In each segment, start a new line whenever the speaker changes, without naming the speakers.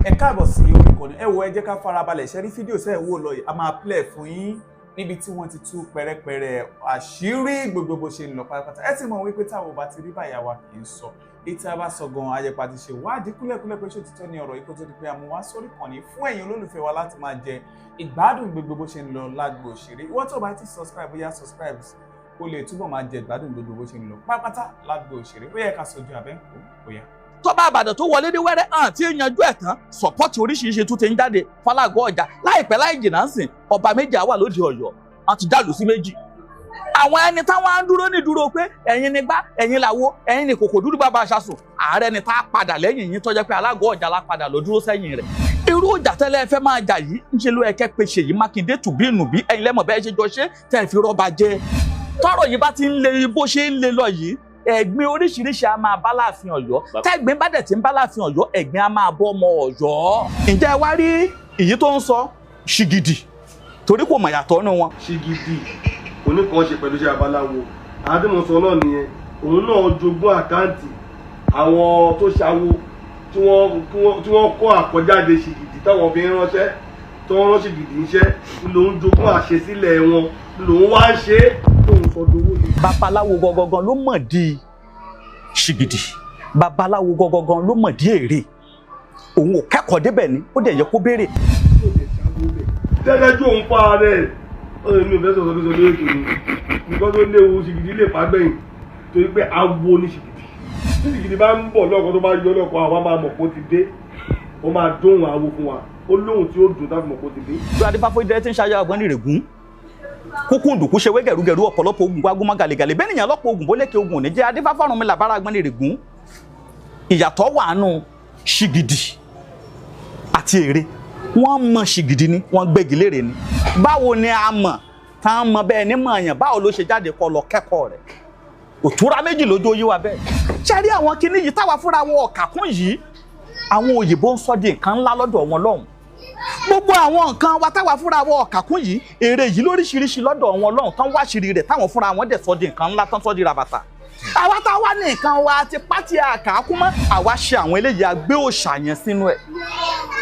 Ẹ káàbọ̀ sí orí ìkànnì. Ẹ wo, ẹ jẹ́ ká farabalẹ̀ ṣe rí fídíò sẹ́ẹ̀ wò lọ yìí. A máa play fún yín níbi tí wọ́n ti tú pẹ̀rẹ̀pẹ̀rẹ̀ àṣírí gbogbo bó ṣe ń lọ pátápátá. Ẹ ti mọ̀ wípé táwọn ò bá ti rí báyà wa kì í sọ èyí tí a bá sọ gan, ayẹpa ti ṣe wádìí kúlẹ̀kúlẹ̀ pé ṣé òtítọ́ ni ọ̀rọ̀ yìí, kó tó di pé a mú wá sórí ìkànnì fún ẹ̀yin olólùfẹ́ wa láti máa jẹ ìgbádùn gbogbo bó ṣe ń lọ lágbo òṣèré. Ìwọ́n tó bá ti subscribe, bóyá subscribe kó lè túbọ̀ máa jẹ ìgbádùn gbogbo bó ṣe ń lọ pátápátá lágbo òṣèré. Ó yẹ ká sojú abẹ́ ń kó bóyá.
Tọ́ba Àbàdàn tó wọlé ní wẹ́rẹ́ hàn tí yanjú ẹ̀ tán, support oríṣiríṣi tún ti ń jáde fọlágọ́ ọjà. Láìpẹ́ láì jìnnà ń sìn, ọba méjì á wà lóde Ọ̀yọ́, wọn ti dàlú sí méjì. Àwọn ẹni táwọn á ń dúró ní dúró pé ẹ̀yin ni gbá, ẹ̀yin làwo, ẹ̀yin ni kòkò dúdú bàbá aṣaṣùn, ààrẹ ni tá a padà lẹ́yìn yín, tọ́jẹ́ pé alágọ̀ ọjà la padà lọ dúró sẹ́yìn rẹ̀. Irú ìjà tẹ́lẹ̀ fẹ́ máa jà yìí, ń ṣe ló ẹ̀kẹ́ pé Ṣèyí Mákindé tùbí nùbí, ẹ̀yin lẹ́mọ̀ bẹ́ẹ̀ ṣe jọ ṣe tẹ́ fi rọ́ba jẹ. Tọ́rọ̀ yìí bá ti ń le bó ṣe ń le lọ yìí, ẹ̀gbin oríṣiríṣi a máa bá láàfin Ọ̀yọ́. Tẹ́gbin bá dẹ̀ ti ń bá láàfin Ọ̀yọ́, ẹ̀gbin a máa bọ́ ọmọ Ọ̀yọ́. Ǹjẹ́ ẹ wá rí èyí tó ń sọ ṣìgìdì, torí kò mọ̀ yàtọ̀ nínú wọn.
Ṣìgìdì oníkan ṣe pẹ̀lú iṣẹ́ babaláwo àdèmọ̀sán náà nìyẹn. Òun náà jogún account àwọn tó ṣàwo tí wọ́n kọ́ àkọjáde ṣìgìdì táwọn fi ń ránṣẹ́, tó ń rán ṣìgìdì iṣẹ́, lòun jogún àṣesílẹ̀ wọn, lòun wá ń ṣe é tóun sọ dowó ni.
Babaláwo gangan ló mọ̀ di ṣìgìdì, babaláwo gangan ló mọ̀ di èrè. Òun ò kẹ́kọ̀ọ́ débẹ̀ ni ó dẹ̀ yẹ kó béèrè.
Tẹ́lẹ̀jú òun pa ara ẹ̀ ọ̀rẹ́ mi ò fẹ́ sọ̀rọ̀ sọ lórí ètò ni nǹkan tó léwu. Ṣìgìdì lè pa gbẹ̀yìn torí pé awo ni ṣìgìdì. Tí ṣìgìdì bá ń bọ̀ lọ́kàn, tó bá yọ lọ́kàn, àwa máa mọ̀ kó ti dé. Ó máa dóhùn awo fún wa, ó lóhùn tí ó dùn táfi mọ̀ kó ti dé.
Bí adífáfó ìdẹ́rẹ́ tí ń ṣayá ọgbọ́n ní ìrègùn kúkúndùkú ṣe wé gẹ̀rúgẹ̀rú, ọ̀pọ̀lọpọ̀ ogun gbágúmọ́ gàlégàlé bẹ́ẹ̀ nìyẹn, lọ́pọ̀ ogun bólékè ogun òní jẹ́ adífáfọ́run mi làbára agbọ́n ní ìrègùn. Ìyàtọ̀ wà nù ṣìgìdì àti ère. Wọ́n mọ ṣìgìdì ni wọ́n gbégi lére ni. Báwo ni a mọ̀ tá a mọ bẹ́ẹ̀ ní mọ̀ yàn? Báwo ló ṣe jáde kọ́ lọ kẹ́kọ̀ọ́ rẹ̀? Òtúra méjì lójú oyé wa bẹ́ẹ̀. Ṣe rí àwọn kinní yìí táwa fúnra wọn ọ̀kà kún yìí, àwọn òyìnbó ń sọ di nǹkan ńlá lọ́dọ̀ wọn lọ́hùn. Gbogbo àwọn nǹkan wa táwa fúnra wọn ọ̀kà kún yìí, èrè yìí lóríṣiríṣi lọ́dọ̀ wọn lọ́hùn tán, wáṣìírí rẹ̀ táwọn fúnra wọn dẹ̀ sọ di nǹkan ńlá, tán sọ di rabata. Àwa táwa ní nǹkan wa ti pátí àkàkú mọ́, àwa ṣe àwọn eléyìí, agbé òòṣà yẹn sínú ẹ̀.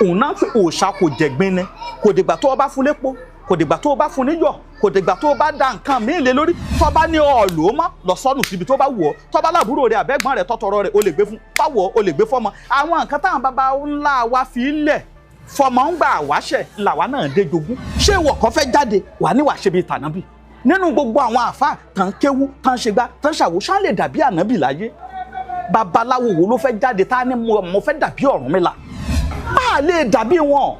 Òun náà pé òòṣà kò jẹ̀gbin ni. Kò dìgbà tó o bá fún lépo, kò dìgbà tó o bá fún níyọ̀, kò dìgbà tó o bá da nǹkan míì lé lórí. Tó bá ní ọ̀ọ́lù ó mọ́ lọ sọ́nù síbi tó bá wù ọ́. Tó bá láàbúrò rẹ̀ àbẹ́gbọ́n rẹ̀ tọ́tọrọ rẹ̀, o lè gbé fún bá wù ọ́, o lè gbé fọ́mọ. Àwọn nǹkan táwọn baba ńlá wa fi lẹ̀ fọmọ ń gbà wáṣẹ̀ làwa náà dé jogún. Ṣé ìwọ kan fẹ́ jáde wà ní wàá ṣe bíi tànábì? Nínú gbogbo àwọn àáfàá tán kéwú, tán ṣègbà, tán ṣàwò, ṣá lè dàbí ànábì láyé? Babaláwo wo ló fẹ́ jáde tá ní mo fẹ́ dàbí Ọ̀rúnmìlà? A lè dàbí wọn,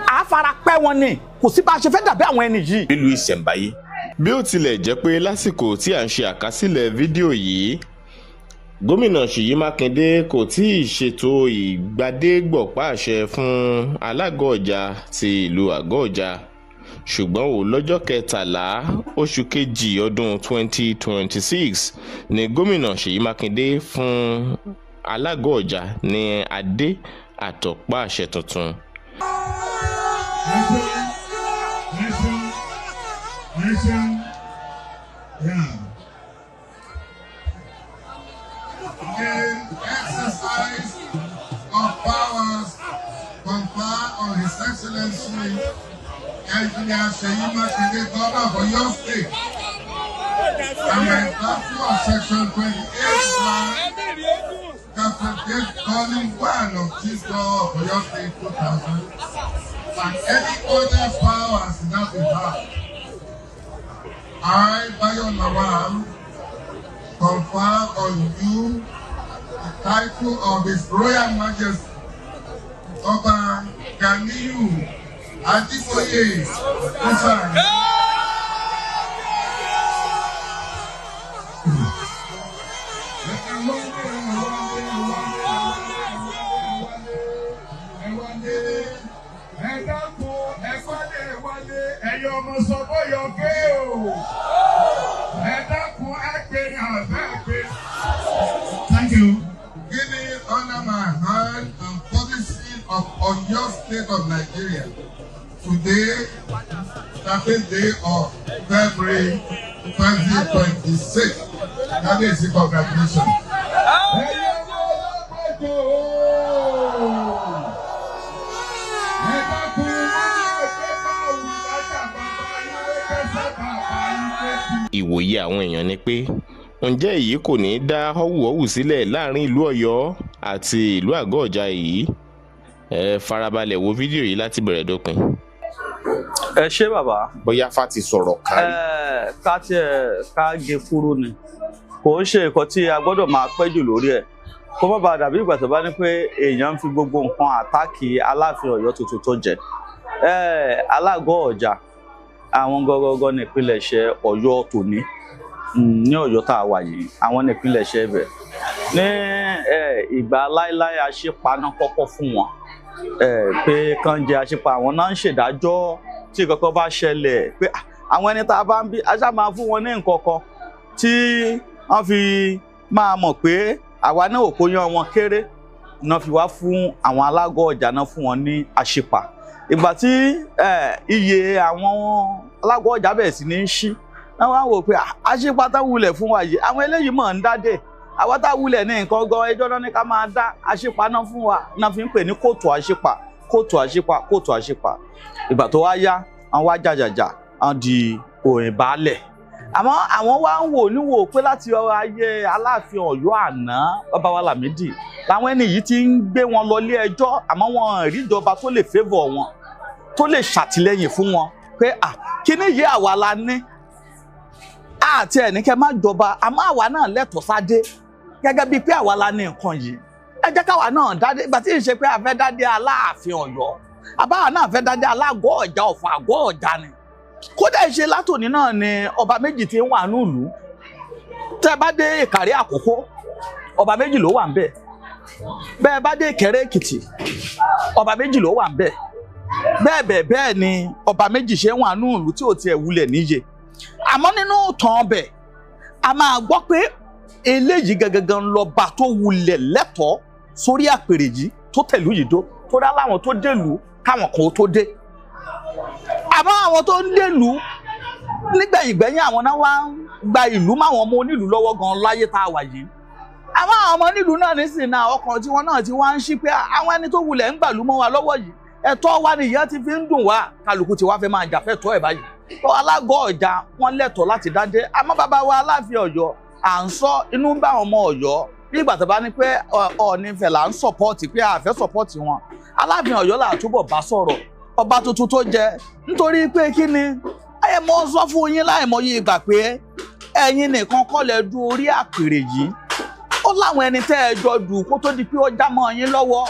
a fara pẹ́ wọn ni. Kò sí bá a ṣe fẹ́ dàbí àwọn ẹni yìí.
Nílùú ìṣẹ̀ǹbáyé.
Bí ó tilẹ̀ jẹ́ pé lásìkò tí à ń ṣe àkásílẹ̀ fídíò yìí, gómìnà Ṣèyí Mákindé kò tí ì ṣètò ìgbadégbọ̀pá àṣẹ fún alága ọjà ti ìlú Àgọ́ Ọjà, ṣùgbọ́n ò lọ́jọ́ 13 oṣù kejì ọdún 2026 ni gómìnà Ṣèyí Mákindé fún alága ọjà ní adé àtọ̀pá àṣẹ tuntun.
Ẹ ṣeun, ẹ ṣeun, ẹ ṣeun. Yeah.
In exercise of powers conferred on His Excellency Engineer Seyi Makinde, Governor of Oyo State, and by virtue of Section 28, 1, Chapter 8, Volume 1 of Chief Law of Oyo State 2000, and any other powers in that behalf, I, Bayo Lawal, confer on you the title of His Royal Majesty Ọba Ganiyu Ajiboye Usari.
Ẹ dákun, ẹ wálé, wálé, ẹ̀yin ọmọ sọ́bọ̀yọ̀ ké o. Ẹ dákun, ẹ pè ní àbẹ́ pé.
Thank you. Giving under my hand and policy of Oyo State of Nigeria. Today, 13th day of February 2026. Kábíyèsí, congratulations.
Ẹ̀yin ọmọ ọlọ́gbọ̀dọ̀ o.
Ìwòye àwọn èèyàn ni pé, ǹjẹ́ èyí kò ní í dá họ́wùhọ́wù sílẹ̀ láàrin ìlú Ọ̀yọ́ àti ìlú Àgọ́ Ọ̀jà yìí? Ẹ farabalẹ̀ wo fídíò yìí láti bẹ̀rẹ̀ dópin.
Ẹ ṣé, bàbá.
Bóyá Fá ti sọ̀rọ̀ kárí.
Ẹ ká tiẹ̀ ká gé kúrú ni, kò ń ṣe nǹkan tí a gbọ́dọ̀ máa pẹ́ jù lórí ẹ̀, kó má bàa dàbí ìgbà tó bá ní pé èèyàn ń fi gbogbo nǹkan attack Aláàfin Ọ̀yọ́ tuntun tó jẹ. Alágọ̀ Ọ̀jà, àwọn gọgọgọ nípìnlẹ̀ṣẹ̀ Ọ̀yọ́ tòní ní Ọ̀yọ́ tá a wà yìí, àwọn nípìnlẹ̀ṣẹ̀ ibẹ̀ ní ìgbà láéláé. Aṣípaná kọ́kọ́ fún wọn pé kán jẹ aṣípa, àwọn náà ń ṣèdájọ́ tí kankan bá ṣẹlẹ̀, pé àwọn ẹni tá a bá ń bí aṣá máa fún wọn ní nǹkan kan tí wọ́n fi máa mọ̀ pé àwa náà ò kó yan wọn kéré náà, fi wá fún àwọn Alágọ̀ Ọ̀jà náà, fún wọn ní aṣípa. Ìgbà tí iye àwọn Alágọ̀ Ọ̀jà bẹ̀rẹ̀ sí ní ṣí náà, wá wò pé aṣípa tá wulẹ̀ fún wa yìí, àwọn eléyìí mọ̀ ń dádè àwa tá wulẹ̀ ní nǹkan gan, ẹjọ́ náà ní ká máa dá aṣípa náà fún wa náà, fi ń pè ní kóòtù aṣípa, kóòtù aṣípa, kóòtù aṣípa. Ìgbà tó wá yá, àwọn wá jàjàjà, àwọn di òyìn baálẹ̀. Àmọ́ àwọn wá ń wò níwò pé láti ayé Aláàfin Ọ̀yọ́ àná, bàbá wa Lámídì, làwọn ẹni yìí ti ń gbé wọn lọ ilé ẹjọ́, àmọ́ wọn rí ìjọba tó lè favour wọn, tó lè ṣàtìlẹ́yìn fún wọn pé à kíní yìí, àwa la ní àti ẹ̀ ní kẹ́ má jọba, àmọ́ àwa náà lẹ́tọ̀ọ́ sáde gẹ́gẹ́ bíi pé àwa la ní nǹkan yìí, ẹ jẹ́ káwa náà dádé. Ìgbà tí ì ṣe pé a fẹ́ dádé Aláàfin Ọ̀yọ́, àbáwa náà fẹ́ dádé Alágọ̀ Ọ̀jà ọ̀fọ̀ Àgọ́ Ọ̀jà ni. Kódà ìṣe látòní náà ni ọba méjì ti ń wà nílùú. Tẹ́ bá dé Ìkàrí Àkókó, ọba méjì ló wà ń bẹ̀. Bẹ́ẹ̀ bá dé Ìkẹrẹ Èkìtì, ọba méjì ló wà ń bẹ̀. Bẹ́ẹ̀ bẹ́ẹ̀ bẹ́ẹ̀ ni ọba méjì ṣe ń wà nílùú tí ò tiẹ̀ wulẹ̀ níye. Àmọ́ nínú ìtàn ọbẹ̀, a máa gbọ́ pé eléyìí gangan lọ́ba tó wulẹ̀ lẹ́tọ̀ọ́ sórí àpèrè yìí tó tẹ̀lú yìí dó, tó dá láwọn tó délùú káwọn kan tó dé. Àmọ́ àwọn tó ń délùú nígbẹ̀yìngbẹ̀yìn, àwọn náà wá ń gba ìlú máwọn ọmọ onílùú lọ́wọ́ gan láyé tá a wà yìí. Àwọn ọmọ onílùú náà nísìnyí náà, ọkàn tí wọn náà ti wá ń ṣí pé àwọn ẹni tó wulẹ̀ ń gbàlú mọ́ wa lọ́wọ́ yìí, ẹ̀tọ́ wa nìyẹn ti fi ń dùn wá. Kálukú ti wá fẹ́ máa jà fẹ́ tọ́ ẹ̀ báyìí. Tó Alágọ̀ Ọ̀jà, wọn lẹ́tọ̀ọ́ láti dádé. Àmọ́ bàbá wa Aláàfin Ọ̀yọ́, à ń sọ inú ń bá àwọn ọmọ Ọ̀yọ́ bí ìgbà tó bá ní pé Ọọ̀ni Ifẹ̀ là ń support, pé a fẹ́ support wọn. Aláàfin Ọ̀yọ́ là túbọ̀ bá sọ̀rọ̀, ọba tuntun tó jẹ, nítorí pé kí ni ẹ mọ sọ fún yín láìmọye ìgbà pé ẹ̀yin nìkan kọ́ lẹ du orí àpèrè yìí. Ó láwọn ẹni tẹ́ ẹ jọ dù kó tó di pé ó já mọ́ yín lọ́wọ́.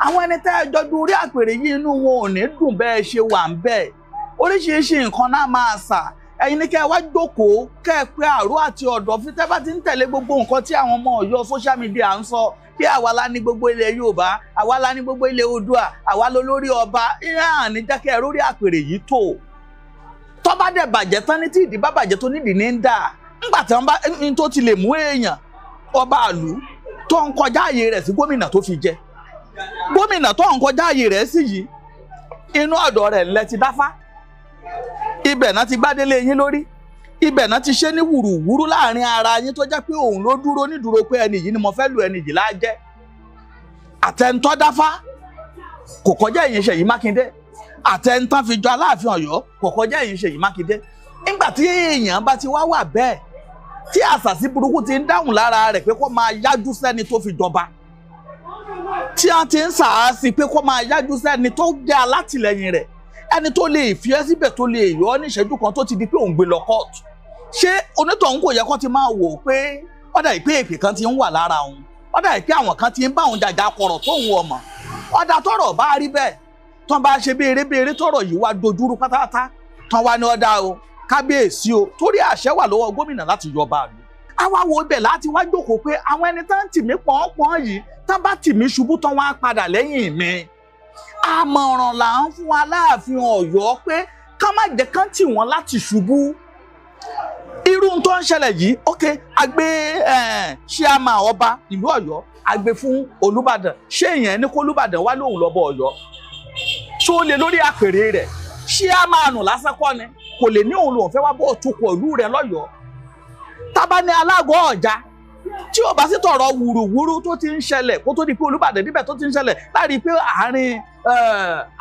Àwọn ẹni tẹ́ ẹ jọ du orí àpèrè yìí, inú wọn ò ní dùn bẹ́ẹ̀ ṣe wà ń bẹ́ẹ̀. Oríṣiríṣi nǹkan náà máa sà. Ẹ̀yin ní kẹ́ ẹ wá jókòó, kẹ́ ẹ pé àrò àti ọ̀dọ́ fi tẹ́ bá ti ń tẹ̀lé gbogbo nǹkan tí àwọn ọmọ Ọ̀yọ́ social media ń sọ pé àwa la ní gbogbo ilẹ̀ Yorùbá, àwa la ní gbogbo ilẹ̀ Oòduà, àwa ló lórí ọba ìhàn ní jẹ́ kẹ́ ẹ rórí àpèrè yìí tó. Tó bá dẹ̀ bàjẹ́ tán, ní tí ìdí bá bàjẹ́ tó nídìí ní ń dà ńgbà tí wọ́n bá ní tó ti lè mú èèyàn ọba àlú tó ń kọjá àyè rẹ̀ sí gómìnà, tó fi jẹ gómìnà tó ń kọjá àyè rẹ̀ sí yìí, inú ọ̀dọ̀ rẹ̀ ńlẹ̀ ti dáfá, ibẹ̀ náà ti gbádélé yín lórí, ibẹ̀ náà ti ṣe ní wùrùwúrú láàrin ara yín, tó jẹ́ pé òun ló dúró nídúró pé ẹni yìí ni mo fẹ́ lu, ẹni yìí lájẹ́. Àtẹ̀ntọ́ dáfá kò kọjá ẹ̀yìn Ṣèyí Mákindé, àtẹ̀ntàn fi jọ Aláàfin Ọ̀yọ́ kò kọjá ẹ̀yìn Ṣèyí Mákindé. Nígbà tí èèyàn bá ti wá wà bẹ́ẹ̀, tí àṣàsí burúkú ti ń dáhùn lára rẹ̀ pé kó máa yájú sẹ́ni tó fi jọba, tí a ti ń sàásì pé kó máa yájú sẹ́ni tó jẹ́ alátìlẹyìn rẹ̀, ẹni tó lè fi ẹ́ síbẹ̀, tó lè yọ ọ́ ní ìṣẹ́jú kan, tó ti di pé òun gbé lọ kóòtù, ṣé onítọ̀hún kò yẹ kó ti máa wò ó pé ọ̀dà ìpè èpè kan ti ń wà lára òun, ọ̀dà ìpè àwọn kan ti ń bá òun jàjà kọ̀rọ̀ tóun ọmọ ọ̀dà tọ̀rọ̀ bá rí bẹ́ẹ̀ tán, bá ṣe béèrè béèrè, tọ̀rọ̀ yìí wá dojúrú pátápátá tán, wá ní ọ̀dà o, kábíyèsí o, torí àṣẹ wà lọ́wọ́ gómìnà láti yọ ọba àlù. Àwa wo ibẹ̀ láti wá jókòó pé àwọn ẹni tán tì mí pọ̀npọ̀n yìí, tán bá tì mí ṣubú tán, wá padà lẹ́yìn mi. Àmọ̀ràn là ń fún Aláàfin Ọ̀yọ́ pé ká má jẹ́ kán tì wọ́n láti ṣubú. Irú tó ń ṣẹlẹ̀ yìí, ok, a gbé ṣíàmà ọba ìlú Ọ̀yọ́, a gbé fún Olúbàdàn. Ṣé èèyàn ní kó Olúbàdàn wá lóhùn lọ́bọ̀ Ọ̀yọ́ ṣó lè lórí àpèrè rẹ̀? Ṣíàmà nù lásán kọ́ ni kò lè ní òun lòun fẹ́ wá bọ́ tukọ̀ ìlú rẹ̀ lọ́yọ̀ọ́. Tábà ní Alágọ̀ Ọ̀jà, tí ó bá sì tọrọ wùrùwúrú tó ti ń ṣẹlẹ̀ kó tó di pé Olúbàdàn níbẹ̀, tó ti ń ṣẹlẹ̀ láàrin pé àárín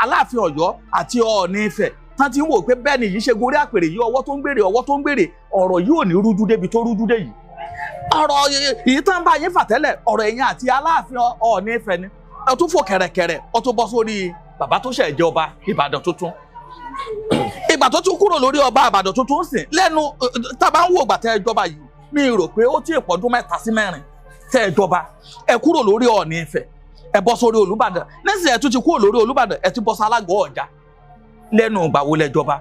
Aláàfin Ọ̀yọ́ àti Ọọ̀ni Ifẹ̀. Tán ti ń wò pé bẹ́ẹ̀ ni yìí ṣe gorí àpèrè yìí, ọwọ́ tó ń gbèrè, ọwọ́ tó ń gbèrè, ọ̀rọ̀ yìí ò ní rújú débi tó rújú dé yìí. Ọ̀rọ̀ yìí tán bá yín fà tẹ́lẹ̀, ọ̀rọ̀ ẹ̀yin àti Aláàfin Ọọ̀ni Ifẹ̀ ni. Ẹ tún fò kẹ̀rẹ̀kẹ̀rẹ̀, ó tún bọ́ sórí bàbá tó ṣẹ̀ jẹ ọba Ìbàdàn tuntun. Ìgbà tó tún kúrò lórí ọba Ìbàdàn tuntun sìn lẹ́nu tá a bá ń wò ìgbà tẹ́ ẹ jọba yìí, mi rò pé ó tí ì pọ̀dún 3 sí 4 tẹ́ ẹ jọba. Ẹ kúrò lórí Ọọ̀ni Ifẹ̀, ẹ bọ́ sórí Olúbàdàn. Nísìnyí ẹ tún ti kúrò lórí Olúbàdàn, ẹ ti bọ́ sálágọ̀ ọ̀já. Lẹ́nu ìgbà wo lẹ jọba?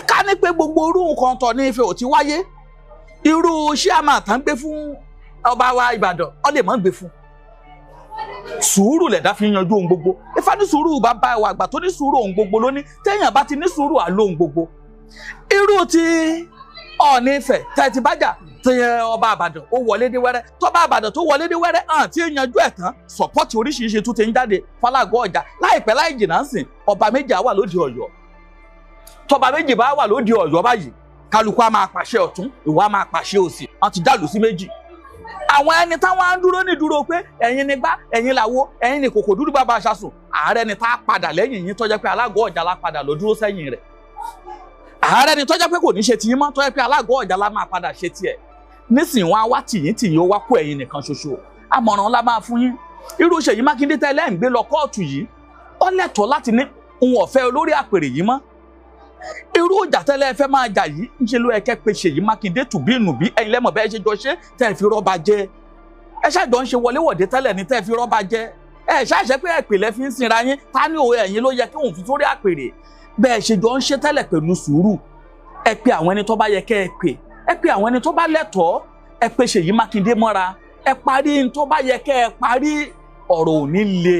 Ká ní pé gbogbo irú nǹkan tọ̀ ní Ifẹ̀ ò ti wáyé, irú ṣíàmà tán gbé fún ọba wa Ìbàdàn, ọ lè mọ́ gbé fún. Sùúrù lẹ̀dá fi yanjú ohun gbogbo. Ifá ní sùúrù bàbá wa àgbà tó ní sùúrù ohun gbogbo lóní. Téèyàn bá ti ní sùúrù àlọ́ ohun gbogbo. Irú ti Ọọ̀ni Ifẹ̀ tẹ́ ti bájà tí ọba Ìbàdàn ó wọlé dé wẹ́rẹ́, tọ́ba Ìbàdàn tó wọlé dé wẹ́rẹ́ hàn tí yanjú ẹ̀ tán, sọ̀pọ́tì oríṣiríṣi tún ti ń jáde fálágọ́ ọjà. Láìpẹ́ láì jìnnà ń sìn, ọba méjì á wà lóde Ọ̀yọ́. Tọ́ba méjì bá wà lóde Ọ̀yọ́ báyìí, kálukú á máa pàṣẹ ọ̀tún, ìwọ á máa pàṣẹ òsì, wọ́n ti dàlú sí méjì. Àwọn ẹni táwọn á ń dúró ní dúró pé ẹ̀yin ni gbá, ẹ̀yin làwo, ẹ̀yin ni kòkò dúdú bàbá aṣaṣùn, ààrẹ ni tá a padà lẹ́yìn yín tọ́jẹ́ pé alágọ̀ ọjà la padà lọ dúró sẹ́yìn rẹ̀. Ààrẹ ni tọ́jẹ́ pé kò ní ṣe tiyín mọ́, tọ́jẹ́ pé alágọ̀ ọjà la máa padà ṣe tiẹ̀. Nísìnyí wọn á wá tìyín tìyín, ó wá kó ẹ̀yin nìkan ṣoṣo. Àmọ̀ràn la máa fún yín. Irú Ṣèyí Mákindé tẹ́lẹ̀ ń gbé lọ kóòtù yìí, ó lẹ́tọ̀ọ́ láti ní òun ọ̀fẹ́ olórí àpèrè yìí mọ́. Irú ìjà tẹ́lẹ̀ fẹ́ máa jà yìí, ń ṣe ló yẹ kẹ́ pé Ṣèyí Mákindé tùbí ìnùbí, ẹ̀yin lẹ́mọ̀ bẹ́ẹ̀ ṣe jọ ṣe tẹ́ ẹ fi rọ́ba jẹ. Ẹ ṣàjọ ń ṣe wọléwọ̀de tẹ́lẹ̀ ní tẹ́ ẹ fi rọ́ba jẹ. Ẹ ṣàṣẹ pé ẹ̀pìlẹ̀ fi ń sinra yín, ta ni òun ẹ̀yin ló yẹ kí òun fi sórí àpèrè. Bẹ́ẹ̀ ṣe jọ ń ṣe tẹ́lẹ̀ pẹ̀lú sùúrù. Ẹ pe àwọn ẹni tó bá yẹ kẹ́ ẹ pè, ẹ pe àwọn ẹni tó bá lẹ́tọ̀ọ́, ẹ pe Ṣèyí Mákindé mọ́ra, ẹ parí ní tó bá yẹ kẹ́ ẹ parí, ọ̀rọ̀ ò ní le.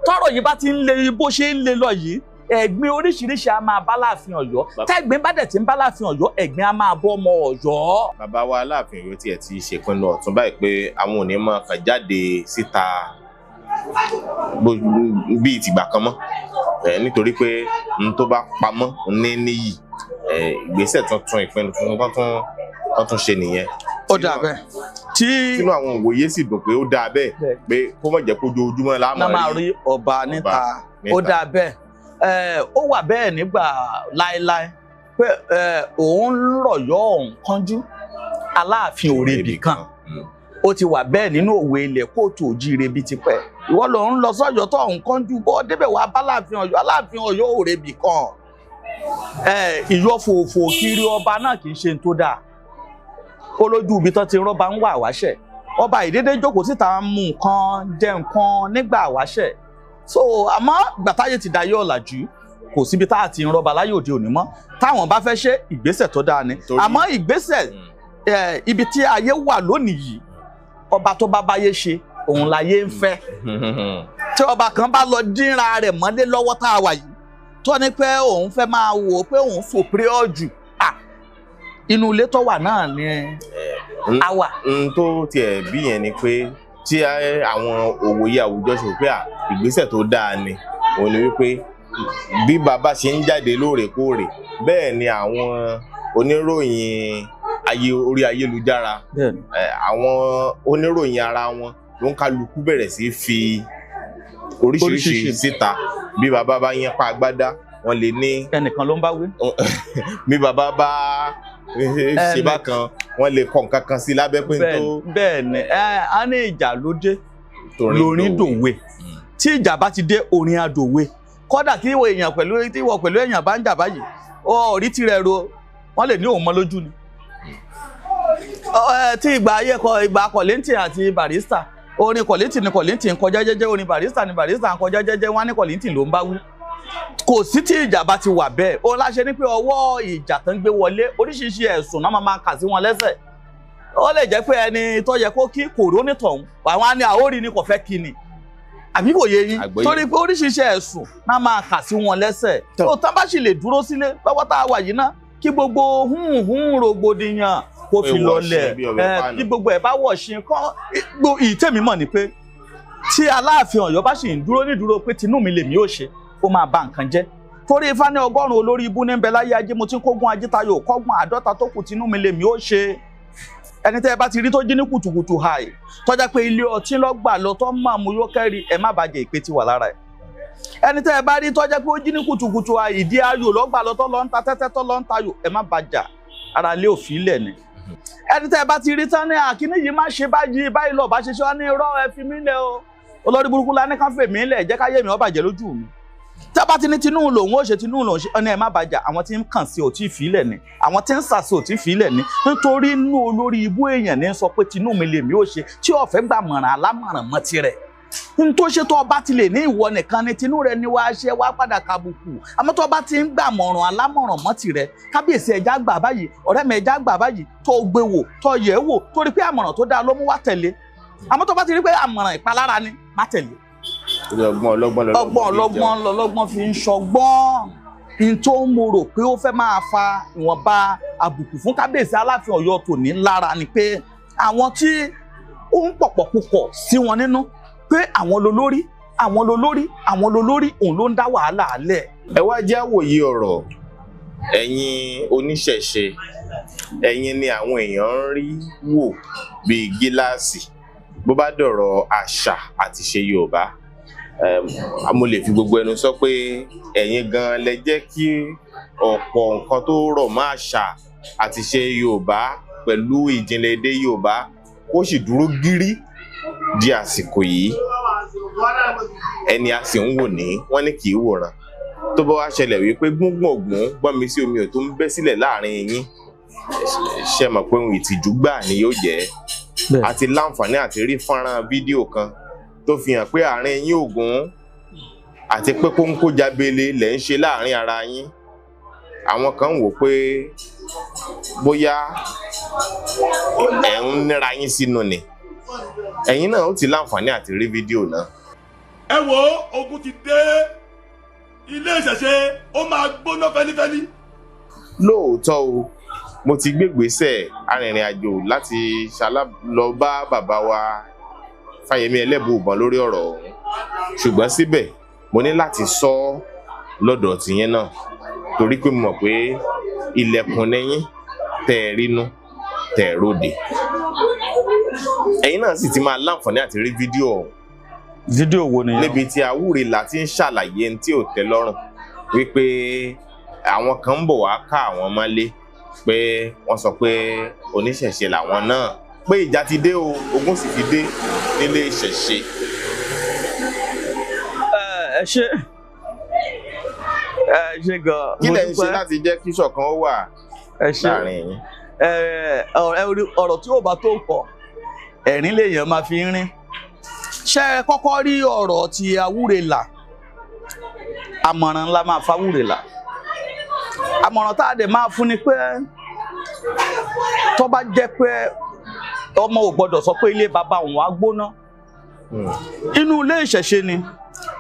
Tọ́rọ̀ yìí bá ti ń le bó ṣe ń le lọ yìí, ẹ̀gbin oríṣiríṣi a máa bá láàfin Ọ̀yọ́. Tẹ́gbin bá dẹ̀ ti ń bá láàfin Ọ̀yọ́, ẹ̀gbin a máa bọ́ ọmọ Ọ̀yọ́.
Bàbá wa Aláàfin Ọ̀yọ́ tiẹ̀ ti ṣèpinnu ọ̀tún báyìí pé àwọn ò ní máa kàn jáde síta bíi tìgbà kan mọ́, nítorí pé n tó bá pamọ́ ní níyì. Ìgbésẹ̀ tuntun, ìpinnu tuntun tó tún ṣe nìyẹn.
Ó dà bẹ́ẹ̀. Tí
sínú àwọn òwòye sì dùn pé ó dáa bẹ́ẹ̀, pé kó má jẹ́ kó ojoojúmọ́ la
máa rí ọba níta. Ó dáa bẹ́ẹ̀. Ó wà bẹ́ẹ̀ nígbà láéláé pé òun rọ̀yọ́ òun kánjú, Aláàfin òrebì kan. Ó ti wà bẹ́ẹ̀ nínú òwe ilẹ̀ kóòtù òjíire bíi tipẹ́. Ìwọ ló ń lọ sọ́yọ́ tó òun kánjú bọ́ débẹ̀ wá bá Aláàfin Ọ̀yọ́, Aláàfin Ọ̀yọ́ òrebì kan. Ìyọ́ fòfò kiri ọba náà kì í ṣe tó dáa. Ó lójú ibi tó ti rọ́ba ń wà wáṣẹ̀. Ọba ìdédé jókòó síta ń mú nǹkan jẹ nǹkan nígbà wáṣẹ̀. So àmọ́ gbàtáyé ti dayé ọ̀làjú, kò síbi tá a ti ń rọ́ba láyé òde òní mọ́. Táwọn bá fẹ́ ṣe ìgbésẹ̀ tó dáa ni. Àmọ́ ìgbésẹ̀ ibi tí ayé wà lónìí yìí, ọba tó bá báyé ṣe òun láyé ń fẹ́. Tí ọba kan bá lọ dínra rẹ̀ mọ́lé lọ́wọ́ tá a wà yìí, tó ní pé òun fẹ́ máa wò ó pé òun superior jù, inú ilé tó wà náà ni a wà.
N tó tiẹ̀ bí yẹn ni pé tí àwọn òwòye àwùjọ ṣe pé ìgbésẹ̀ tó dáa ni, òun ni wípé bí bàbá ṣe ń jáde lóòrèkóòrè, bẹ́ẹ̀ ni àwọn oníròyìn ayé orí ayélujára, àwọn oníròyìn ara wọn ló ń kálukú bẹ̀rẹ̀ sí fi oríṣiríṣi síta. Bí bàbá bá yẹn pa agbádá, wọ́n lè ní
ẹnìkan ló ń bá wí.
Bí bàbá bá ṣe bákan, wọ́n lè kọ nǹkan kan sí lábẹ́ pé tó.
Bẹ́ẹ̀ ni, a ní ìjà ló dé lórin dòwe. Tí ìjà bá ti dé, orin á dòwe. Kódà tí ìwọ èèyàn pẹ̀lú tí ìwọ pẹ̀lú èèyàn bá ń jà báyìí, ọ̀rí tirẹ̀ ro, wọ́n lè ní òun mọ́ lójú ni. Tí ìgbà ayé kọ ìgbà Kollington àti Barrister, orin Kollington ni Kollington ń kọjá jẹ́jẹ́, orin Barrister ni Barrister ń kọjá jẹ́jẹ́, wọ́n á ní Kollington ló ń bá wí. Kò sí tí ìjà bá ti wà bẹ́ẹ̀. Ó láṣẹ ní pé ọwọ́ ìjà tó ń gbé wọlé, oríṣiríṣi ẹ̀sùn náà máa kà sí wọn lẹ́sẹ̀. Ó lè jẹ́ pé ẹni tó yẹ kó kí kò rónì tọ̀hún, àwọn á ní àórí ni kò fẹ́ kí ni, àbí kò yé yín? Torí pé oríṣiríṣi ẹ̀sùn náà máa kà sí wọn lẹ́sẹ̀. Tó tán bá sì lè dúró sílé lọ́wọ́ tá a wà yìí ná, kí gbogbo hùn rògbòdìyàn kó fi lọlẹ̀, kí gbogbo ẹ̀ bá wọ̀ ṣe kán. Ìtẹ̀mí mọ̀ ni pé tí Aláàfin Ọ̀yọ́ bá sì ń dúró nídúró pé tinú mi lèmi ò ṣe, ó máa ba nǹkan jẹ́. Torí Ifá ní 100 olórí ibú ní ń bẹ láyé ajé, mo ti ń kógun ajítáyò kọ́gbọ́n 50 tó kù, tinú mi lèmi ó ṣe. Ẹni tẹ́ ẹ bá ti rí tó jí ní kùtùkùtù hàì, tọ́já pé ilé ọtí lọ́gbà lọ tó máa mú yó kẹ́rì, ẹ má bàjẹ́ ìpè ti wà lára ẹ̀. Ẹni tẹ́ ẹ bá rí tọ́jẹ́ pé ó jí ní kùtùkùtù ìdí ayò lọ́gbà lọ́tọ́ lọ́ ń ta tẹ́tẹ́ tọ́ lọ́ ń tayò, ẹ má bàjá, ara lé òfin lẹ̀ ni. Ẹni tẹ́ ẹ bá ti rí tán ní àkíní yìí má ṣe báyìí báyìí lọ́ọ̀ bá ṣe ṣe wá ní irọ́, ẹ fi mí lẹ̀ o, olórí burúkú la ní ká fè mí lẹ̀, jẹ́ káyé mi ó bàjẹ́ lójú mi. Tí a bá ti ní tinú lòun ó ṣe tinú lòun ṣe, ọ̀nà ẹ̀ má bàjá, àwọn tí ń kàn sí ò tí ì fi lẹ̀ ni, àwọn tí ń sàṣe ò tí ì fi lẹ̀ ni. Nítorí inú olórí ibú èèyàn ní sọ pé tinú mi lèmi ó ṣe, tí ó fẹ́ gbà mọ̀ràn alámọ̀ràn mọ́ tirẹ̀. N tó ṣe tó ọba ti lè ní ìwọ nìkan ni tinú rẹ ni wàá ṣe wàá padà kàbùkù. Àmọ́ tó ọba ti ń gbà mọ̀ràn alámọ̀ràn mọ́ tirẹ̀, kábíyèsí ẹja gbà báyìí, ọ̀rẹ́ mi ẹja gbà báyìí, tó gbé wò, tó yẹ̀ wò, torí pé àmọ̀ràn tó dáa ló mú wá tẹ̀lé. Àmọ́ tó bá ti rí pé àmọ̀ràn ìpalára ni, má tẹ̀lé.
Ọgbọ́n ọlọ́gbọ́n
ọgbọ́n ọlọ́gbọ́n lọ́lọ́gbọ́n fi ń ṣọgbọ́n. N tó ń mo rò pé ó fẹ́ máa fa ìwọ̀nba àbùkù fún kábíyèsí Aláàfin Ọ̀yọ́ tòní lára ni pé àwọn tí ó ń pọ̀pọ̀ púpọ̀ sí wọn nínú pé àwọn lolórí, àwọn lolórí, àwọn lolórí, òun ló ń dá wàhálà lẹ̀.
Ẹ wá jẹ́ àwòye ọ̀rọ̀ ẹ̀yin oníṣẹ̀ṣe, ẹ̀yin ni àwọn èèyàn ń rí wò bíi gíláàsì bó bá dọ̀rọ̀ àṣà àti ṣe Yorùbá. Mo lè fi gbogbo ẹnu sọ pé ẹ̀yin gan lẹ jẹ́ kí ọ̀pọ̀ nǹkan tó rọ̀ mọ́ àṣà àti ṣe Yorùbá pẹ̀lú ìjìnlẹ̀ èdè Yorùbá kó sì dúró gírí di àsìkò yìí. Ẹni a sì ń wò ní wọ́n ní kì í wòran. Tó bá wá ṣẹlẹ̀ wípé gbóngbòngbòn gbọ́n mi sí omi ò tó ń bẹ́ sílẹ̀ láàrin yín, ṣe mọ̀ pé ohun ìtìjú gbà ni yóò jẹ́. Àti láǹfààní àti rí fọ́nrán fídíò kan tó fi hàn pé àárín yín ògún àti pé kóńkó jábele lẹ̀ ń ṣe láàrin ara yín. Àwọn kan ń wò pé bóyá ẹ̀ ń níra yín sínú ni. Ẹ̀yin náà ó ti láǹfààní àti rí fídíò náà.
Ẹ wo, ogun ti dé, ilé ìṣẹ̀ṣe ó máa gbóná fẹ́lífẹ́lí.
Lóòótọ́ o, mo ti gbégbèsè arìnrìn àjò láti lọ bá bàbá wa Fáyẹmí Ẹlẹ́bùúbọn lórí ọ̀rọ̀ ọ̀hún, ṣùgbọ́n síbẹ̀ mo ní láti sọ ọ́ lọ́dọ̀ tìyẹn náà, torí pé mo mọ̀ pé ilẹ̀kùn nẹ́yìn tẹ́ ẹ rínú tẹ́ ẹ róde. Ẹ̀yin náà sì ti máa láǹfààní àti rí fídíò ọ̀hún.
Fídíò wo nìyẹn?
Níbi tí Awúrẹ̀là ti ń ṣàlàyé ní tí ò tẹ́ lọ́rùn wípé àwọn kan ń bọ̀ wá ká àwọn mọ́lé, pé wọ́n sọ pé oníṣẹ̀ṣe làwọn náà, pé ìjà ti dé o, ogun sì ti dé nílé ìṣẹ̀ṣe.
Ẹ ṣe, ẹ ṣe gan.
Kí lẹ̀ ń ṣe láti jẹ́ kí ṣọ̀kan ó wà láàrin yín?
Ọ̀rọ̀ tí ò bá tó kọ, ẹ̀rín lèèyàn máa fi ń rín. Ṣé ẹ kọ́kọ́ rí ọ̀rọ̀ ti Awúrẹ̀là? Àmọ̀ràn ńlá máa fa Awúrẹ̀là. Àmọ̀ràn tá a dẹ̀ máa fún ni pé tó bá jẹ́ pé ọmọ ò gbọ́dọ̀ sọ pé ilé bàbá òun á gbóná. Inú ilé ìṣẹ̀ṣe ni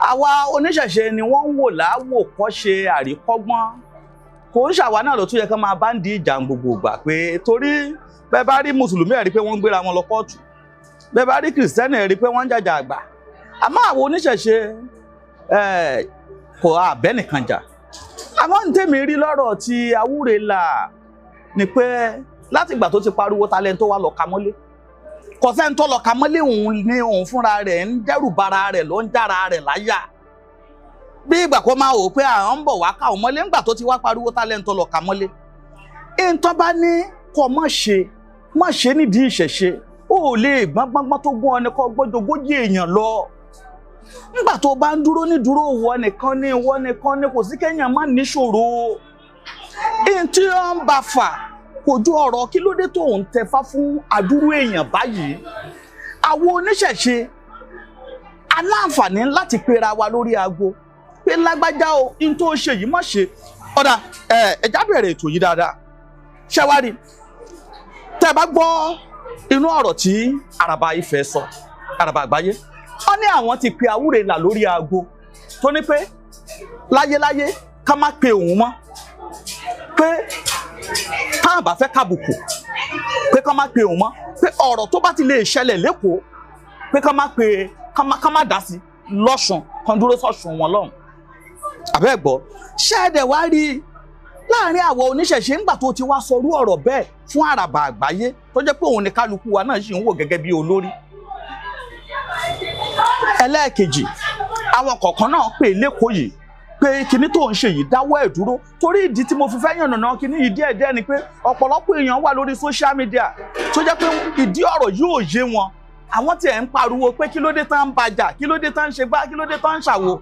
àwa oníṣẹ̀ṣe ni wọ́n ń wò láwò kọ́ ṣe àríkọ́gbọ́n. Kò ń ṣàwa náà ló tún yẹ ká máa bá ń di ìjà gbogbo ìgbà, pé torí bẹ́ẹ̀ bá rí mùsùlùmí ẹ̀ rí pé wọ́n ń gbéra wọn lọ kóòtù, bẹ́ẹ̀ bá rí kìrìsìtẹ́nì ẹ̀ rí pé wọ́n ń jàjà àgbà. Àmọ́ àwọn oníṣẹ̀ṣe kò àbẹ́ nìkan jà. Àmọ́ ní tèmi rí lọ́rọ̀ ti Awúrẹ̀là ni pé láti ìgbà tó ti pariwo talẹ̀ tó wá lọ ka mọ́lé, kò sẹ́ni tó lọ ka mọ́lé, òun ni òun fúnra rẹ̀ ń dẹ́rù bara rẹ̀ ló ń jára rẹ̀ láyà. Bí ìgbà kó máa wò pé àwọn ń bọ̀ wá ká òun mọ́lé, ńgbà tó ti wá pariwo talẹ̀ tó lọ ka mọ́lé. Ìtọ́ bá ní kó má ṣe, má ṣe nídìí ìṣẹ̀ṣe, ó lè gbọ́ngbọ́ngbọ́n tó gún ọ ní kó gbọ́jogójì èèyàn lọ. Ńgbà tó bá ń dúró ní dúró wọ nìkan ní wọ nìkan ní, kò sí kéèyàn má níṣòro. Ìtí ó ń bá fà kò ju ọ̀rọ̀ kí ló dé tó ń tẹfá fún àdúrú èèyàn báyìí. Àwọn oníṣẹ̀ṣe aláǹfààní láti pera wa lórí aago pé lágbájá o, n tó ṣe yìí má ṣe. Ọ̀dà ẹ̀já bẹ̀rẹ̀ ètò yìí dáadáa. Ṣẹ́wárí tẹ́ ẹ bá gbọ́ inú ọ̀rọ̀ tí Àràbà Ifẹ̀ sọ, Àràbà Àgbáyé, wọ́n ní àwọn ti pe Awúrẹ̀là lórí aago tó ní pé láyéláyé ká má pe òun mọ́, pé táwọn bá fẹ́ kábùkù pé ká má pe òun mọ́, pé ọ̀rọ̀ tó bá ti lè ṣẹlẹ̀ lẹ́kọ̀ọ́ pé ká má pe, ká má dá sí lọ́sùn, kan dúró sọ̀sùn wọn lọ́hùn. Àbẹ́ gbọ́, ṣẹ́ẹ̀dẹ̀ wá rí láàrin àwọn oníṣẹ̀ṣe ńgbà tó ti wá sọrú ọ̀rọ̀ bẹ́ẹ̀ fún Àràbà Àgbáyé tó jẹ́ pé òun ni kálukú wa náà sì ń wò gẹ́gẹ́ bí olórí. Ẹlẹ́ẹ̀kejì, Àwọn kọ̀ọ̀kan náà pè lẹ́kọ̀ọ́ yìí pé kinní tó ń ṣe yìí, dáwọ́ ẹ̀ dúró. Torí ìdí tí mo fi fẹ́ yànnàná kinní yìí díẹ̀díẹ̀ ni pé ọ̀pọ̀lọpọ̀ èèyàn wà lórí social media tó jẹ́ pé ìdí ọ̀rọ̀ yóò yé wọn. Àwọn tí ẹ̀ ń pariwo pé kí ló dé tán ń bàjà, kí ló dé tán ń ṣe gbá, kí ló dé tán ń ṣàwo.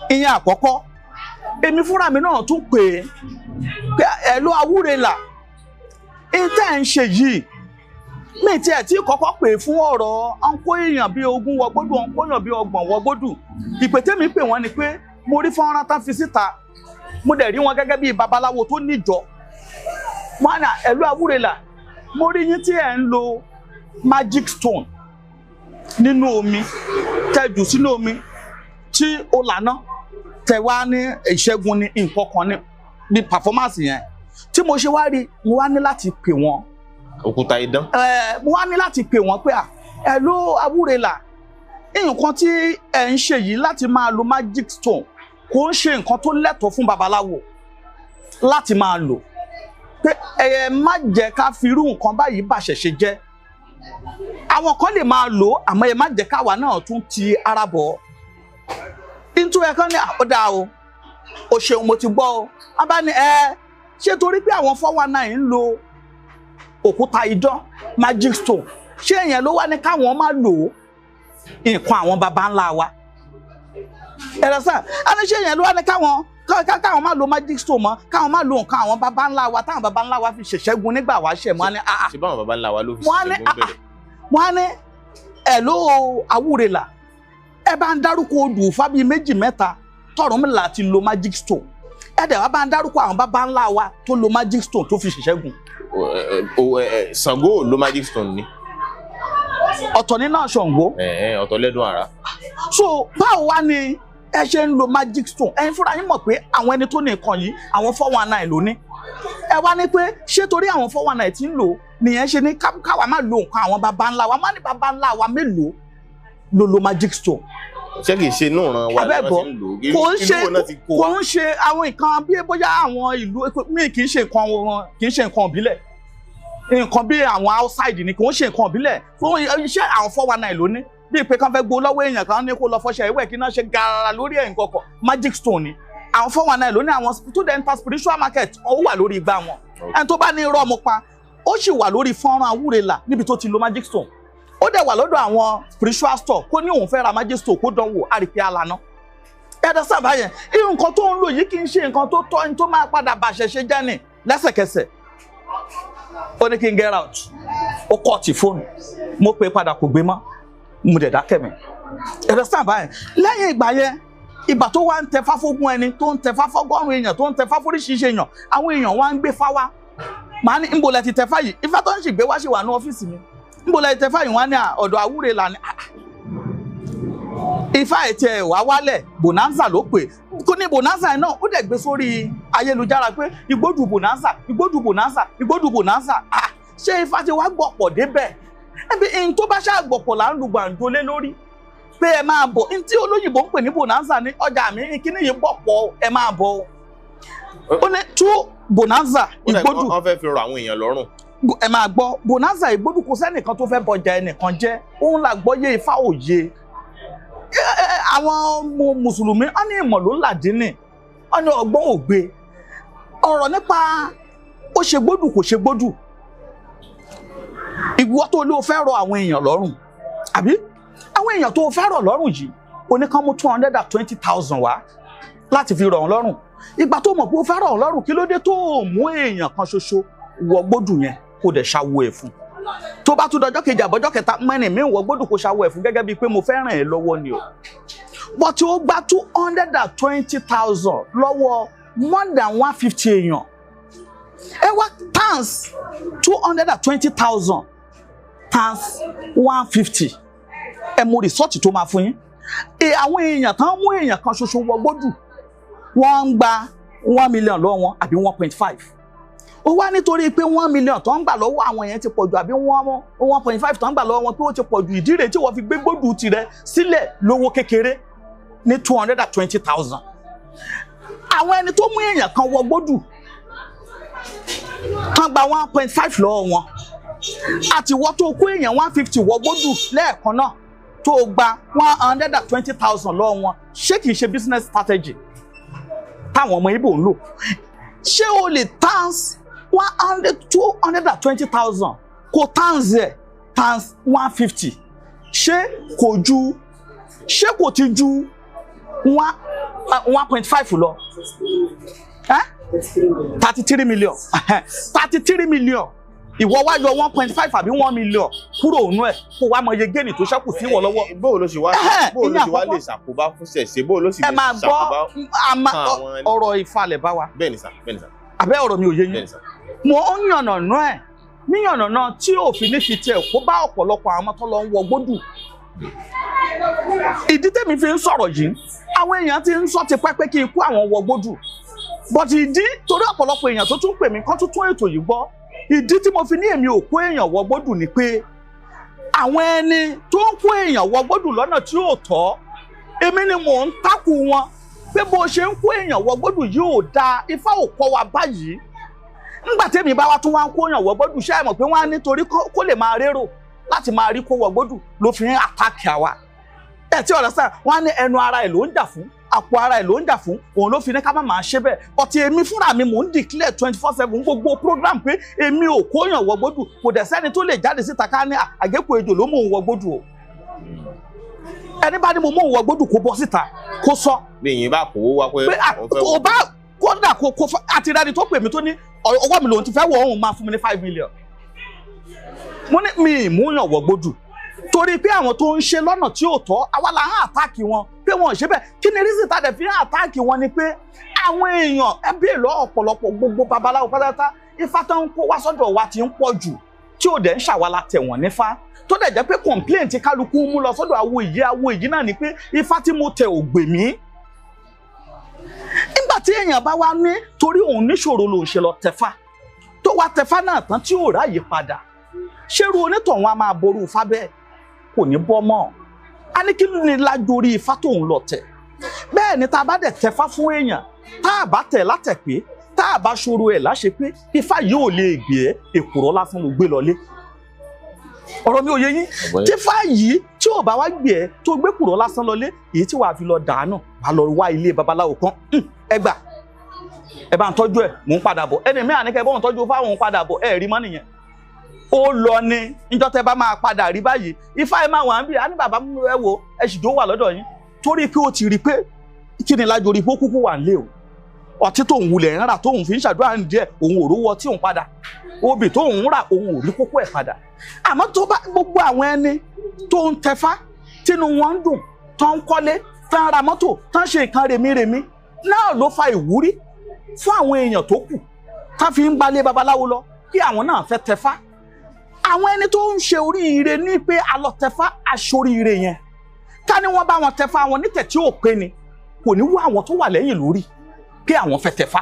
Ìyẹn àkọ́kọ́. Èmi fúnra mi náà tún pè é pé ẹ̀ ló Awúrẹ́là, ìtẹ́ ń ṣe yìí, mi tiẹ̀ tí kọ́kọ́ pè fún ọ̀rọ̀ ọ̀nkó èèyàn bíi 20 wọgbódù, ọ̀nkó èèyàn bíi 30 wọgbódù. Ìpè tẹ́mi pè wọ́n ni pé mo rí fọ́nrán tán fi síta, mo dẹ̀ rí wọn gẹ́gẹ́ bíi babaláwo tó níjọ. Wọn àná ẹ̀lú Awúrẹ́là, mo rí yín tí ẹ̀ ń lo magic stone nínú omi, tẹ́jù sínú omi tí ó lànà, tẹ wá ní ìṣẹ́gun ní nǹkan kan ní bí performance yẹn tí mo ṣe wá rí, mo wá ní láti pè wọ́n.
Òkúta idán.
Mo wá ní láti pè wọ́n pé ẹ ló Awúrẹ́là, nǹkan tí ẹ ń ṣe yìí láti máa lo magic stone kò ń ṣe nǹkan tó lẹ́tọ̀ọ́ fún babaláwo láti máa lò, pé ẹ má jẹ́ ká fi irú nǹkan báyìí bàṣẹ̀ṣe jẹ́. Àwọn kan lè máa lò, àmọ́ ẹ má jẹ́ káwa náà tún ti ara bọ̀. Nítorí ẹ kàn ní àkọ́dá o, o ṣeun, mo ti gbọ́ o. Wọ́n bá ní ẹ ṣé torí pé àwọn 419 ń lo òkúta idán magic stone, ṣé èèyàn ló wá ní káwọn máa lò ó, nǹkan àwọn baba ńlá wa? Ẹ̀rọ sàn á ní ṣé èèyàn ló wá ní káwọn máa lo magic stone mọ́, káwọn máa lo nǹkan àwọn baba ńlá wa táwọn baba ńlá wa fi ṣèṣẹ́gun nígbà wá ṣẹ̀ mọ́? Á ní àà.
Ṣé báwọn baba ńlá wa ló fi
Wọ́n á ní
ṣèṣẹ́gun bẹ̀rẹ̀?
Wọ́n á ní ẹ̀ ló Awúrẹ́là, ẹ bá ń dárúkọ odù Ifá bíi méjì mẹ́ta tọ̀rúnmìlà ti lo magic stone, ẹ dẹ̀ wá bá ń dárúkọ àwọn baba ńlá wa tó lo magic stone tó fi ṣèṣẹ́gun.
Ṣàngó ò lo magic stone ni.
Ọ̀tọ̀ nínú Ṣàngó.
Ọ̀tọ̀ lẹ́dùn àrà.
So báwo wá ni ẹ ṣe ń lo magic stone? Ẹ̀yin fúnra yín mọ̀ pé àwọn ẹni tó ní nǹkan yìí, àwọn 419 ló ní. Ẹ wá ní pé ṣé torí àwọn 419 tí ń lò nìyẹn ṣe ní káwa má lo nǹkan àwọn baba ńlá wa? Má ní baba ńlá wa mélòó ló lo magic stone?
Ṣé kìí ṣe inú ìran wa
Abẹ́bọ̀,
làwọn ti ń lò ó?
kò ń ṣe
Ìlú wo náà ti kó
kò
wa?
ń ṣe àwọn nǹkan bí bóyá àwọn ìlú míì, kì í ṣe nǹkan wọn, kì í ṣe nǹkan ìbílẹ̀, nǹkan bí àwọn outside ni, kò ń ṣe nǹkan ìbílẹ̀ fún iṣẹ́ àwọn 419 ló ní. Bíi pé kán fẹ́ gbó lọ́wọ́ èèyàn kan ní kó lọ fọṣẹ ìwẹ̀ kí náà ṣe garara lórí ẹ̀, nǹkan kan magic stone ni àwọn 419 ló ní. Àwọn tó dẹ̀ ń ta spiritual market, ó wà lórí igbá wọn. Ẹni tó bá ní irọ́ mo pa, ó sì wà lórí fọ́nrán Awúrẹ́là níbi tó ti lo magic stone. Ó dẹ̀ wà lọ́dọ̀ àwọn spiritual store, kó ní òun fẹ́ ra magic stone, kó dánwò àrípé alànà ẹ̀dá sábà yẹn. Irú nǹkan tó ń lò yìí kì í ṣe nǹkan tó tọ́ ní tó máa padà bàṣẹ̀ ṣe jẹ́ ni. Lẹ́sẹ̀kẹsẹ̀ ó ní kí n get out, ó kọ́ ti fóònù. Mo pè é padà, kò gbé mọ́, mo dẹ̀ dákẹ́ mi. Ẹ̀dá sábà yẹn. Lẹ́yìn ìgbà yẹn, ìgbà tó wá ń tẹ fáfógún ẹni tó ń tẹ fáfọ́gọ́rùn èèyàn, tó ń tẹ fáfóríṣiríṣi èèyàn, àwọn èèyàn wá ń gbé fáwá. Màá ní nbo lẹ ti tẹ fáyìí? Ifá tó ń sì gbé wá sì wà ní ọ́fíìsì mi. Nbo lẹ ti tẹ fáyìí? Wọ́n á ní ọ̀dọ̀ Awúrẹ́là ni. Ifá ètò ẹ̀ wá wálẹ̀, bonanza ló pè kó ní bonanza yẹn náà. Ó dẹ̀ gbé sórí ayélujára pé igbódù bonanza, igbódù bonanza, igbódù bonanza. Ṣé ifá ti wá gbọ̀pọ̀ débẹ̀? Ẹbí n tó bá ṣáà gbọ̀pọ̀ là ń lu gbàǹjo lé lórí pé ẹ máa bọ̀. N tí olóyìnbó ń pè ní bonanza ní ọjà mi, kíní yìí gbọ̀pọ̀, ẹ máa bọ̀. Ó ní tú bonanza
Ó dà bí
igbódù.
Wọ́n fẹ́ fi rọ àwọn èèyàn lọ́rùn.
Ẹ máa gbọ́, bonanza igbódù, kò sẹ́nìkan tó fẹ́ bọjà ẹnìkan jẹ́. Òun là gbọ́yé ifá òye. Àwọn mùsùlùmí wọ́n ní ìmọ̀ ló làdínì, wọ́n ní ọgbọ́n ògbé. Ọ̀rọ̀ nípa ó ṣe gbódù kò ṣe gbódù, ìwọ tó ló fẹ́ rọ àwọn èèyàn lọ́rùn, àbí àwọn èèyàn tó fẹ́ rọ̀ lọ́rùn yìí, oníkan mú 220,000 wá láti fi rọ̀ wọ́n lọ́rùn. Ìgbà tó mọ̀ pé ó fẹ́ rọ̀ wọ́n lọ́rùn, kí ló dé tó mú èèyàn kan ṣoṣo wọ gbódù yẹn, kó dẹ̀ ṣàwọ ẹ̀ fún? Tó bá tún dọjọ́ kejì àbọ̀jọ́ kẹta, mẹ́rin mi wọ gbódù, kó ṣàwọ ẹ̀ fún, gẹ́gẹ́ bíi pé mo fẹ́ ràn ẹ́ lọ́wọ́ ni o. But ó gba 220,000 lọ́wọ́ more than 150 èèyàn. Ẹ wá times 220,000 times 150, ẹ mú result tó máa fún yín. Àwọn èèyàn tán mú èèyàn kan ṣoṣo wọ gbódù, wọ́n ń gba 1 million lọ́wọ́ wọn àbí 1.5. Ó wá nítorí pé 1 million tó ń gbà lọ́wọ́ àwọn yẹn ti pọ̀ jù, àbí 1.5 tó ń gbà lọ́wọ́ wọn pé ó ti pọ̀ jù, ìdí rèé tí wọ́n fi gbé gbódù tirẹ̀ sílẹ̀ lówó kékeré ní 220,000. Àwọn ẹni tó mú èèyàn kan wọ gbódù tán gba 1.5 lọ́wọ́ wọn, àti wọ́n tó kó èèyàn 150 wọ gbódù lẹ́ẹ̀kan náà. tó o gba 120,000 lọ́wọ́ wọn, ṣé kìí ṣe business strategy táwọn ọmọ Ìgbò ń lò? Ṣé o lè times one hundred 220,000 kò times ẹ̀ times 150, ṣé kò ju, ṣé kò ti ju 1.5 lọ? 33 million, 33 million. Ìwọ wá yọ 1.5 àbí 1 million kúrò nínú ẹ̀, kó wá mọ iye gain tó ṣẹ́kù sí ìwọ lọ́wọ́.
Bó ló ṣe wá bó ló ṣe wá lè ṣàkóbá fún ṣẹ̀ṣẹ̀, bó ló sì
Ẹ
lè
máa gbọ́
ṣàkóbá
a máa
fún àwọn
ọ̀rọ̀ ìfalẹ̀ bá wa.
Bẹ́ẹ̀ ni sà, bẹ́ẹ̀ ni sà.
Àbẹ́ ọ̀rọ̀ mi ò yé yín?
Bẹ́ẹ̀ ni sà.
Mo ń yànnàná ẹ̀ níyànnàná tí òfin ní fi tiẹ̀ kó bá ọ̀pọ̀lọpọ̀ àwọn ọmọ tó lọ ń wọ gbódù. Ìdí tèmi fi ń sọ̀rọ̀ yìí, àwọn èèyàn ti ń sọ ti pẹ́ pé kí n kó àwọn wọ gbódù, but ìdí torí ọ̀pọ̀lọpọ̀ èèyàn tó tún pè mí kán tún tún ètò yìí gbọ́, ìdí tí mo fi ní èmi ò kó èèyàn wọ gbódù ni pé àwọn ẹni tó ń kó èèyàn wọ gbódù lọ́nà tí ò tọ́, èmi ni mò ń takù wọn pé bó ṣe ń kó èèyàn wọ gbódù yìí ò dáa, Ifá ò kọ́ wa báyìí. Ńgbà tẹ́mi bá wa tún wá ń kó èèyàn wọ gbódù, ṣé ẹ mọ̀ pé wọ́n á nítorí kó lè máa rérò láti máa rí kó wọ gbódù ló fi ń attack àwa ẹ tí ọ̀rọ̀ sáà. Wọ́n á ní ẹnu ara ẹ̀ ló ń jà fún, àpò ara ẹ̀ ló ń jà fún, òun ló fi ní ká má máa ṣe bẹ́ẹ̀. Ọtí èmi fúnra mi, mò ń declare 24/7 gbogbo program pé èmi ò kóyàn wọ gbódù. Kò dẹ̀ sẹ́ni tó lè jáde síta ká ní àgékù ejò ló mú òun wọ gbódù o. Ẹni bá ní mo mú òun wọ gbódù, kó bọ́ síta kó sọ.
Bí ìyẹn bá kówó wá pé
pé
òun fẹ́
kò
wọ
bá kódà kò àti rẹni tó pè mí tó ní ọwọ́ mi lòun ti fẹ́ wọ, òun máa fún mi ní 5 million. Mo ní mi ìmúyàn wọ gbódù torí pé àwọn tó ń ṣe lọ́nà tí ò tọ́, àwa là ń attack wọn pé wọn ò ṣe bẹ́ẹ̀. Kí ni reason tá a dẹ̀ fi ń attack wọn? Ni pé àwọn èèyàn ẹbí èlò ọ̀pọ̀lọpọ̀ gbogbo babaláwo pátápátá, ifá tó ń kó wá sọ́dọ̀ wa ti ń pọ̀ jù, tí ò dẹ̀ ń ṣàwálà tẹ̀ wọ́n nífá, tó dẹ̀ jẹ́ pé complaint tí kálukú ń mú lọ sọ́dọ̀ awo ìyí, awo ìyí náà ni pé ifá tí mo tẹ̀ ò gbè mí. Nígbà tí èèyàn bá wá ní torí òun níṣòro lòun ṣe lọ tẹ̀fá, tó wá tẹ̀fá náà tán tí ò ráàyè padà, ṣerú onítọ̀hún a máa ború ifá bẹ́ẹ̀? Kò ní bọ́ mọ́. A ní kí ni lájorí ifá tóun lọ tẹ̀? Bẹ́ẹ̀ ni tá a bá dẹ̀ tẹ̀fá fún èèyàn, tá a bá tẹ̀ látẹ̀ pé, tá a bá ṣòro ẹ̀ láṣẹ pé ifá yìí ò lè gbé ẹ́, èkùrọ́ lásán ló gbé lọlé. Ọ̀rọ̀ mi ò yé yín? Tífá yìí tí ò bá wá gbé ẹ, tó gbé kùrọ̀ lásán lọlé, èyí tí wàá fi lọ dànù, wàá lọ wá ilé babaláwo kan, ẹ gbà, ẹ bá ń tọ́jú ẹ, mò ń padà bọ̀." Ẹni mi àníkẹ́ bọ́ ń tọ́jú fáwọn, padà bọ̀, ẹ rí mọ́ nìyẹn, ó lọ ni. Níjọ́ tẹ́ bá máa padà rí báyìí, ifá ẹ máa wà ń bì á ní, "Bàbá, ẹ wo, ẹ sì jó wà lọ́dọ̀ yín," torí pé ó ti rí pé kí ni lájorí pé ó kúkú wà nílé o. Ọtí tóun wulẹ̀ ń rà tóun fi ń ṣàdúrà ń díẹ̀, òun ò rówó ọtí òun padà. Obì tóun rà, òun ò rí kókó ẹ̀ padà. Àmọ́ tó bá gbogbo àwọn ẹni tó ń tẹfá, tínú wọn ń dùn, tó ń kọ́lé, tó ń ra mọ́tò, tó ń ṣe nǹkan rèmírèmí náà, ló fa ìwúrí fún àwọn èèyàn tó kù tá fi ń gbalé babaláwo lọ kí àwọn náà fẹ́ tẹfá. Àwọn ẹni tó ń ṣe oríire ní pé alọ́tẹfá aṣoríire yẹn, ká ní wọ́n bá wọn tẹfá wọn nítẹ̀ tí ò pé ni, kò ní wú àwọn tó wà lẹ́yìn lórí pé àwọn fẹ́ tẹfá.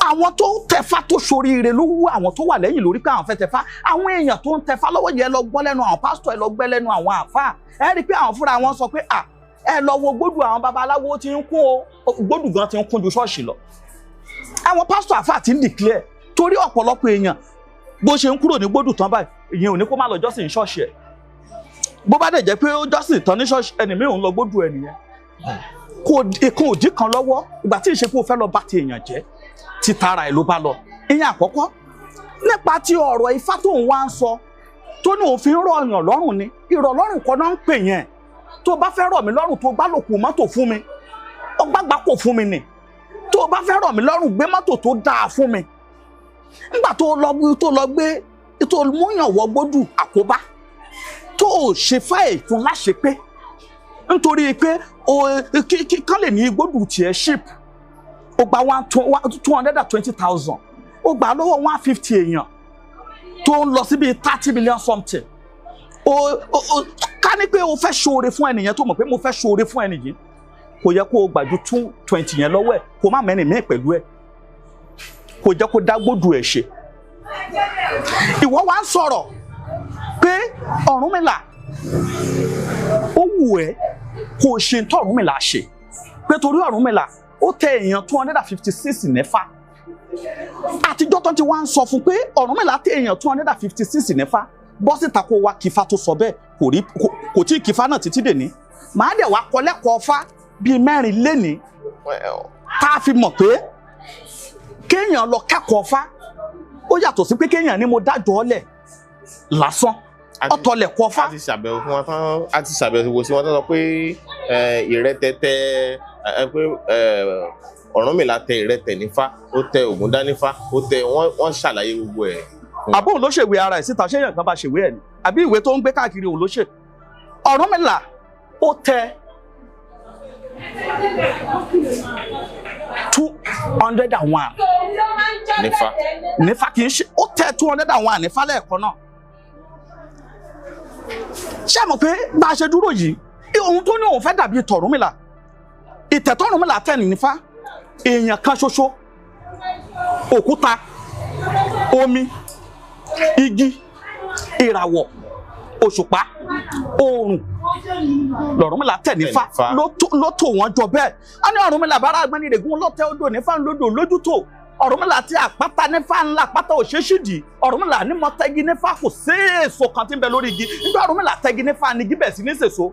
Àwọn tó tẹfá tó ṣoríire ló wú àwọn tó wà lẹ́yìn lórí pé àwọn fẹ́ tẹfá. Àwọn èèyàn tó ń tẹfá lọ́wọ́ yẹn, lọ gbọ́ lẹ́nu àwọn pásítọ̀, ẹ lọ gbẹ́ lẹ́nu àwọn àáfàá, ẹ rí i pé àwọn fúnra wọn sọ pé à ẹ lọ wo gbódù, àwọn babaláwo ti ń kún o, gbódù gan ti ń kún ju ṣọ́ọ̀ṣì lọ. Àwọn pásítọ̀, àáfàá ti ń declare, torí ọ̀pọ̀lọpọ̀ èèyàn bó ṣe ń kúrò ní gbódù tán báyìí, ìyẹn ò ní kó má lọ jọ́sìn ṣọ́ọ̀ṣì ẹ̀. Bó bá dẹ̀ jẹ́ pé ó jọ́sìn tán ní ṣọ́ọ̀ṣì, ẹnì mìíràn ń lọ gbódù ẹ̀ nìyẹn. Kò ìkan òdì kan lọ́wọ́ ìgbà tí ìṣe pé o fẹ́ lọ bá ti èèyàn jẹ́, ti tara ẹ̀ ló bá lọ. Ìyẹn àkọ́kọ́ nípa ti ọ̀rọ̀ ifá tó ń wá ń sọ, tó ní òun fi ń rọ̀ ọ̀yàn lọ́rùn ni. Ìrọ̀lọ́rùn kan náà ń pè yẹn. Tó bá fẹ́ rọ̀ mí lọ́rùn, tó gbá lòkù mọ́tò fún mi, ó gbàgbà kò fún mi nì. Tó bá fẹ́ rọ̀ mí lọ́rùn, gbé mọ́tò tó dáa fún mi. Nígbà tó lọ gbé tó múyàn wọ gbódù àkóbá, tó o ṣe fáì fún láṣẹ pé nítorí pé o kí kán lè ní gbódù tiẹ̀ ship, ó gba 220,000, ó gbà lọ́wọ́ 150 èèyàn tó ń lọ síbi 30 million something. O ká ní pé o fẹ́ ṣoore fún ẹnìyẹn, tó mọ̀ pé mo fẹ́ ṣoore fún ẹnìyẹn, kò yẹ kó o gbà ju 220 yẹn lọ́wọ́ ẹ̀, kó má mẹ́rin míì pẹ̀lú ẹ̀, kò jẹ́ kó dá gbódù ẹ̀ ṣe. Ìwọ wá ń sọ̀rọ̀ pé Ọ̀rúnmìlà, ó wù ẹ́ kó o ṣe tó Ọ̀rúnmìlà ṣe, pé torí Ọ̀rúnmìlà ó tẹ èèyàn 256 nífá. Àtijọ́ tó ti wá ń sọ fún pé Ọ̀rúnmìlà tẹ èèyàn 256 nífá, bọ́ síta kó wá kífá tó sọ bẹ́ẹ̀. Kò rí. Kò tí ì kífá náà títí dèní. Màá dẹ̀ wá kọ́ lẹ́kọ̀ọ́ fá bíi 4 lénìí, tá a fi mọ̀ pé kéèyàn lọ kẹ́kọ̀ọ́ fá ó yàtọ̀ sí pé kéèyàn ní mo dájọ́ lẹ̀ lásán. Ọ̀tọ̀ lẹ̀kọ́ fá.
A ti ṣàbẹ̀wò fún wọn tán, a ti ṣàbẹ̀wò sí wọn tán, sọ pé ìrẹ́tẹ̀tẹ̀ pé Ọ̀rúnmìlà tẹ ìrẹ́tẹ̀ nífá, ó tẹ Ògúndá nífá, ó tẹ wọ́n ṣàlàyé gbogbo ẹ̀.
Àbóhùn ló ṣèwé ara ẹ̀ síta, ṣé èèyàn kan bá ṣèwé ẹ̀ ni àbí ìwé tó ń gbé káàkiri òun ló ṣe? Ọ̀rúnmìlà ó tẹ 201
nífá.
Nífá kì í ṣe ó tẹ 201 nífá lẹ́ẹ̀kan náà. Ṣé ẹ mọ̀ pé bá a ṣe dúró yìí, ohun tó ní òun fẹ́ dàbí tọ̀rúnmìlà, ìtẹ̀tọ̀rúnmìlà tẹ̀ ní nífá, èèyàn kan ṣoṣo, òkúta, omi, igi, ìràwọ̀, òṣùpá, oòrùn lọ̀rúnmìlà tẹ̀ nífá ló tò wọ́n jọ bẹ́ẹ̀. A ní Ọ̀rúnmìlà bára agbẹ́nirègún lọ́tẹ̀ odò nífá ńlódò lójútò. Ọ̀rúnmìlà tí àpáta nífá ńlá àpáta òṣèṣìdì. Ọ̀rúnmìlà ní mọ tẹ́gi nífá, kò séèso kan tí ń bẹ lórí igi. Nígbà Ọ̀rúnmìlà tẹ́gi nífá ni igi bẹ̀ sí ní sèso.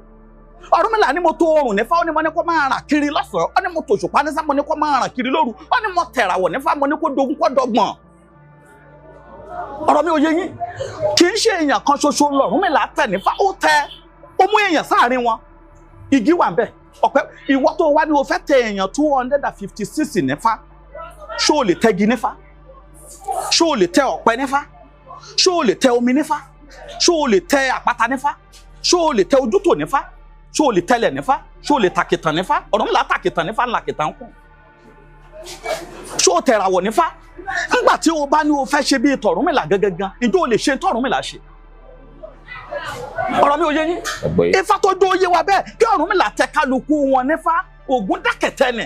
Ọ̀rúnmìlà ní mo tó oòrùn nífá, ó ní mo ní kó máa ràn kiri lọ́sàn-án. Ó ní mo tó òṣùpá nífá, mo ní kó máa ràn kiri lóru. Ó ní mo tẹ̀ràwọ̀ nífá, mo ní kó dogun kó dọgbọ̀n. Ọ̀rọ̀ mi ò yé yín. Kì í ṣe èèyàn kan ṣoṣo lọ̀rúnmìlà tẹ̀ nífá, ó tẹ ó mú èèyàn sáàrin wọn. Igi wà ń bẹ, ọ̀pẹ. Ìwọ tó wá ní o fẹ́ tẹ èèyàn 256 nífá, ṣó o lè tẹgi nífá? Ṣó o lè tẹ ọ̀pẹ nífá? Ṣó o lè tẹ omi nífá? Ṣó o lè tẹ àpáta nífá? Ṣó o lè tẹ ojútò nífá? Ṣó o lè tẹlẹ̀ nífá? Ṣó o lè tàkìtàn nífá? Ọ̀rúnmìlà tàkìtàn nífá ńlá kìtàn kù. Ṣó o tẹ̀ràwọ̀ nífá? Nígbà tí o bá ní o fẹ́ ṣe bíi tọ̀rúnmìlà gangan, ǹjẹ́ o lè ṣe tọ̀rúnmìlà ṣe? Ọ̀rọ̀ mi ò yé yín. Ifá tó dó yé wa bẹ́ẹ̀ kí Ọ̀rúnmìlà tẹ kálukú wọn nífá. Ògún dákẹ̀tẹ̀ nì,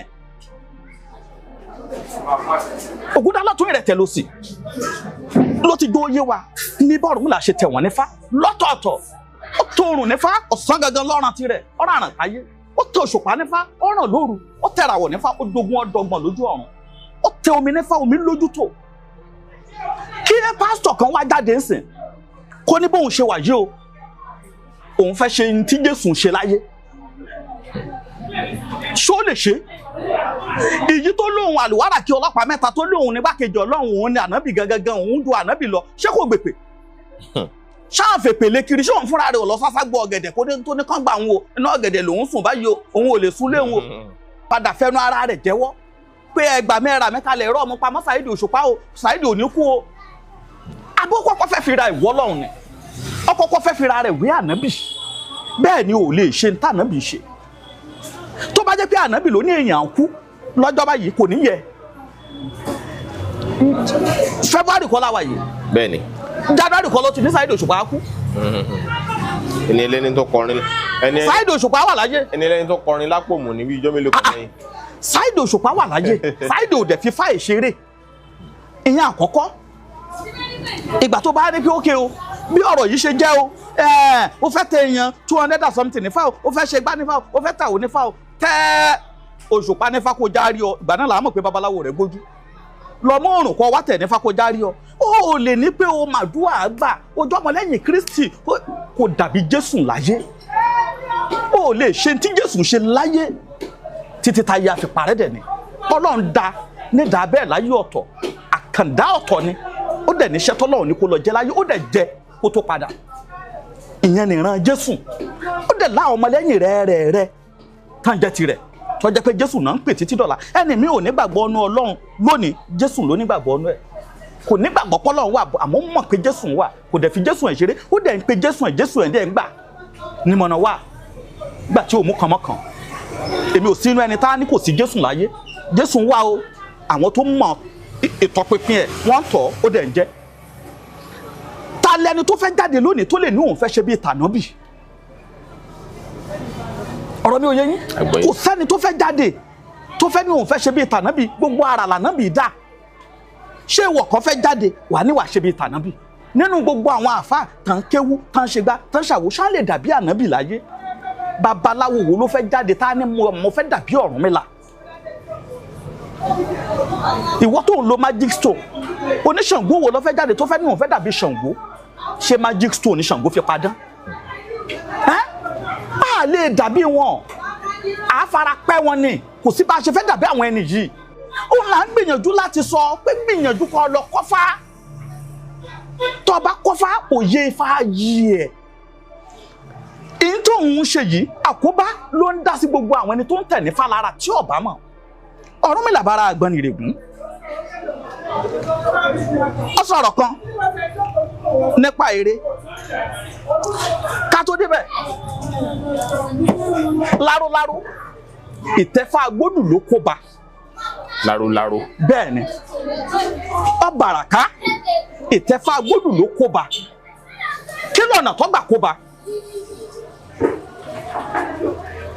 Ògún dá lọ́tún ìrẹ̀tẹ̀ ló sì ló ti dó yé wa ní bá Ọ̀rúnmìlà ṣe tẹ̀ wọ́n nífá lọ́tọ̀ọ̀tọ̀. Ó torùn nífá ọ̀sán gangan lọ́ràn tirẹ̀, ọ̀ràn àràn táyé. Ó tẹ òṣùpá nífá, ọ̀ràn lóru. Ó tẹ̀ràwọ̀ nífá, ó dogun ọdọgbọ̀n lójú ọ̀run. Ó tẹ omi nífá, omi lójú tó. Kí ẹ pásítọ̀ kan wá jáde ńsìn kó ní bóun ṣe wà yìí o, òun fẹ́ ṣe ní tí Jésù ń ṣe láyé, ṣó lè ṣe? Èyí tó lóun àlùwárà kí ọlọ́pàá mẹ́ta tó lóun nígbàkejì Ọlọ́run, òun ni ànábì gangan, òun ju ànábì lọ, ṣé kò gbèpè? Ṣáàfèpè lè kiri, ṣé òun fúnra rẹ̀ ò lọ fáfá gbọ́ ọ̀gẹ̀dẹ̀ kó tó ní kán gbà òun o, iná ọ̀gẹ̀dẹ̀ lòun sùn báyìí o, òun ò lè sùn léun o. Padà fẹnu ara rẹ̀ jẹ́wọ́ pé ẹgbàá mẹ́ra mẹ́ta lè rọ́ ọmọ pamọ́ Saheed Òṣùpá o, Saheed ò ní kú o. Abó kọ́kọ́ fẹ́ fira ìwọ́ lọ́hùn ni, ọkọ́kọ́ fẹ́ fira rẹ̀ wé ànábì. Bẹ́ẹ̀ ni ò lè ṣe ní tànábì ṣe. Tó bá jẹ́ pé ànábì ló ní èèyàn kú lọ́jọ́ báyìí, kò ní yẹ. February kọ́ la wà yìí.
Bẹ́ẹ̀ni.
January kọ́ ló ti ní Saheed Òṣùpá kú.
Ẹni ẹlẹ́ni tó kọrin.
Saheed Òṣùpá wà láyé.
Ẹni ẹlẹ́ni tó kọrin lápòmù níbi ìjọ mélòó kan lẹ́yìn.
Saheed Òṣùpá wà láyé. Saheed ò dẹ̀ fi fáì ṣeré. Ìyẹn àkọ́kọ́. Ìgbà tó bá rí pé ókè o, bí ọ̀rọ̀ yìí ṣe jẹ́ o, ó fẹ́ tẹ èèyàn 200 and something nífà o, ó fẹ́ ṣe gbá nífà o, ó fẹ́ tàwọ̀ nífà o, tẹ́ Òṣùpá nífà kó járí ọ. Ìgbà náà làá mọ̀ pé babaláwo rẹ̀ gbójú lọ́mọ òrùn kọ́ wá tẹ̀ nífà kó járí ọ. Ó lè ní pé o màdúrà gbà, ojú ọmọlẹ́yìn Kristi kò dàbí Jésù láyé. Ó lè ṣe tí Jésù ṣe láyé títí táyé àfipárẹ́ dẹ̀ ni. Ọlọ́run da nídàá bẹ́ẹ̀ láyé ọ̀tọ̀, àkàndá ọ̀tọ̀ ni. Ó dẹ̀ níṣẹ́ tọ́lọ́run ní kó lọ jẹ́ láyé, ó dẹ̀ jẹ́ kó tó padà. Ìyẹn nìran Jésù. Ó dẹ̀ láwọn ọmọlẹ́yìn rẹ̀ rẹ̀ rẹ̀ tán jẹ́ tirẹ̀, tó jẹ́ pé Jésù náà ń pè títí dọ̀la. Ẹni mi ò nígbàgbọ́ ọnú Ọlọ́run lónìí, Jésù ló nígbàgbọ́ ọnú ẹ̀. Kò nígbàgbọ́ pọ́lọ́run wà, àmọ́ mọ̀ pé Jésù wà, kò dẹ̀ fi Jésù ẹ̀ ṣeré. Ó dẹ̀ ń pe Jésù ẹ̀, Jésù ẹ̀ dẹ̀ ń gbà nímọ̀nà wà gbà tí òun kàn mọ́kàn. Èmi ò sí inú ẹni tá a ní kò sí Jésù láyé. Jésù wà o, àwọn tó mọ̀ ìtọpinpin ẹ̀ wọ́n tọ̀, ó dẹ̀ ń jẹ́. Ta lẹni tó fẹ́ jáde lónìí tó lè ní òun fẹ́ ṣe bíi tànábì? Ọ̀rọ̀ mi ò yé yín. Kò sẹ́ni tó fẹ́ jáde tó fẹ́ ní òun fẹ́ ṣe bíi tànábì. Gbogbo ara lànábì dá. Ṣé ìwọ kan fẹ́ jáde wà ní wàá ṣe bíi tànábì? Nínú gbogbo àwọn àáfàá tán kéwú tán ṣe gbá tán ṣàwò, ṣá lè dàbí ànábì láyé? Babaláwo wo ló fẹ́ jáde tá ní mo fẹ́ dàbí Ọ̀rúnmìlà? Ìwọ tó ń lo magic stone, oníṣàngó wo ló fẹ́ jáde tó fẹ́ ní òun fẹ́ dàbí Ṣàngó? Ṣé magic stone ní Ṣàngó fi padán? A lè dàbí wọn, à fara pẹ́ wọn ni, kò sí bá a ṣe fẹ́ dàbí àwọn ẹni yìí. Ó là ń gbìyànjú láti sọ pé gbìyànjú kó lọ kọ́fá. Tó bá kọ́fá, òye Ifá yí ẹ̀. Èyí tó ń ṣe yìí, àkóbá ló ń dá sí gbogbo àwọn ẹni tó ń tẹ̀ nífá lára tí ò bá mọ̀. Ọ̀rúnmìlà bára Àgbọnnìrègún ó sọ̀rọ̀ kan nípa ère. Ká tó débẹ̀, láróláró ìtẹ́fà gbódù ló kó ba.
Láróláró.
Bẹ́ẹ̀ ni, ọ̀bàràká ìtẹ́fà gbódù ló kó ba. Kí lọ́nà tó gbà kó ba?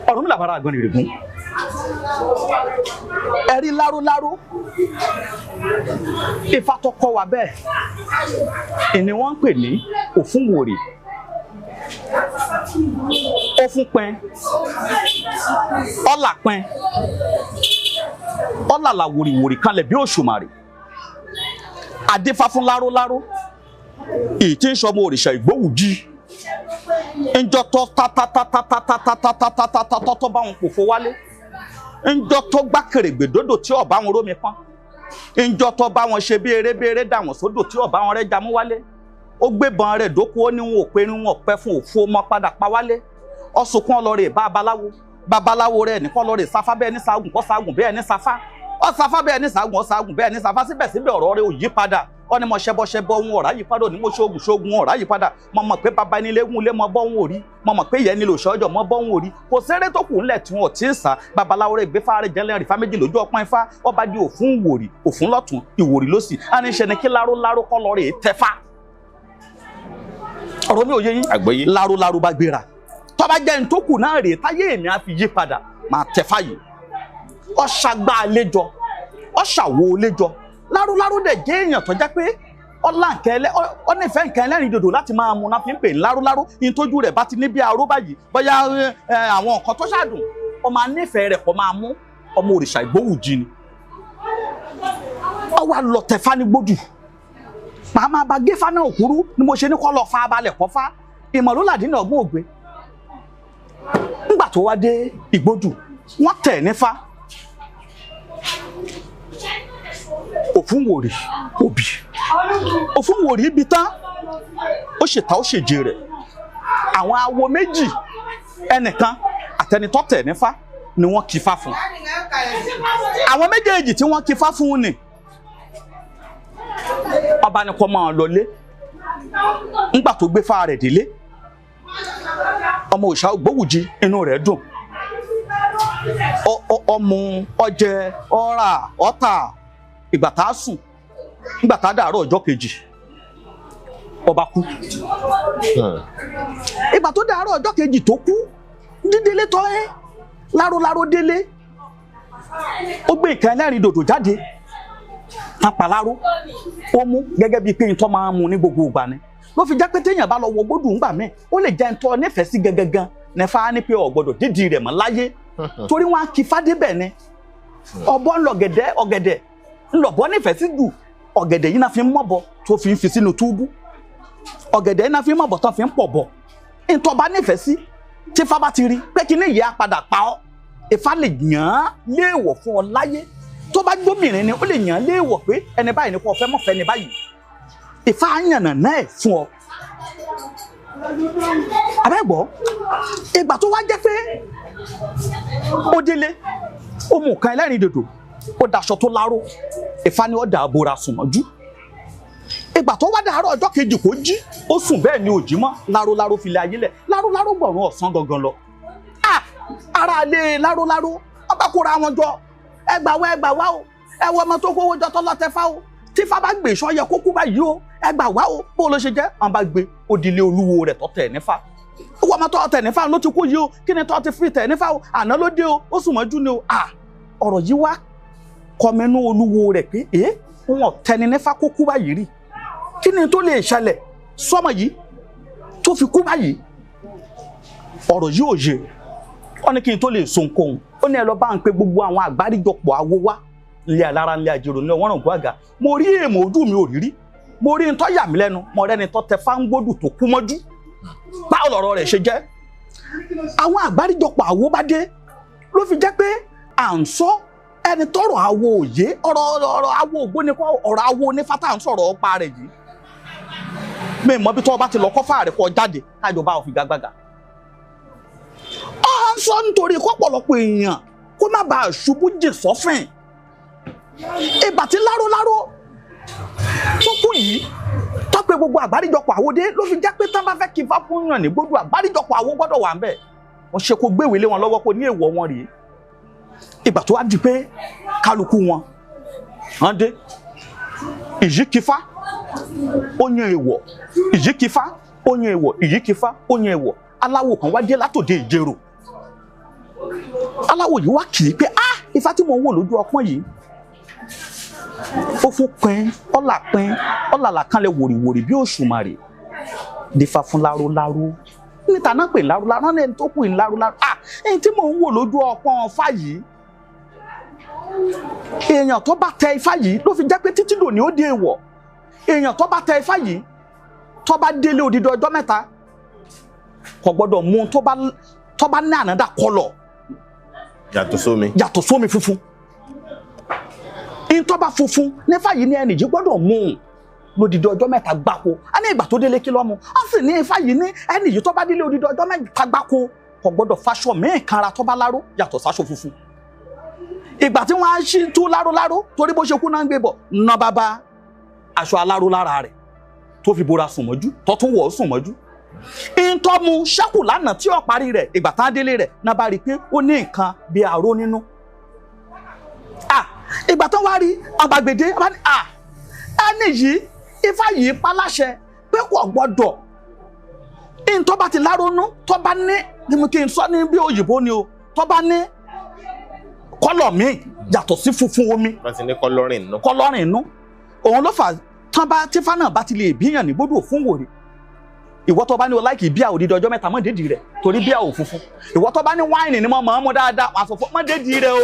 Ọ̀rúnmìlà bára Àgbọnnìrègún ẹ̀rí láróláró Ifá tó kọ́ wa bẹ́ẹ̀ ìní wọ́n ń pè ní òfúnwòrì. Òfúnpin, ọ̀làpin, ọ̀làlà wòrìwòrì kalẹ̀ bí òṣùmàrè. Adífá fún láróláró èyí tí ń sọmọ òrìṣà ìgbówùjí ńjọ tó tátátátátátátátátátátá tó bá wọn pòfo wálé, ńjọ tó gbá kèrègbè dódò tí ọba wọn rómi pọ́n, ńjọ tó bá wọn ṣe bí eré bí eré dà wọn sódò tí ọba wọn rẹ́ja mú wálé. Ó gbébọn rẹ̀ dóko, ó ní wọn ò pé ní wọn ò pẹ́ fún òfo mọ́ padà pa wálé. Ọ̀sùnkún ọlọ́rẹ̀ bá babaláwo, babaláwo rẹ̀ nìkan lọ́rẹ̀ sáfá bẹ́ẹ̀ ní sáàgùn kọ́ sáàgùn bẹ́ẹ̀ ní sáfá, ọ̀sáfá bẹ́ẹ̀ ní sáàgùn ọ̀sáàgùn bẹ́ẹ̀ ní sáfá. Síbẹ̀síbẹ̀ ọ̀rọ̀ rẹ̀ ò yí padà. Ó ní mo ṣẹbọ ṣẹbọ ohun ọ̀rá yí padà, ní mo ṣoògùn ṣoògùn ọ̀rá yí padà. Mo mọ̀ pé baba ẹni léegun lé mọ bọ́ òun ò rí, mo mọ̀ pé ìyẹn ni lòṣọ́jọ́ mọ bọ́ òun ò rí. Kò séré tó kù ńlẹ̀ tí wọn ò tí ì sá. Babaláwo rẹ̀ gbé fáre jẹ́lẹ̀ rìfá méjì lójú ọpọ́n ifá, ọba di òfún wòrì, òfún lọ́tún, ìwòrì lósì. Á ní ṣe ni kí láró láró kọ́ lọ rè é tẹ́fá. Ọ̀rọ̀ mi ò yé yín.
Àgbọ́yé.
Láró láró bá gbéra, tó bá jẹ́ ntòkù náà rèé táyé èmi á fi yí padà, máa tẹ́fá yìí. Ọ̀ṣàgbà àlejò, ọ̀ṣàwò àlejò. Láróláró dẹ̀ jẹ́ èèyàn tó jẹ́ pé ọ̀nìfẹ́ nǹkan ẹlẹ́rìn dòdò láti máa mu náà fi ń pè ní láróláró. Ìtọ́jú rẹ̀ bá ti ní bí aró báyìí, bóyá àwọn nǹkan tó ṣàdùn, ó máa nífẹ̀ẹ́ rẹ̀ kó máa mú. Ọmọ òrìṣà ìgbówùjí ni. Ó wá lọ tẹ̀fá ní gbódù. Màá bá géfá náà òkúrú ni mo ṣe ní kọ́ lọ fa abalẹ̀ kọ́ fá. Ìmọ̀lólàdí náà ọgbọ́n ògbé. Nígbà tó wá dé ìgbódù, wọ́n tẹ̀ nífá. Òfúnwòrì òbí, òfúnwòrì ibi tán, ó ṣètà ó ṣèjì rẹ̀. Àwọn awo méjì, ẹnìkan àtẹnitọ́tẹ̀ nífá ni wọ́n kì í fá fún. Àwọn méjèèjì tí wọ́n kì í fá fún ni ọba ni kò máa lọlé. Ńgbà tó gbé fá rẹ̀ délé, ọmọ òòṣà Ògbówùjí inú rẹ̀ dùn. Ọmú ọjẹ ọrà ọtà. Ìgbà tá a sùn, ìgbà tá a dàárọ̀ ọjọ́ kejì, ọba kú. Ìgbà tó dàárọ̀ ọjọ́ kejì tó kú, dídélé tọ́ ẹ́ láróláró délé, ó gbé nǹkan ẹlẹ́rìn dòdò jáde tapaláró, ó mú gẹ́gẹ́ bíi pé ntọ́ máa ń mu ní gbogbo ìgbà ni. Ló fi jẹ́ pé téèyàn bá lọ wọ gbódùn ńgbà míì, ó lè jẹ́ ntọ́ nífẹ̀ẹ́ sí gangan nífa ní pé ò gbọ́dọ̀ dídì rẹ̀ mọ́ láyé, torí wọn á kí fádébẹ̀ ni. Ọ̀bọ ńlọgẹ̀dẹ̀, ọ̀gẹ̀dẹ̀ ńlọbọ nífẹ̀ẹ́ sí jù. Ọ̀gẹ̀dẹ̀ yìí náà fi ń mọ̀bọ tó fi ń fi sínú túbú. Ọ̀gẹ̀dẹ̀ yìí náà fi ń mọ̀bọ tó fi ń pọ̀ bọ̀. Ntọ́ bá nífẹ̀ẹ́ sí, tí Ifá bá ti rí pé kí ní ìyá padà pa ọ́, Ifá lè yàn án léèwọ̀ fún ọ láyé. Tó bá gbómìnrin ni, ó lè yàn án léèwọ̀ pé ẹni báyìí ni kò fẹ́ mọ̀fẹ́ ni báyìí. Ifá yànnà náà ẹ̀ fún ọ. Abẹ́gbọ́, ìgbà tó wá jẹ́ pé ó délé, ó mú nǹkan ẹlẹ́rìn dòdò, ó daṣọ tó láró, Ifá ni ó dà bora sùn mọ́jú. Ìgbà tó wá dàárọ̀ ọjọ́ kejì kò jí, ó sùn bẹ́ẹ̀ ni ò jí mọ́. Láróláró filẹ̀ ayé lẹ̀, láróláró gbọ̀rún ọ̀sán gangan lọ. Ara lé láróláró, wọ́n bá kóra wọn jọ, ẹ gbà wá, ẹ gbà wá o, ẹ wọ ọmọ tó kówó jọ tọ́lọ́tẹ fá o, tí Ifá bá gbé sọ́yẹ kó kú báyìí o, ẹ gbà wá o, bó ló ṣe jẹ́? Wọ́n bá gbé òdìlé olúwo rẹ̀ tọ́tẹ̀ nífá. Wọ́n ọmọ tó tẹ̀ nífá ló ti kú yìí o, kí ni tó ti fi tẹ̀ nífá o, àná ló dé o, ó sùn mọ́jú ni o. Ọ̀rọ̀ yìí wá kọminú olúwo rẹ̀ pé ẹ wọn tẹni nífá kó kú báyìí rí, kí ni tó lè ṣẹlẹ̀ sọ́mọ yìí tó fi kú báyìí? Ọ̀rọ̀ yìí ò yé. Ó ní kí n tó lè so nǹkan, ó ní ẹ lọ bá ń pe gbogbo àwọn àgbáríjọpọ̀ awo wá nílé alára, nílé àjèrò, nílé ọwọ́ràn gbàgà. Mo rí èèmọ̀ ojú mi ò rí rí, mo rí ntọ́ yà mí lẹ́nu, mo rẹ́ni tó tẹ fáńgbódù tó kú mọ́jú. Báwo lọ̀rọ̀ rẹ̀ ṣe jẹ́? Àwọn àgbáríjọpọ̀ àwo bá dé ló fi jẹ́ pé à ń sọ ẹni tọrọ àwo òye ọ̀rọ̀ ọ̀rọ̀ àwo ògbóni kọ́ ọ̀rọ̀ àwo onífá tá à ń sọ̀rọ̀ ọpa rẹ̀ yìí. Mi mọ bí tọ́ bá ti lọ kọ́fà rẹ̀ kọ́ jáde kájọ bá òfin gbàgbàgà. Ọ ń sọ nítorí kọ́pọ̀lọpọ̀ èèyàn kó má bàa ṣubú jìn sọ́fìn. Ìgbà tí láróláró tó kú yìí tọ́pẹ́ gbogbo àgbáríjọpọ̀ àwo dé ló fi jẹ́ pé tán bá fẹ́ kí ifá fún yàn ní gbogbo àgbáríjọpọ̀ àwo gbọ́dọ̀ wà ń bẹ̀. Wọ́n ṣe kó gbéwèé lé wọn lọ́wọ́ kó ní èèwọ̀ wọn rèé. Ìgbà tó wá di pé kálukú wọn hàn dé ìyíkífá ó yan èèwọ̀, ìyíkífá ó yan èèwọ̀, ìyíkífá ó yan èèwọ̀. Aláwo kan wá dé látòde Ìjerò. Aláwo yìí wá kì í pé ah, ifá tí mò ń wò lójú ọpọ́n yìí ó fún pin ọ̀là pin ọ̀làlà kan lè wòrìwòrì bí òṣùmàrè dífá fún láróláró. Níta náà pè láróláró ní ẹni tó kù ní láróláró. Ah, ẹni tí mò ń wò lójú ọpọ́n ifá yìí, èèyàn tó bá tẹ ifá yìí ló fi jẹ́ pé títí dòní ó di èèwọ̀. Èèyàn tó bá tẹ ifá yìí tó bá délé odidi ọjọ́ mẹ́ta kò gbọ́dọ̀ mú tó bá ní ànádà kọlọ̀
yàtọ̀ sómi.
Yàtọ̀ sómi funfun. Ìtọ́ bá funfun nífà yìí ní ẹnì yìí gbọ́dọ̀ mú un lódidi ọjọ́ mẹ́ta gbáko. A ní ìgbà tó délé kí lọ́mú a sì ní ifá yìí ní ẹnì yìí tó bá délé odidi ọjọ́ mẹ́ta gbáko kò gbọ́dọ̀ faṣọ míì kanra tó bá láró yàtọ̀ sáṣọ funfun. Ìgbà tí wọ́n á ṣí tú láróláró torí bó ṣe kú náà ń gbé bọ̀ ná bàbá aṣọ aláró lára rẹ̀ tó fi bora sùn mọ́jú tó tún wọ̀ ọ́ sùn mọ́jú. Ìtọ́mu ṣẹ́kù lánàá tí ó parí rẹ̀ ìgbà tá a délé rẹ̀ náà bá rí i pé ó ní nǹkan bíi àró nínú. Ìgbà tó wá rí àbàgbèdé ẹni yìí ifá yìí paláṣẹ pé kò gbọdọ̀ ìtọ́ bá ti láronú tó bá ní kí n sọ ní bí òyìnbó ni o tó bá ní kọ́lọ̀ míì yàtọ̀ sí funfun omi.
Bá ti ní kọ́lọ́rìn nù.
Kọ́lọ́rìn nù òun ló fà tán bá tífá náà bá ti lè bíyàn ní gbódò fún wòrè. Ìwọ tó bá ní o láìkì bíà òdìdí ọjọ́ mẹ́ta mọ́ dédìí rẹ̀ torí bíà ò funfun. Ìwọ tó bá ní wáìnì ni mo mọ̀ ọ́n mu dáadáa wàá sọ fún mọ́ dédìí rẹ̀ o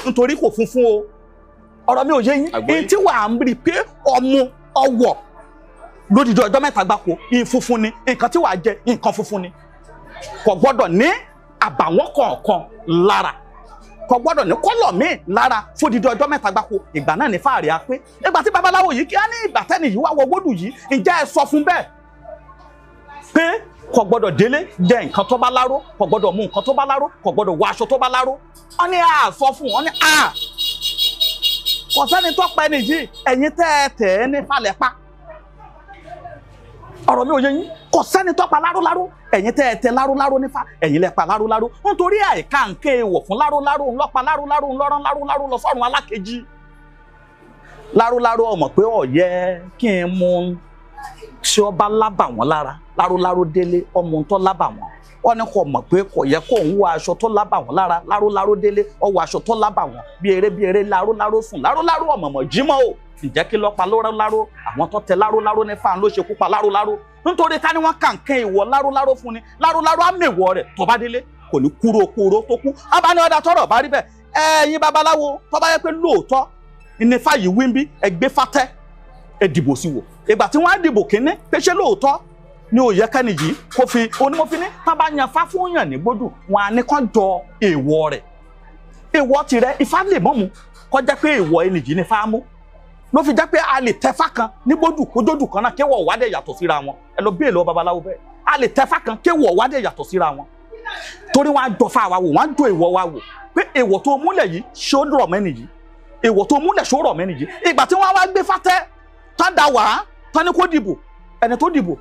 nítorí kò funfun o. Ọ̀rọ̀ mi ò yé yín. Èyí tí wàá ń rí pé ọmú ọwọ̀ lódìdí ọjọ́ mẹ́ta gbáko ìyìn funfun ni nǹkan tí wàá jẹ nǹkan funfun ni. Kò gbọ́dọ̀ ní àbàwọ́n kọ̀ọ̀kan lára, kò gbọ́dọ̀ ní kọ́lọ̀ míì lára fódìdí ọjọ́ mẹ́ta gbáko. Ìgbà náà ní fáàrí á pé. Ìgbà tí babaláwo yìí kí á ní ìgbà tẹ́ni yìí wá wọ gbódù yìí ǹjẹ́ ẹ sọ fún bẹ́ẹ̀ pé kò gbọ́dọ̀ délé jẹ nǹkan tó bá láró, kò gbọ́dọ̀ mú nǹkan tó bá láró, kò gbọ́dọ̀ wọ aṣọ tó bá láró. Wọ́n ní à sọ fún wọn ní à kò sẹ́ni tó pẹ́ nìyí ẹ̀yin tẹ́ ẹ tẹ̀ ẹ́ ní falẹ̀ pa. Ọ̀rọ̀ mi ò yé yín. Kò sẹ́ni tó pa láróláró ẹ̀yin tẹ́ ẹ tẹ láróláró nífa ẹ̀yin lẹ pa láróláró nítorí àìka nǹkan èèwọ̀ fún láróláró ńlọ́pa láróláró ńlọ́rán láróláró lọ sọ́run alákejì. Láróláró ọmọ pé ọ̀yẹ́ kí n mú tí ó bá lábà wọ́n lára. Láróláró délé ọmọ tó lábà wọ́n wọ́n ní kò mọ̀ pé kò yẹ kó ń wọ aṣọ tó lábà wọ́n lára. Láróláró délé ó wọ aṣọ tó lábà wọ́n bí eré bí eré láróláró sùn láróláró ọ̀mọ̀mọ̀ jímọ̀ o. Ǹjẹ́ kí ló pa láróláró? Àwọn tó tẹ láróláró ní fáwọn ló ṣekú pa láróláró nítorí ká ní wọ́n kà ń kẹ́ ìwọ láróláró fún ni. Láróláró àmèwọ̀ rẹ̀ tó bá délé kò ní kúrò kúrò tó kú. Abáni ọ̀dà tọrọ bá rí bẹ́ẹ̀ ẹ̀yin babaláwo tó bá yẹ pé lóòótọ́ ní fàyè wíńbí ẹgbẹ́ fatẹ́ ẹ dìbò sí wò. Ìgbà tí wọ́n á dìbò kínní pé ṣé lóòótọ́ ni ò yẹ kẹ́ni yìí kó fi onímọ̀fínní tán bá yan fá fún yàn ní gbódù wọn á ní kán jọ èèwọ̀ rẹ̀. Èèwọ̀ tirẹ̀ ifá lè mọ́ mu kọjá pé èèwọ̀ ẹni yìí ni fá mú ló fi jẹ́ pé a lè tẹfá kan ní gbódù kójódù kan náà kéwọ̀ wádẹ̀ yàtọ̀ síra wọn. Ẹ lọ bí èlò babaláwo bẹ́ẹ̀ a lè tẹfá kan kéwọ̀ wádẹ̀ yàtọ̀ síra wọn torí wọn á jọ fa wa wò wọn á jọ èèwọ̀ wa wò pé èèwọ̀ tó múlẹ̀ yìí ṣó rọ̀ mẹ́ni yìí, èèwọ̀ tó múlẹ̀ ṣó rọ̀ mẹ́ni yìí. Ìgbà tí wọ́n wá gbé fátẹ́ tán da wàá tán ní kó dìbò ẹni tó dìbò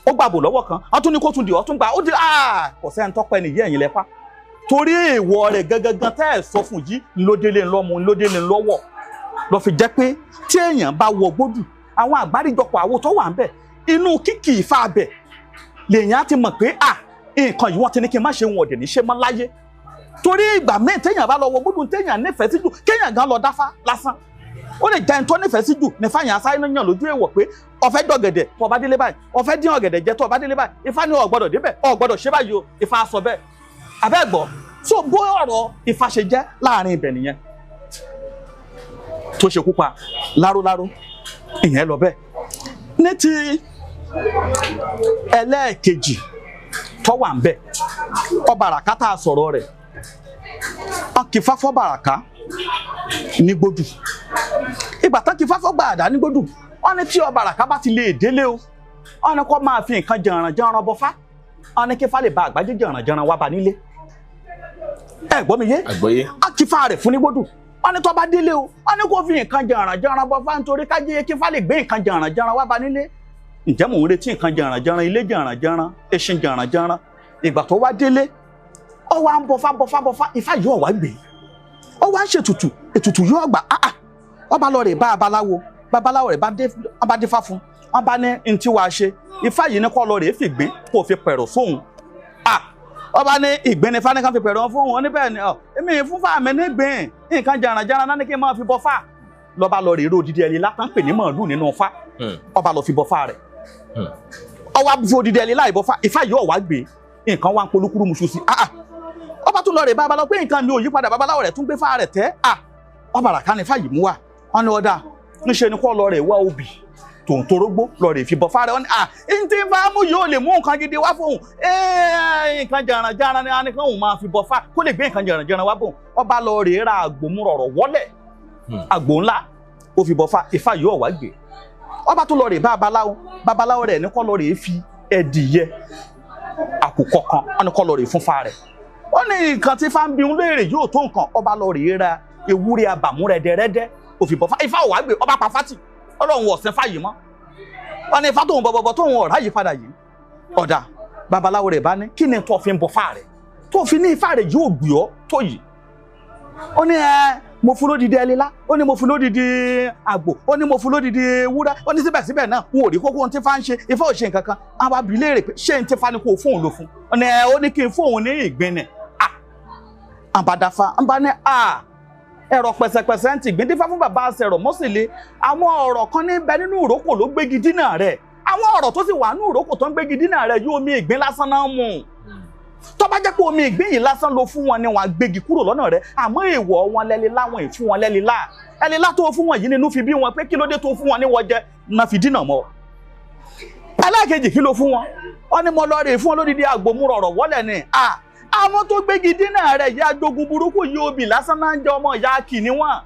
ó gbàbò lọ́wọ́ kan wọ́n tún ní kó tún dì ọ́ tún gbà ó di kò sẹ́ni tọ́pẹ́ nìyí ẹ̀yìn lẹ́fà torí èèwọ̀ rẹ̀ gangan tẹ́ ẹ̀ sọ fún yìí ńlódélé ńlọ́mu ńlódélé ńlọ́wọ̀ lọ fi jẹ́ pé tí èèyàn bá wọ gbódù àwọn àgbáríjọpọ̀ àwo tó wà ń bẹ̀ inú kíkì ìfà abẹ̀ lèèyàn á ti mọ̀ pé à nǹkan yìí wọ́n ti ní kí n má ṣe wọn ọ̀dẹ̀ ní ṣe mọ́ láyé torí ìgbà míì téèyàn bá lọ wọ gbódù téèyàn nífẹ̀ẹ́ sí jù kéèyàn gan lọ dáfá lásán ó lè jẹ́ ẹni tó nífẹ̀ẹ́ sí jù ní fáyàn asáré náà yàn lójú èèwọ̀ pé ó fẹ́ dọ̀gẹ̀dẹ̀ tó bá délé báyìí ó fẹ́ dín ọ̀gẹ̀dẹ̀ jẹ tó bá délé báyìí ifá ní ó gbọ́dọ̀ débẹ̀ ó gbọ́dọ̀ ṣe báyìí o ifá sọ bẹ́ẹ̀ abẹ́ gbọ́ so bó ọ̀rọ̀ ifá ṣe jẹ́ láàrin ibẹ̀ nìyẹn tó ṣekú pa láróláró ìyẹn lọ bẹ́ẹ̀. Ní ti ẹlẹ́ẹ̀kejì tó wà ń bẹ̀, Ọbàràká tá a sọ̀rọ̀ rẹ̀, wọ́n kì í fáfọ́ Bàràká ní Gbódù. Ìgbà tán kì í fáfọ́ Gbàdá ní Gbódù, wọ́n ní tí Ọbàràká bá ti lè délé o, wọ́n ní kó máa fi nǹkan jànrànjànràn bọ́fá, wọ́n ní kí fá lè ba àgbájé jànrànjànràn wá ba nílé. Ẹ gbọ́ mi yé?
Àgbọ́yé.
A kì í fa rẹ̀ fún ní Gbódù, wọ́n ní tó bá délé o, wọ́n ní kó fi nǹkan jànrànjànràn bọ́fá nítorí kájé kí fá lè gbé nǹkan jànrànjànràn wá ba nílé. Ǹjẹ́ mò ń retí nǹkan jànrànjànràn, ilé jànrànjànràn, eṣin jànrànjànràn. Ìgbà tó wá délé, ó wá ń bọfá bọfá bọfá, ifá yóò wá gbé, ó wá ń ṣètùtù, ètùtù yóò gbà. Áà, ọba lọ rè bá babaláwo, babaláwo rè bá dífá fún wọn, bá ní ntí wàá ṣe ifá yìí ní kọ́ lọ rè fìgbín kó fi pẹ̀rọ̀ sóhun. Ọba ní ìgbín ní fani kan fi pẹ̀rọ̀ fún wọn níbẹ̀ ni èmi fún fáàmì nígbìn nǹkan jàrànjàràn náà ní kí n máa fi bọ fá. Lọ́ba lọ rè ró odidi ẹni látàn pè ní màálù nínú fá, ọba lọ fi bọ fá rẹ̀, ọwọ́ fi odidi ẹni láì bọ fá, ifá yìí ọ̀wá gbé nǹkan wá ń polúkúrú musu sí. Ọba tún lọ rè babaláwo pé nǹkan mi ò yí padà, babaláwo rẹ̀ tún gbé fá rẹ̀ tẹ́. Ọbàràká ni fáyìí mú wa, wọn ní ọ̀dà ńṣe ni kó lọ rè wá obì tòǹtòrógbó lọ rè fi bọ fá rẹ̀. Wọn ní ntí fáámù yóò lè mú nǹkan gidi wá fóun, nǹkan jàrànjàràn ni anìkan òun máa fi bọ fá kó lè gbé nǹkan jàrànjàràn wá bóun. Ọba lọ rè ra àgbò mú rọ̀rọ̀ wọ́lẹ̀, àgbò ńlá, ó fi bọ fá, ifá yóò wá gbé. Ọba tún lọ rè bá babaláwo, babaláwo rẹ̀ ní kó lọ rè fi ẹdìyẹ àkùkọ kan, wọn ní kó lọ rè fún fa rẹ̀. Ó ní nǹkan tí fá ń bi ń léèrè yóò tó nǹkan. Ọba lọ rèé ra ewúrẹ́ abàmú rẹ́dẹ́rẹ́dẹ́, òfin bọ̀ fá, ifá ò wá gbé. Ọba pa fátì, ọlọ́run ọ̀sẹ̀ fáyìí mọ́. Wọn ní ifá tóun bọ̀bọ̀bọ̀ tóun ọ̀rá yìí padà yìí. Ọ̀dà babaláwo rẹ̀ bá ní kí ni tó fi ń bọ fá rẹ̀ tó fi ní ifá rẹ̀ yóò gbé ọ tó yìí. Ó ní mo fún lódìdí ẹlẹ́lá, ó ní mo fún lódìdí àgbò, ó ní mo fún lódìdí ewúrẹ́, ó ní síbẹ̀síbẹ̀ náà n ò rí kókó ohun tí fá ń ṣe, ifá ò ṣe nǹkan kan. Àwọn abì léèrè pé ṣé n tí fá ni kò fóun ló fún? Ó ní ó ní kí n fóun ní ìgbín ni. Àbàdàfà ń bá ní ẹ̀rọ pẹ̀sẹ̀pẹ̀sẹ̀ ń ti gbìn dífá fún bàbá àṣẹrọ̀ mọ́sílẹ̀. Àwọn ọ̀rọ̀ kan ní bẹ nínú ìrókò ló gbégi dínà rẹ̀, àwọn ọ̀rọ̀ tó sì wà nínú ìrókò tó ń gbégi dínà rẹ̀ yóò omi ìgbín lásán náà mú. Tó bá jẹ́ pé omi ìgbín yìí lásán ló fún wọn ni wọ́n á gbégi kúrò lọ́nà rẹ̀. Àmọ́ èèwọ̀ wọn lẹ́lẹ́ láwọn ìfún wọn lẹ́lẹ́ lá ẹlẹ́lá tó fún wọn yìí nínú fi bí wọn pé kí ló dé tó fún wọn ní wọ́n jẹ náà fi dínà mọ́. Ẹlẹ́ẹ̀kejì kí ló fún wọn? Wọ́n ní mo lọ rè fún wọn lódìdí àgbòmúrọ̀rọ̀ wọ́lẹ̀ ni. Àwọn tó gbégi dínà rẹ̀ yá jogun burúkú yìí obì lásán náà ń jẹ, ọmọ ìyá kì ní wọn.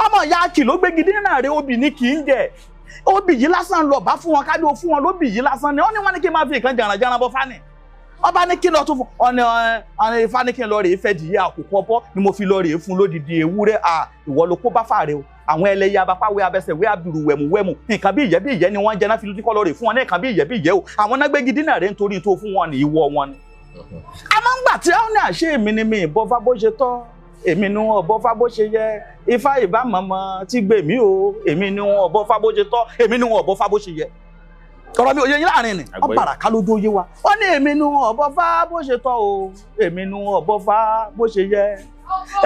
Ọmọ ìyá kì ló gbégi dínà rẹ̀, obì ní kì í jẹ. Obì yìí lásán lọ bá fún wọn, ká ló fún wọn lóbì yìí lásán ni. Wọ́n ní wọ́n ní kí n máa fi nǹkan jàrànjàràn bọ fani. Ọba ní kí n lọ tún fún ọ̀nà ọ̀nà ifá ní kí n lọ rèé fẹ́ dìé àkùkọ bọ́ ni mo fi lọ rèé fún lódìdí ewúrẹ́. Ìwọ ló kó bá fà rẹ o. Àwọn ẹlẹ́yà abapáwé abẹsẹ̀wé abìrù wẹ̀mùwẹ̀mù nǹkan bí ìyẹ́ bí ìyẹ́ ni wọ́n jẹ náà fi lójú kọ́ lọ rèé fún wọn ní nǹkan bí ìyẹ́ bí ìyẹ́ o. Àwọn náà gbégi dínà rẹ̀ nítorí tó fún wọn ní ìwọ wọn ni. Àmọ́ ńgbà tí ó ní àṣẹ èmi ni mi ìbọn fá bó ṣe tọ́, èmi ni wọn ọ̀bọ fá bó ṣe yẹ, ifá ìbámọ̀mọ́ ti gbè mí o, èmi ni wọn ọ̀bọ fá bó ṣe tọ́, èmi ni wọn ọ̀bọ fá bó ṣe yẹ. Ọ̀rọ̀ mi ò yé yín láàrin ni, Ọbàràká lójú oyé wa. Ó ní èmi ni wọn ọ̀bọ fá bó ṣe tọ́ o, èmi ni wọn ọ̀bọ fá bó ṣe yẹ,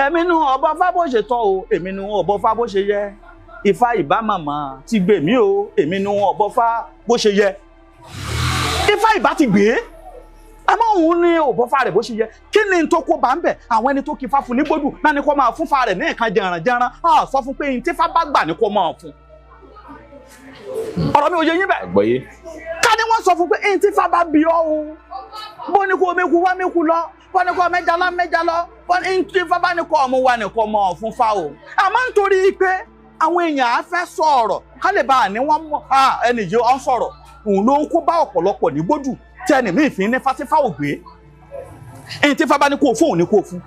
èmi ni wọn ọ̀bọ fá bó ṣe tọ́ o, èmi ni wọn ọ̀bọ fá bó ṣe yẹ, ifá ìbámọ̀mọ́ ti gbè mí o, èmi ni wọn ọ̀bọ fá bó ṣe yẹ. Ifá ìbá ti gbé, àmọ́ òun ní òbọ̀ fa rẹ̀ bó ṣe yẹ. Kí ni tó kó bá ń bẹ̀? Àwọn ẹni tó kí fa fún ní Gbódù náà ni kó máa fún fa rẹ̀ ní nǹkan jẹ̀rànjẹ̀ràn, sọ fún pé ní tí fa bá gbà ni kó máa fún. Ọ̀rọ̀ mi ò yé yín bẹ́ẹ̀.
Àgbọ́yé.
Ká ní wọ́n sọ fún pé ní tí fa bá bí ọ́ o, bó ní kó omi kú wá mi kú lọ, bó ní kó mẹ́ja lọ mẹ́ja lọ, bó ní tí fa bá ní kó ọmú wa ní kó máa fún fa o. Àmọ́ nítorí pé àwọn èèyàn á fẹ́ sọ̀rọ̀ ká lè bá àní wọ́n mọ̀ ẹnì yìí ọ̀ ń sọ̀rọ̀, òun ló ń kó bá ọ̀pọ̀lọpọ̀ ní Gbódù tí ẹni míì fi ní fátífá ògbé. Ẹni tí fábá ní kó fóun ní kó fún,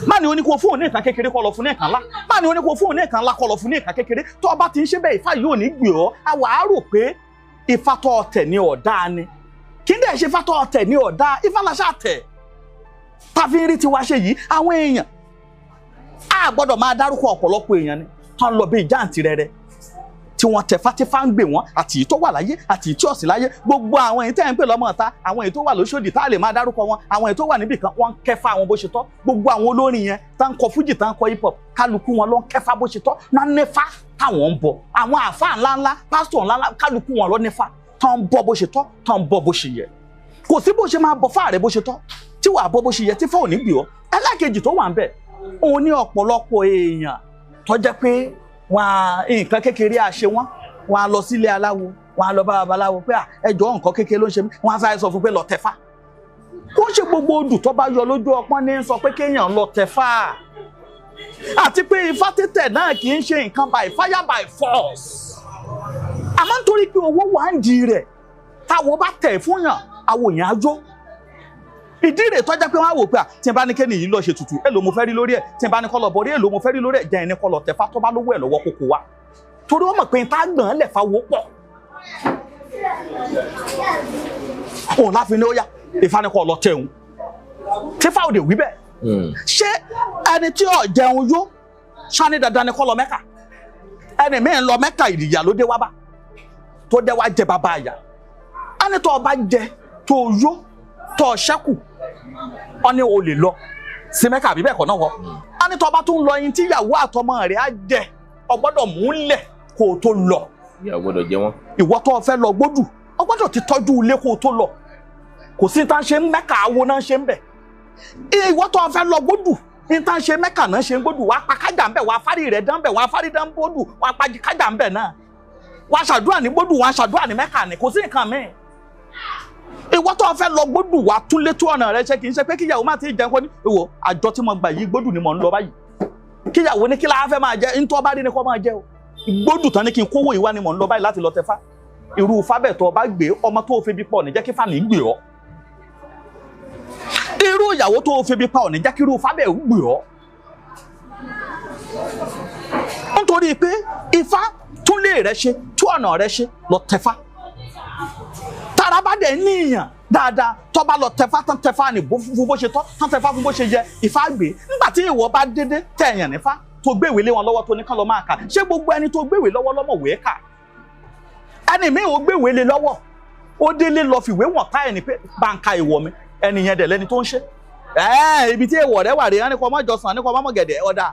má ní ó ní kó fóun ní nǹkan kékeré kó lọ fún ní nǹkan ńlá, má ní ó ní kó fóun ní nǹkan ńlá kó lọ fún ní nǹkan kékeré. Tó o bá ti ń ṣe bẹ́ẹ̀ ifá yóò ní gbé ọ́. Àwa á rò pé ifá tó ọ̀tẹ̀ ní ọ̀dá ni, kí n dẹ̀ ṣe ifá tó ọ̀tẹ̀ ní ọ̀dá, ifá làṣà tẹ̀ tàfi ń rí tiwa ṣe yìí. Àwọn èèyàn á gbọ́dọ̀ máa dárúkọ ọ̀pọ̀lọpọ̀ èèyàn ni tán lọ bí jáǹtì rẹ̀rẹ̀ tí wọ́n tẹ fátífá ń gbè wọ́n, àti èyí tó wà láyé àti èyí tí ò sí láyé. Gbogbo àwọn èyí tẹ́ ń pè lọ́mọ ọ̀ta, àwọn èyí tó wà lóṣòdì tá a lè máa dárúkọ wọn, àwọn èyí tó wà níbì kan wọ́n ń kẹfà àwọn bó ṣe tọ́. Gbogbo àwọn olórin yẹn tá ń kọ fújì tá ń kọ hip hop, kálukú wọn ló ń kẹfà bó ṣe tọ́, náà nífà táwọn ń bọ. Àwọn àáfàá ńláńlá, pásítọ̀ ńláńlá, kálukú wọn ló nífà tá ń bọ bó ṣe tọ́, tá ń bọ bó ṣe yẹ. Kò sí bó ṣe máa bọ fáàrẹ bó ṣe tọ́ tí wàá bọ bó ṣe yẹ tí fáwọn ò ní gbì ọ́. Ẹlẹ́ẹ̀kejì tó wà ń bẹ̀, òun ní ọ̀pọ̀lọpọ̀ èèyàn tó jẹ́ pé wọn nǹkan kékeré àṣe wọn, wọn á lọ sílé aláwo, wọn á lọ bá babaláwo pé ẹjọ́ nǹkan kékeré ló ń ṣe mí, wọn á sáré sọ fún pé lọ tẹ̀fá. Kó ṣe gbogbo odù tó bá yọ lójú ọpọ́n ní sọ pé kéèyàn lọ tẹ̀fá. Àti pé ifá títẹ̀ náà kì í ṣe nǹkan by fire by force. Àmọ́ nítorí pé owó wà ń di rẹ̀, táwo bá tẹ̀ fún yàn, àwò yẹn á jó. Ìdí rẹ̀ tọ́já pé wọ́n á wò pé tí n bá ní kéènì yìí lọ ṣe tutù, èló mo fẹ́ rí lórí ẹ̀, tí n bá ní kọ́ lọ bọ̀rí, èló mo fẹ́ rí lórí ẹ̀, jẹ́ ẹni kọ́ lọ tẹ̀fá tó bá lówó ẹ̀ lọ́wọ́ kókó wa. Torí wọ́n mọ̀ pé tá gbọ̀n lẹ̀ fa wo pọ̀. Òun láfi ní ó yá, Ifá ní kọ́ lọ tẹ̀hún. Tífá ò dé wí bẹ́ẹ̀. Ṣé ẹni tí ò jẹun yó, ṣáni dandan ni kọ́ lọ Mẹ́kà? Ẹni míì ń lọ Mẹ́kà ìrìyà ló dé wá bá, tó dé wá jẹ bàbá àyà. Ẹni tó bá jẹ, tó yó, tó ṣẹ́kù, ọ ní o lè lọ sí Mẹ́kà àbí bẹ́ẹ̀ kọ́ náà wọ. Ẹni tó bá tún lọ yín tíyàwó àtọmọ rẹ̀ á jẹ, ọ gbọ́dọ̀ mú lẹ̀ kó o tó lọ.
Ìyá gbọ́dọ̀ jẹ wọ́n.
Ìwọ tó fẹ́ lọ gbódù, ọ gbọ́dọ̀ ti tọ́jú ilé kó o tó lọ. Kò sí tá ń ṣe Mẹ́kà awo náà ṣe ń bẹ̀. Ìwọ tó fẹ́ lọ gbódù, ní tá ń ṣe Mẹ́kà náà ṣe ń gbódù, wàá pa kájà ń bẹ̀, wàá fárí rẹ̀ dán bẹ̀, wàá fárí dán gbódù, wàá pa kájà ń bẹ̀ náà. Wàá ṣàdúrà ní gbódù, wàá ṣàdúrà ní Mẹ́kà ni, kò sí nǹkan míì. Ìwọ tó fẹ́ lọ gbódù, wàá tún létú ọ̀nà rẹ ṣe, kì í ṣe pé kíyàwó má ti jẹun kó ní ìwọ àjọ tí mo gbà yìí gbódù ni mò ń lọ báyìí. Kíyàwó ní kí la fẹ́ máa jẹ, ntọ́ bá rí ni kó máa jẹ o. Gbódù tán ní kí n kówó ìwá ni mò ń lọ báyìí láti lọ tẹfá. Irú fábẹ̀ tó bá gbé ọmọ tó fi bí pọ̀ ní jẹ́ kí fàní gbé ọ. Irú ìyàwó tó fi bí pa ọ̀ ní jẹ́ kí irú fábẹ̀ gbé ọ. Nítorí pé Ifá tún lé rẹ ṣe, tún ọ̀nà rẹ ṣe, lọ tẹfá. Tara bá dẹ̀ níyàn dáadáa, tó bá lọ tẹfá tán tẹfá ní fún bó ṣe tọ́, tán tẹfá fún bó ṣe yẹ, Ifá gbé. Nígbà tí ìwọ bá dédé tẹ̀yàn nífá, tó gbéwèé lé wọn lọ́wọ́ tó ní kán lọ máa kà. Ṣé gbogbo ẹni tó gbéwèé lọ́wọ́ lọ́mọ̀wé kà? Ẹni mi ò gbéwèé lé lọ́wọ́, ó délé lọ fìwé wọ̀n tá ẹni pé bá ń ka ìwọ mi, ẹni yẹn dẹ̀ lẹ́ni tó ń ṣe. Ibi tí èèwọ̀ rẹ wà rèé, ẹni kò mọ́ jọsàn, ẹni kò mọ́ gẹ̀dẹ̀ ọ̀dà.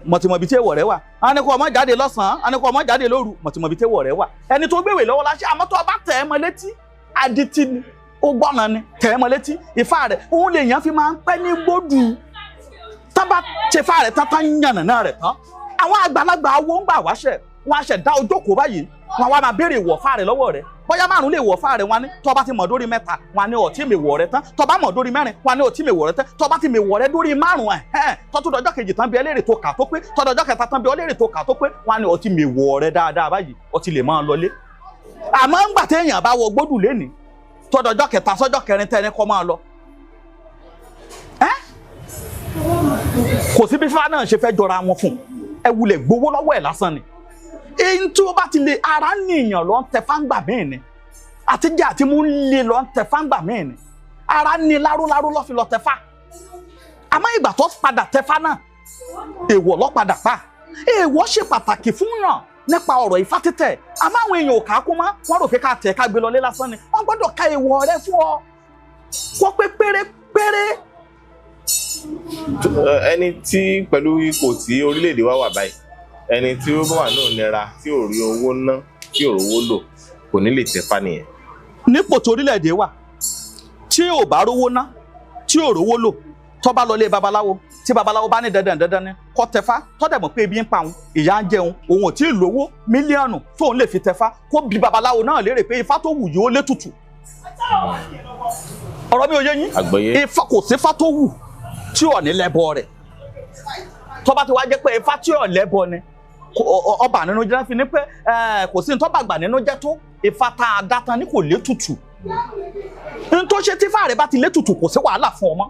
Mọ̀tìmọ̀ ibi tí èèwọ̀ rẹ wà, ẹni kò mọ́ jáde lọ́sàn-án, ẹni kò mọ́ jáde lóru, mọ̀tìmọ̀ ibi tí èèwọ̀ rẹ wà. Ẹni tó gbéwèé lọ́wọ́ láṣẹ, àmọ́ tó bá tẹ̀ ẹ́ mọ́ létí, adití ni, ó gbọ́nà ni, tẹ̀ ẹ́ mọ́ létí, Ifá rẹ̀, òun lè yàn fi máa ń pẹ́ ní gbódù. Tán bá ṣe fá rẹ̀ tán tán yànnà náà rẹ̀ tán. Àwọn àgbàlagbà awo ń gbà wáṣẹ̀, wọ́n á ṣẹ̀ dá ojókòó báyìí, wọ́n wá máa béèrè ìwọ̀fà rẹ̀ lọ́wọ́ rẹ̀. Bóyá márùn lè wọ̀fà rẹ̀, wọ́n ní tó bá ti mọ̀ dórí mẹ́ta, wọ́n ní ọtí mi wọ̀ rẹ̀ tán. Tó bá mọ̀ dórí mẹ́rin, wọ́n ní ọtí mi wọ̀ rẹ̀ tán. Tó bá ti mi wọ̀ rẹ̀ dórí márùn ẹ̀hẹ́n, tó tún dọjọ́ kejì tán bí ẹlẹ́rìí tó kà tó pé, tó dọjọ́ kẹta tán bí ẹlẹ́rìí tó kà tó pé, wọ́n ní ọtí mi wọ̀ rẹ̀ dáadáa báyìí, ọtí lè máa lọlé. Àmọ́ ńgbà téèyàn bá wọ gbódù lénìí, tó dọjọ́ kẹta sọ́jọ́ kẹrin tẹ́ni kọ́ máa lọ. Kò sí bí fífa náà ṣe fẹ́ jọra wọn fún, ẹ wulẹ̀ gbowó lọ́wọ́ ẹ̀ lásán ni. Èyí tí ó bá ti lè ara níyàn lọ ń tẹ fáńgbà míì ni, àtijọ́ àti mú ń lè lọ ń tẹ fáńgbà míì ni, ara ní lárúlárú lọ́ fi lọ tẹ fá. Àmọ́ ìgbà tó padà tẹ fá náà, èèwọ̀ ló padà pa. Èèwọ̀ ṣe pàtàkì fún yàn nípa ọ̀rọ̀ Ifá títẹ̀. Àmọ́ àwọn èèyàn ò kà á kún mọ́, wọ́n rò pé ká tẹ̀ ká gbé lọlé lásán ni. Wọ́n gbọ́dọ̀ ka èèwọ̀ rẹ fún ọ kó pé pérépéré.
Ẹni tí pẹ̀lú ipò tí orílẹ̀-èdè wa wà báyìí, ẹni tí ó bá wà náà nira, tí ò rí owó ná, tí ò rówó lò, kò ní lè tẹ̀fá nìyẹn.
Nípò tí orílẹ̀-èdè wà, tí ò bá rówó ná, tí ò rówó lò, tó bá lọ lé babaláwo, tí babaláwo bá ní dandan dandan ni kó tẹ̀fá, tó dẹ̀ mọ̀ pé ebi ń pa òun, ìyà ń jẹun, òun ò tí ì lówó mílíọ̀nù tóun lè fi tẹ̀fá, kó bi babaláwo náà léèrè pé ifá tó wù yìí ó létùtù. Ọ̀rọ̀ mi ò yé yín.
Àgbọ́yé.
Ifá kò sífá tó wù tí ò ní lẹ́bọ rẹ̀. Tó bá ti wá jẹ́ pé ifá tí ò lẹ́bọ ni, ọba nínú jẹ́ fi ní pé kò sí ní tó bá gbà nínú jẹ́ tó ifá tá a dá tán ní kò létùtù. Ní tó ṣe tífá rẹ̀ bá ti létùtù kò sí wàhálà fún ọmọ.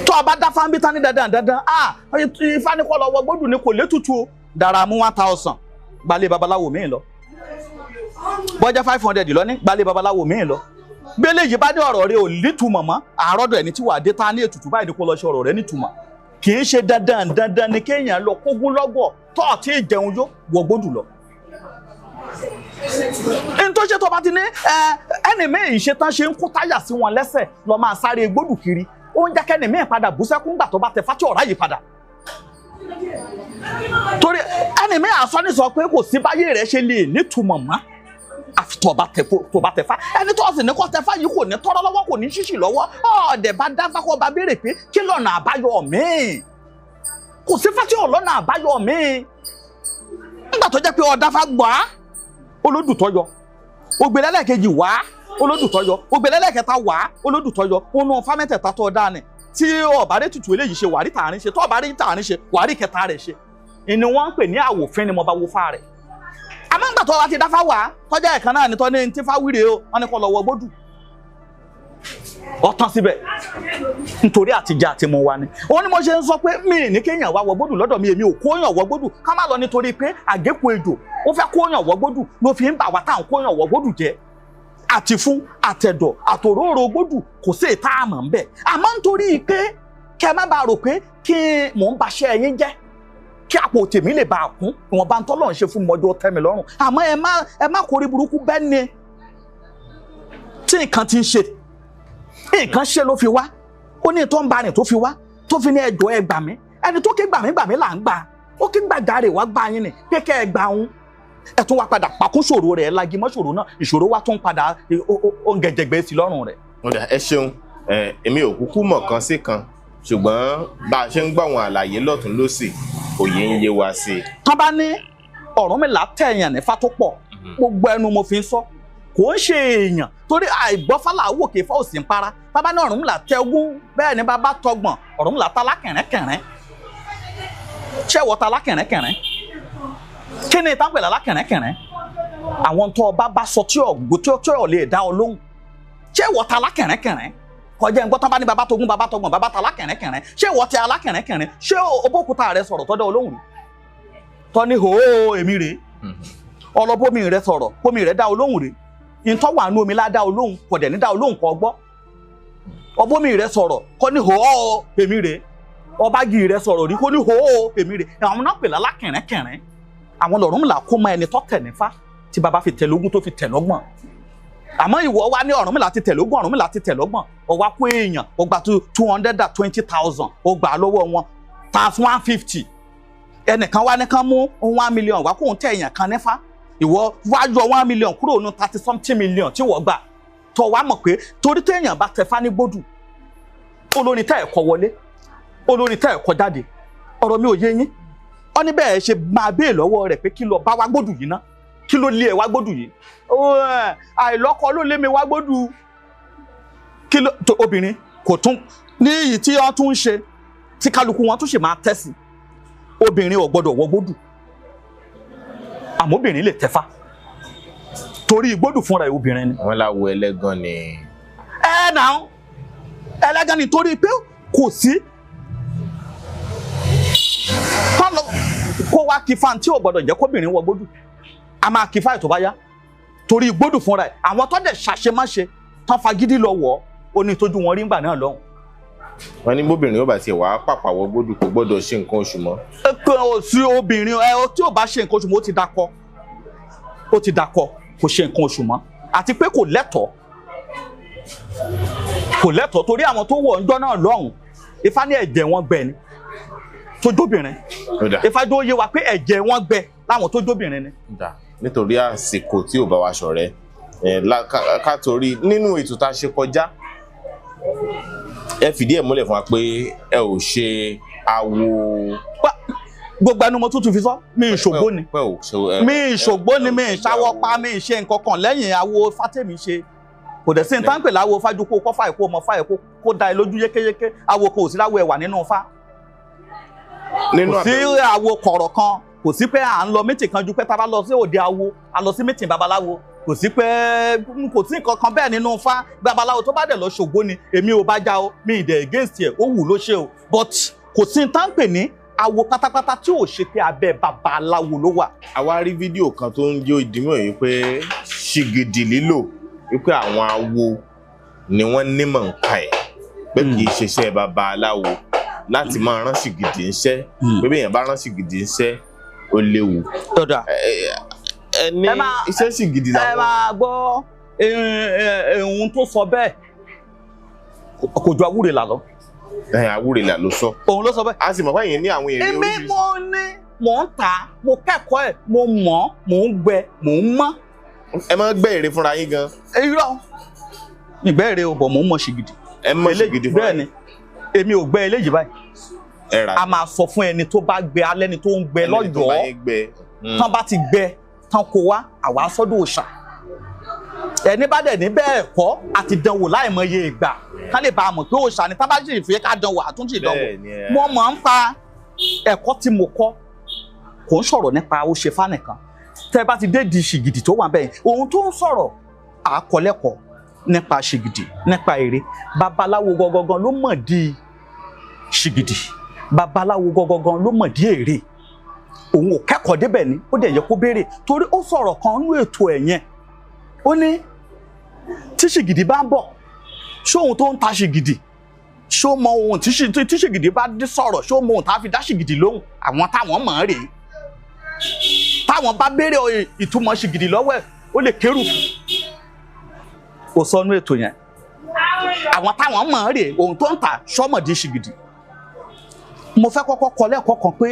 Tó o bá dá fáńbí tán ní dandan dandan, ifá ní kó lọ wọ gbódù ní kò létùtù o, dára mú 1000 gbalẹ̀ babaláwo míì lọ. Bọ́jà 500 lọ ní gbalẹ̀ babaláwo míì lọ. Gbélé yìí bá ní ọ̀rọ̀ rẹ̀ ò nítumọ̀ mọ́, àárọ̀dọ̀ ẹni tí wàá dé tá ní ètùtù báyìí ni kó lọ ṣe ọ̀rọ̀ rẹ̀ nítumọ̀. Kì í ṣe dandan dandan ni kéèyàn lọ kógún lọ́gọ̀ tó ọ̀tí ìjẹun yó wọ gbódù lọ. N tó ṣe tó bá ti ní ẹni míì ṣe tán ṣe ń kó táyà sí wọn lẹ́sẹ̀ lọ máa sáré gbódù kiri, ó ń jẹ́ kẹ́ni míì padà bú sẹ́kún gbà tó bá tẹ fátí ọ̀rá yìí padà. Torí ẹni míì àsọ́ní sọ pé kò sí báyé rẹ̀ ṣe lè nítumọ̀ mọ́ àfi tó bá tẹfá. Ẹni tó sì ní kó tẹfá yìí kò ní tọrọ lọ́wọ́, kò ní ṣíṣì lọ́wọ́, ọ̀ọ́dẹ̀ bá dáfá kó bá béèrè pé kí lọ́nà àbáyọ míì. Kò sí fátí ọ̀lọ́nà àbáyọ míì. Nígbà tó jẹ́ pé ọ̀dáfá gbà á, olódùtọ́ yọ, ògbélé lẹ́ẹ̀kejì wá, olódùtọ́ yọ. Ògbè lẹ́lẹ́kẹta wá, olódùtọ́ yọ. Ó nu ọfá mẹ́tẹ̀ẹ̀ta tó dáa ni. Tí ọ̀bá rẹ̀ tutù eléyìí ṣe, wàrí tààrin ṣe. Tó ọ̀bá rí tààrin ṣe, wàrí kẹta rẹ̀ ṣe. Ìní wọ́n ń pè ní àwòfín ni mo bá wo fá rẹ̀. Àmọ́ ńgbà tó wá ti dáfá wá, tọ́jà ẹ̀kan náà ni tọ́ ní tí fáwíre o, wọ́n ní kó lọ wọ gbódù. Ọ̀tán síbẹ̀ nítorí àtijọ́ àti mo wa ni. Òun ni mo ṣe ń sọ pé mi ní kéèyàn wá wọ gbódù lọ́dọ̀ mi, èmi ò kóyàn wọ gbódù. Ká má lọ nítorí pé àgékù ejò ó fẹ́ kóyàn wọ gbódù ló fi ń bà wá táwọn kóyàn wọ gbódù jẹ́. Àti fún àtẹ̀dọ̀ àtòróòrò gbódù kò sí ìta àmọ̀ ń bẹ̀. Àmọ́ nítorí pé kẹ́ má bàa rò pé kí mò ń baṣẹ́ ẹyin jẹ́, kí àpò tèmi lè bá a kún, ìwọ̀nba ń tọ́lọ̀ ń ṣe fún mọ́jọ́ tẹ́mi lọ́rùn. Àmọ́ ẹ má kórí burúkú bẹ́ẹ̀ ni tí nǹkan ti ń ṣe. Nǹkan ṣe ló fi wá, ó ní tó ń ba rìn tó fi wá, tó fi ní ẹjọ́ ẹ gbà mí. Ẹni tó ké gbà mí gbà mí là ń gbà, ó ké gbàjarè wá gbà yín ni pé kẹ́ ẹ gbà òun. Ẹ tún wá padà pàkún ṣòro rẹ̀, lagi mọ́ ṣòro náà, ìṣòro wa tún padà ó ń gẹ̀jẹ̀gbẹ́ sí lọ́rùn rẹ̀.
Ó dà, ẹ ṣeun. Èmi ò kúkú mọ̀ kan sí kan, ṣùgbọ́n bá a ṣe ń gbọ́ àwọn àlàyé lọ́tún lọ́sì, òye ń yé wa sí i.
Tán bá ní Ọ̀rúnmìlà tẹ̀yàn nífá tó pọ̀, gbogbo ẹnu mo fi ń sọ, kò ń ṣe èèyàn torí àìgbọ́fálà wò kí ifá òsì ń para. Bàbá ní Ọ̀rúnmìlà tẹ́gún, bẹ́ẹ̀ ni bàbá tọgbọ̀n, Ọ̀rúnmìlà ta lákẹ̀rẹ́kẹ̀rẹ́. Ṣẹ́wọ̀ ta lákẹ̀rẹ́kẹ̀rẹ́? Kí ni ìtàn pẹ̀lú alákẹ̀rẹ́kẹ̀rẹ́? Àwọn tó ọba bá sọ tí ọ̀gbọ́ tí ò lè dá ọ lóhùn. Ṣẹ́wọ̀ ta lákẹ̀rẹ́kẹ̀rẹ́? Kọjá ń gbọ́ tán bá ní bàbá tógún, bàbá tọgbọ̀n, bàbá ta lákẹ̀rẹ́kẹ̀rẹ́. Ṣẹ́wọ̀ tẹ alákẹ̀rẹ́kẹ̀rẹ́? Ṣé obókúta rẹ sọ̀rọ̀ tọ́dọ̀ olóhùn rí? Tọ́ ni hòó èmi rèé. Ọlọ́bómi rẹ sọ̀rọ̀, bómi rẹ dá olóhùn rí. Ìtọ́ wà nú omi ládá olóhùn, kò dẹ̀ ní dá olóhùn kọ́ gbọ́. Ọbómi rẹ sọ̀rọ̀, kọ́ ní hòó èmi rèé. Ọbági rẹ sọ̀rọ̀ rí, kó ní hòó èmi rèé. Àwọn náà pè lálákẹ̀rẹ́kẹ̀rẹ́. Àwọn l'Ọ̀rúnmìlà kó mọ ẹni tó tẹ̀ nífá tí baba fi tẹ̀ lógún tó fi tẹ̀ lọ́gbọ̀n. Àmọ́ ìwọ wá ní Ọ̀rúnmìlà ti tẹ̀ lógún, Ọ̀rúnmìlà ti tẹ̀ lọ́gbọ̀n. Ó wá kó èèyàn, ó gba 220,000, ó gbà lọ́wọ́ wọn times 150. Ẹnìkan wá ní kán mú 1 million wá kóun tẹ̀ èèyàn kan nífá. Ìwọ wá yọ 1 million kúrò ní 30 something million tí wọ́n gbà. Tó wá mọ̀ pé torí téèyàn bá tẹfá ní gbódù, olórin tẹ́ ẹ̀kọ́ wọlé, olórin tẹ́ ẹ̀kọ́ jáde. Ọ̀rọ̀ mi ò yé yín. Ó ní bẹ́ẹ̀ ṣe máa béè lọ́wọ́ rẹ̀ pé kí ló bá wá gbódù yìí ná, kí ló lé ẹ wá gbódù yìí? Àìlọ́kọ ló lé mi wá gbódù. Kí ló tó obìnrin kò tún ní èyí tí wọ́n tún ń ṣe tí kálukú wọn tún ṣe máa tẹ̀sí. Obìnrin ò gbọ́dọ̀ wọ gbódù, àmọ́ obìnrin lè tẹ̀fá torí gbódù fúnra ẹ̀ obìnrin ni.
Wọ́n láwo ẹlẹ́gàn ni.
Ẹ nà án, ẹlẹ́gàn ni torí pé kò sí kó wá kí fan tí ò gbọ́dọ̀ jẹ́ kóbìnrin wọ gbódù. A máa kí fáì tó bá yá torí gbódù fúnra ẹ̀. Àwọn tó dẹ̀ ṣàṣemáṣe tán fagídí lọ wọ̀ ó ní tójú wọn rí ńgbà náà lọ́hùn.
Wọ́n ní bóbìnrin ó bá tiẹ̀ wá pàpà wọ gbódù kò gbọ́dọ̀ ṣe nǹkan oṣù mọ́.
Kò sí obìnrin ẹ tí ò bá ṣe nǹkan oṣù mọ́, ó ti dakọ, ó ti dakọ, kò ṣe nǹkan oṣù mọ́. Àti pé kò lẹ́tọ̀ọ́, kò lẹ́tọ̀ọ́ torí àwọn tó wọ̀ ńjọ́ náà lọ́hùn, Ifá ní ẹ̀jẹ̀ wọn gbẹ ni tó jóbìnrin. Ifá jó yé wa pé ẹ̀jẹ̀ wọn gbẹ láwọn tó jóbìnrin ni.
Nítorí àsìkò tí ò bá wa ṣọ̀rẹ́, ká torí nínú ètò tá a ṣe kọjá, ẹ fìdí ẹ̀ múlẹ̀ fún wa pé ẹ ò ṣe awo.
Gbogbo ẹnu mo tuntun fi sọ, mi ìṣògbó ni, mi ìṣògbó ni, mi ìṣàwọ́ pa, mi ìṣe nǹkan kan lẹ́yìn awo fátẹ́mi ṣe. Kò dẹ̀ sí ní táǹpẹ̀ láwo fájú kó kọ́ fáì kó mọ fáì kó da ẹ lójú yékéyéké. Awo kò sí láwo ẹwà nínú fá, kò sí awo kọ̀rọ̀ kan, kò sí pé à ń lọ mítì kan ju pé tá a bá lọ sí òde awo, a lọ sí mítì babaláwo, kò sí pé kò sí nǹkan kan bẹ́ẹ̀ nínú fá. Babaláwo tó bá dẹ̀ lọ ṣògbó ni, èmi ò bá já o, mi ì dẹ̀ against ẹ̀, ó wù ló ṣe o, but kò sí ní táǹpẹ̀ ní awo pátápátá tí ò ṣe pé abẹ́ babaláwo ló wà.
A wá rí fídíò kan tó ń jẹ́ ìdímọ̀ yìí pé ṣìgìdì lílò, wípé àwọn awo ni wọ́n nímọ̀ nǹka ẹ̀, pé kì í ṣiṣẹ́ babaláwo láti máa rán ṣìgìdì ńṣẹ́, pé bí èèyàn bá rán ṣìgìdì ńṣẹ́ ó léwu. Ẹ ní iṣẹ́ ṣìgìdì làwọn.
Ẹ máa gbọ́ ohun tó sọ bẹ́ẹ̀ kò ju awúrelà lọ.
Awúrelà ló sọ.
Òun ló sọ bẹ́ẹ̀.
A sì mọ̀ báyìí ní àwọn èrè oríṣiríṣi.
Èmi mo ní mò ń tà, mo kẹ́kọ̀ọ́ ẹ̀, mo mọ̀, mò ń gbẹ, mò ń mọ́.
Ẹ máa ń gbẹ́ ère fúnra yín gan.
Irọ́, ìgbẹ́ ère o, bọ̀ mò ń mọ ṣìgìdì.
Ẹ mọ ṣìgìdì fúnra yín.
Bẹ́ẹ̀ ni, èmi ò gbẹ́ eléyìí báyìí.
Ẹ rà.
A máa sọ fún ẹni tó bá gbẹ alẹ́ ni tó ń gbẹ lọ́yọ̀ọ́, tán bá ti gbẹ tán kó wá, àwa sọ́dọ̀ òòṣà. Ẹni bá dẹ̀ ní bẹ́ẹ̀ kọ́ àti dánwò láìmọye ìgbà ká lè bá a mọ̀ pé òòṣà ni tábà sì fi ká dánwò àtúntì dánwò.
Bẹ́ẹ̀ni, ẹ.
Mo mọ̀ ń pa ẹ̀kọ́ tí mo kọ́, kò ń sọ̀rọ̀ nípa ó ṣe fánìkan. Tẹ́ bá ti dé di ṣìgìdì tó wà bẹ́ẹ̀, ohun tó ń sọ̀rọ̀ àkọlẹ́kọ̀ọ́ nípa ṣìgìdì, nípa ère. Babaláwo gangan ló mọ̀ di ṣìgìdì, babaláwo gangan ló mọ̀ di ère. Òun ò kẹ́kọ̀ọ́ débẹ̀ ni ó dẹ̀ yẹ kó béèrè, torí ó sọ̀rọ̀ kan nínú ètò ẹ̀ yẹn. Ó ní tí ṣìgìdì bá ń bọ̀, ṣóhun tó ń ta ṣìgìdì, ṣó mọ ohun tí ṣìgìdì bá dé sọ̀rọ̀, ṣó mọ ohun tá a fi dá ṣìgìdì lóhùn? Àwọn táwọn mọ̀ ọ́n rèé, táwọn bá béèrè ìtumọ̀ ṣìgìdì lọ́wọ́ ẹ̀, ó lè kérù kò sọnú ètò yẹn. Àwọn táwọn mọ̀ ọ́n rèé, ohun tó ń ta ṣọ́mọ̀dé ṣìgìdì. Mo fẹ́ kọ́kọ́ kọ lẹ́ẹ̀kọ́ kan pé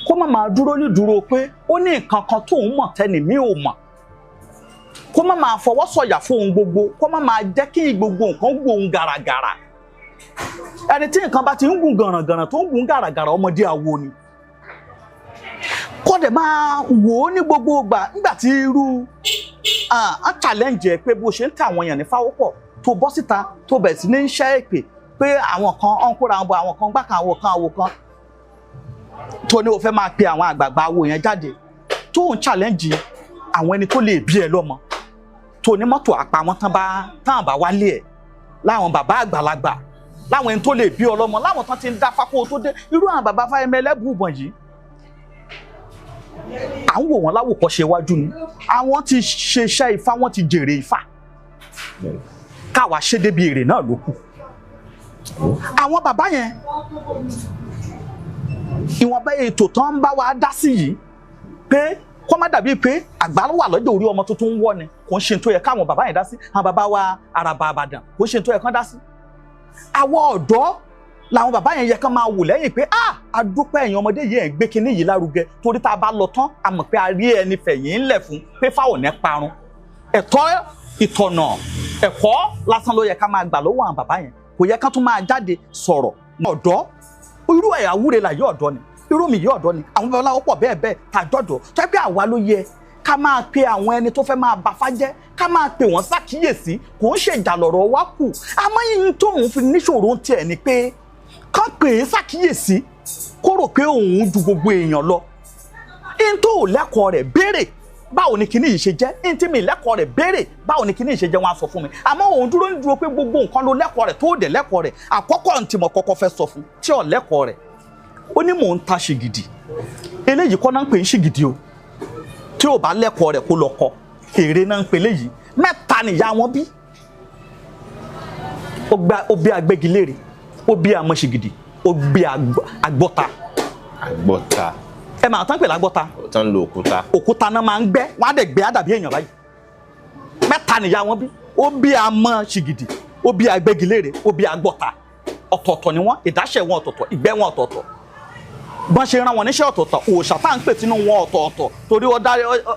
kó má máa dúró ní dúró pé ó ní nǹkan kan tóun mọ̀ tẹ́ni mi ò mọ̀, kó má máa fọwọ́ sọ̀yà fún ohun gbogbo, kó má máa jẹ́ kí gbogbo nǹkan gbóhun gàràgàrà. Ẹni tí nǹkan bá ti ń gùn gàràngàrà tó ń gùn gàràgàrà, ọmọdé àwo ni. Kó dẹ̀ máa wò ó ní gbogbo ìgbà nígbà tí irú á challenge ẹ pé bó ṣe ń ta àwọn èèyàn ní fáwọ́pọ̀, tó bọ́ síta tó bẹ̀rẹ̀ sí ní ń ṣẹ́ èpè pé àwọn kan ọ̀n kóra wọn bọ̀, àwọn kan gbá kan, àwọn kan, àwọn kan, tó ní o fẹ́ máa pe àwọn àgbààgbà awo yẹn jáde, tó ń challenge àwọn ẹni tó lè bí ẹ lọ́mọ, tó ní mọ́tò àpá wọn tán bá tán bá wálé ẹ̀, láwọn bàbá àgbàlagbà, láwọn ẹni tó lè bí ọlọ́mọ, láwọn tán ti ń dá fákó tó dé, irú àwọn bàbá Fáyẹmí Ẹlẹ́bùúbọn yìí, à ń wò wọ́n láwòkọ́ṣe iwájú ni. Àwọn ti ṣe iṣẹ́ Ifá, wọ́n ti jèrè Ifá, káwa ṣe débi èrè náà ló kù. Àwọn bàbá yẹn, ìwọ̀nba ètò tán ń bá wa dá sí yìí pé kó má dàbí pé àgbà wà lọ́jọ́ orí ọmọ tuntun ń wọ́ ni, kò ń ṣe tó yẹ káwọn bàbá yẹn dá sí. Àwọn bàbá wa Àràbà Àbàdàn, kò ń ṣe tó yẹ kán dá sí. Àwọn ọ̀dọ́ làwọn bàbá yẹn yẹ kán máa wò lẹ́yìn pé ah, adúpẹ́ ẹ̀yin ọmọdé yìí, ẹ̀ ń gbé kinní yìí lárugẹ, torí tá a bá lọ tán, a mọ̀ pé a rí ẹni fẹ̀yìn ńlẹ̀ fún pé fáwọn ní parun. Ẹ̀tọ́ ìtọ̀nà ẹ̀kọ́ lásán ló yẹ ká máa gbà lọ́wọ́ àwọn bàbá yẹn, kò yẹ ká tún máa jáde sọ̀rọ̀. Ọ̀dọ́ irú ẹ̀ àwúre là yí ọ̀dọ́ ni, irú mi yí ọ̀dọ́ ni, àwọn babaláwo pọ̀ bẹ́ẹ̀ bẹ́ẹ̀ tàjọ́dọ̀ tó yẹ pé àwa ló yẹ ká máa pe àwọn ẹni tó fẹ́ máa bafá jẹ́, ká máa pe wọ́n ṣàkíyèsí. Kò ń ṣèjà lọ̀rọ̀ wa kù, àmọ́ yìí tóun fi níṣòro ń tiẹ̀ ni pé kán pè é ṣàkíyèsí, kó rò pé òun ju gbogbo èèyàn lọ. N tó ò lẹ́kọ̀ọ́ rẹ̀ béèrè báwo ni kinní yìí ṣe jẹ́, n tí mi lẹ́kọ̀ọ́ rẹ̀ béèrè báwo ni kinní yìí ṣe jẹ́, wọ́n á sọ fún mi. Àmọ́ òun dúró ń dúró pé gbogbo nǹkan ló lẹ́kọ̀ọ́ rẹ̀, tó dẹ̀ lẹ́kọ̀ọ́ rẹ̀. Àkọ́kọ́ ntí mo kọ́kọ́ fẹ́ sọ fún tí ò lẹ́kọ̀ọ́ rẹ̀, ó ní mò ń ta ṣìgìdì. Eléyìí kọ́ náà ń pè ń ṣìgìdì o. Tí ò bá lẹ́kọ̀ọ́ rẹ̀ kó lọ kọ́ èrè náà ń pè léyìí. Mẹ́ta nìyá wọn bí, ó bí agbégilére, ó bí amọ̀ṣìgìdì, ó bí agbọ́ta.
Àgbọ̀ta.
Ẹ máa tán pè lágbọ́ta.
Tán lo òkúta.
Òkúta náà máa ń gbẹ́, wọ́n á dẹ̀ gbẹ́ àdàbí èèyàn báyìí. Mẹ́ta nìyá wọn bí, ó bí amọ̀ṣìgìdì, ó bí agbégilére, ó bí agbọ́ta. Ọ̀tọ̀ọ̀tọ̀ ni wọ́n, ìdáṣẹ̀ wọn ọ̀tọ̀ọ̀tọ̀, ìgbẹ́ wọn ọ̀tọ̀ọ̀tọ̀, bọ́n ṣe rán wọn níṣẹ́ ọ̀tọ̀ọ̀tọ̀, òòṣà tá à ń pè sínú wọn ọ̀tọ̀ọ̀tọ̀, torí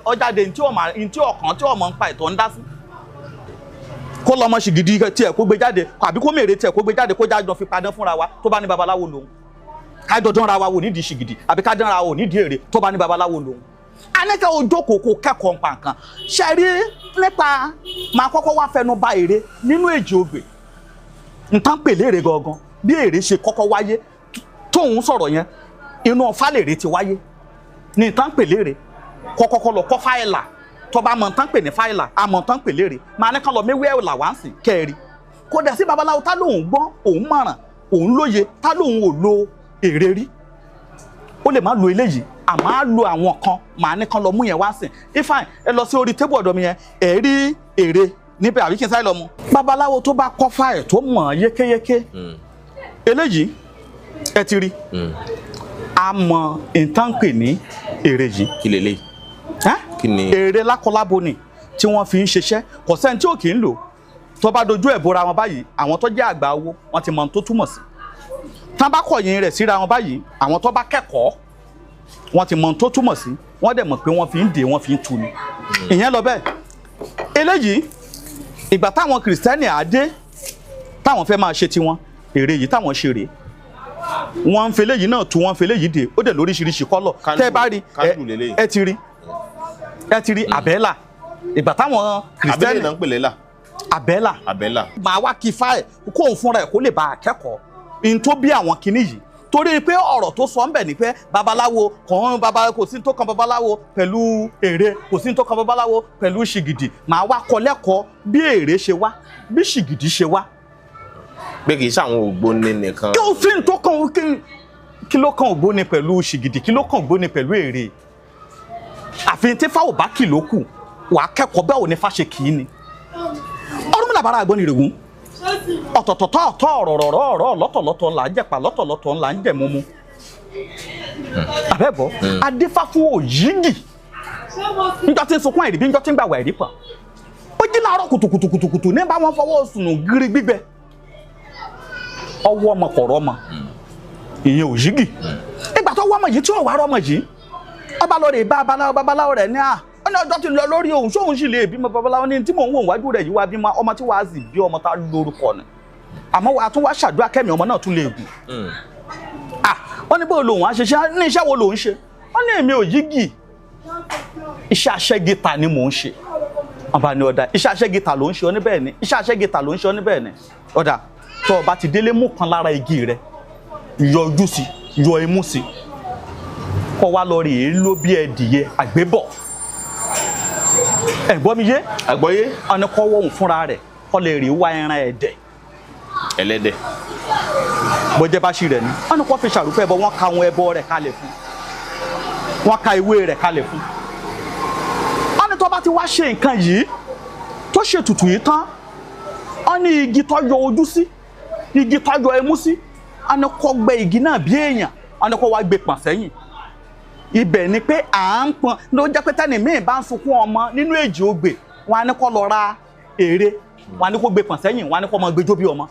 ó jáde ntí ọ̀kan tí ọmọ ń pa ìtọ́ ń dá sí. Kó lọ́mọ ṣìgìdì tiẹ̀ kó gbé jáde, àbí kó mèrè tiẹ̀ kó gbé jáde, kó jájọ fi padán fúnra wa. Tó bá ní babaláwo lòun, kájọ dánra wa wò nídìí ṣìgìdì, àbí ká dánra wa wò nídìí èrè, tó bá ní babaláwo lòun. Anẹ́kẹ́ ojókòó kó kẹ́kọ̀ọ́ nípa nǹkan ṣe rí nípa máa kọ́kọ́ wá fẹnu ba èrè nínú èjì ogbè, nǹkan pèlè èrè gangan bí èrè ṣe kọ́kọ́ wáyé. Tóun sọ̀rọ̀ yẹn, inú ọ̀fà lèrè ti wáyé ní nǹkan pèlè èrè. Kọ́kọ́kọ́ lọ kọ́ fáìlà, tó bá mọ̀ nǹkan pè ní fáìlà, àmọ̀ nǹkan pèlè èrè, máa ní kán lọ méwé ẹ̀là wá ń sìn kẹ́ẹ̀rí. Kó dẹ̀ sí babaláwo tá lóun gbọ́n, òun mọ̀ràn, òun lóye, tá lóun ò lo èrè rí. Ó lè má lo eléyìí, àmọ́ á lo àwọn kan, màá ní kán lọ mú yẹn wá sìn. Ifeanyi, ẹ lọ sí orí tébù ọ̀dọ̀ mi yẹn, ẹ rí èrè níbẹ̀, àbí kí n sáré lọ mú. Babaláwo tó bá kọ́ fáìlì tó mọ̀ yékéyéké, eléyìí ẹ ti rí, a mọ nǹkan pè ní èrè yìí.
Kí lélẹ̀? Kí ni?
Èrè lákọlábo ni tí wọ́n fi ń ṣiṣẹ́, kò sẹ́ni tí ò kì í lò. Tó bá dojú ẹ̀ bora wọn báyìí, àwọn tó jẹ́ àgbà owó wọ́n ti mọ ohun tó túmọ̀ sí. Tán bá kọ̀yìn rẹ̀ síra wọn báyìí, àwọn tó bá kẹ́kọ̀ọ́ wọ́n ti mọ ohun tó túmọ̀ sí, wọ́n dẹ̀ mọ̀ pé wọ́n fi ń dè, wọ́n fi ń tu ni. Ìyẹn lọ bẹ́ẹ̀. Eléyìí, ìgbà táwọn kìrìsìtẹ́nì àdé táwọn fẹ́ máa ṣe tiwọn, èrè yìí táwọn ṣe rèé, wọ́n ń fele yìí náà tú, wọ́n ń fele yìí dè, ó dẹ̀ lóríṣiríṣi kọ́lọ̀. Tẹ́ bá rí, ẹ ti rí, ẹ ti rí àbẹ́là, Ìgbà táwọn
Abẹ́lẹ̀
kìrìsìtẹ́nì
náà ń pè lẹ́là.
Àbẹ́là.
Àbẹ́là.
Màá wá kí ifá ẹ̀ kó òun fúnra ẹ̀ kó lè bá a kẹ́kọ̀ọ́ n tó bí àwọn kinní yìí, torí pé ọ̀rọ̀ tó sọ ń bẹ̀ ni pé babaláwo kàn baba, kò sí tó kan babaláwo pẹ̀lú ère, kò sí tó kan babaláwo pẹ̀lú ṣìgìdì. Màá wá kọ́ lẹ́kọ̀ọ́ bí ère ṣe wá, bí ṣìgìdì ṣe wá.
Pé kì í ṣàwọn ògbóni nìkan.
Kí o sí tó kan kí ló kan ògbóni pẹ̀lú ṣìgìdì, kí ló kan ògbóni pẹ̀lú ère? Àfi tí fáwọn bá kì ló kù, wàá kẹ́kọ̀ọ́ bẹ́ẹ̀ ò ní fáṣe kì í ni. Ọ̀rúnmìlà bára àgbọn nìrègùn ọ̀tọ̀tọ̀tọ̀ ọ̀tọ̀ ọ̀rọ̀rọ̀rọ̀ ọ̀rọ̀ lọ́tọ̀lọ́tọ̀ là ń jẹ̀pà, lọ́tọ̀lọ́tọ̀ là ń jẹ̀múmu. Àbẹ́bọ̀ adífá fún òyìgì níjọ́ tí ń sunkún àìrí bí níjọ́ tí ń gbàwẹ̀ àìrí pọ̀. Ó jí láàárọ̀ kùtùkùtùkùtù ní bá wọn fọwọ́ sùnù gírí gbígbẹ ọwọ́ ọmọ kọ̀rọ̀ ọmọ ìyẹn òyìgì. Ìgbà tó wọ́ ọmọ yìí tí ò wá rọ́ ọmọ yìí, ọba lọ rè bá babaláwo. Babaláwo rẹ̀ ní à ó ní ọjọ́ ti lọ lórí òun, sóun sì lè bímọ? Babaláwo ní tí mò ń wò wájú rẹ̀ yìí wá bímọ ọmọ tí wàá sì bí ọmọ tá lórúkọ ni, àmọ́ wàá tún wá ṣàdúrà kẹ́mi ọmọ náà tún lè gùn. Ah, wọ́n ní bó lòun á ṣe ṣe ní iṣẹ́ wo lòun ṣe? Wọ́n ní èmi ò yígì, iṣẹ́ aṣẹ́gìtà ni mò ń ṣe. Ọba ní ọ̀dà, iṣẹ́ aṣẹ́gìtà ló ń ṣe? Ọ ní bẹ́ẹ̀ ni, iṣẹ́ aṣẹ́gìtà ló ń ṣe. Ọ ní bẹ́ẹ̀ ni. Ọ̀dà, tó o bá ti délé, mú kan lára igi rẹ, yọ ojú sí, yọ imú sí, kọ́ wa lọ rèé ló bí ẹdìyẹ àgbébọ̀. Ẹ̀ gbọ́ mi yé?
Àgbọ́yé.
Ọ̀nà kọ́ wọ́n fúnra rẹ̀ kọ́ lè rí wá ẹran ẹ̀dẹ̀.
Ẹlẹ́dẹ̀.
Bọ́jẹ́ bá ṣì rẹ̀ ni wọ́n ní kó fi ṣàrúfẹ́ ẹbọ. Wọ́n ka àwọn ẹbọ rẹ̀ kalẹ̀ fún, wọ́n ka ìwé rẹ̀ kalẹ̀ fún. Wọ́n ní tó bá ti wá ṣe nǹkan yìí, tó ṣe tutù yìí tán, wọ́n ní igi tó yọ ojú sí, igi tó yọ ẹmú sí, wọ́n ní kó gbẹ́ igi náà bí èèyàn, wọ́n ní kó wá gbé pọ̀n sẹ́yìn. Ibẹ̀ ni pé à ń pọn ló jẹ́ pé tẹ́ni míì bá ń sunkún ọmọ nínú èjì ogbè, wọ́n á ní kó lọ ra ère, wọ́n á ní kó gbé pọ̀n sẹ́yìn, wọ́n á ní kó máa gbẹjọ́ bí ọmọ.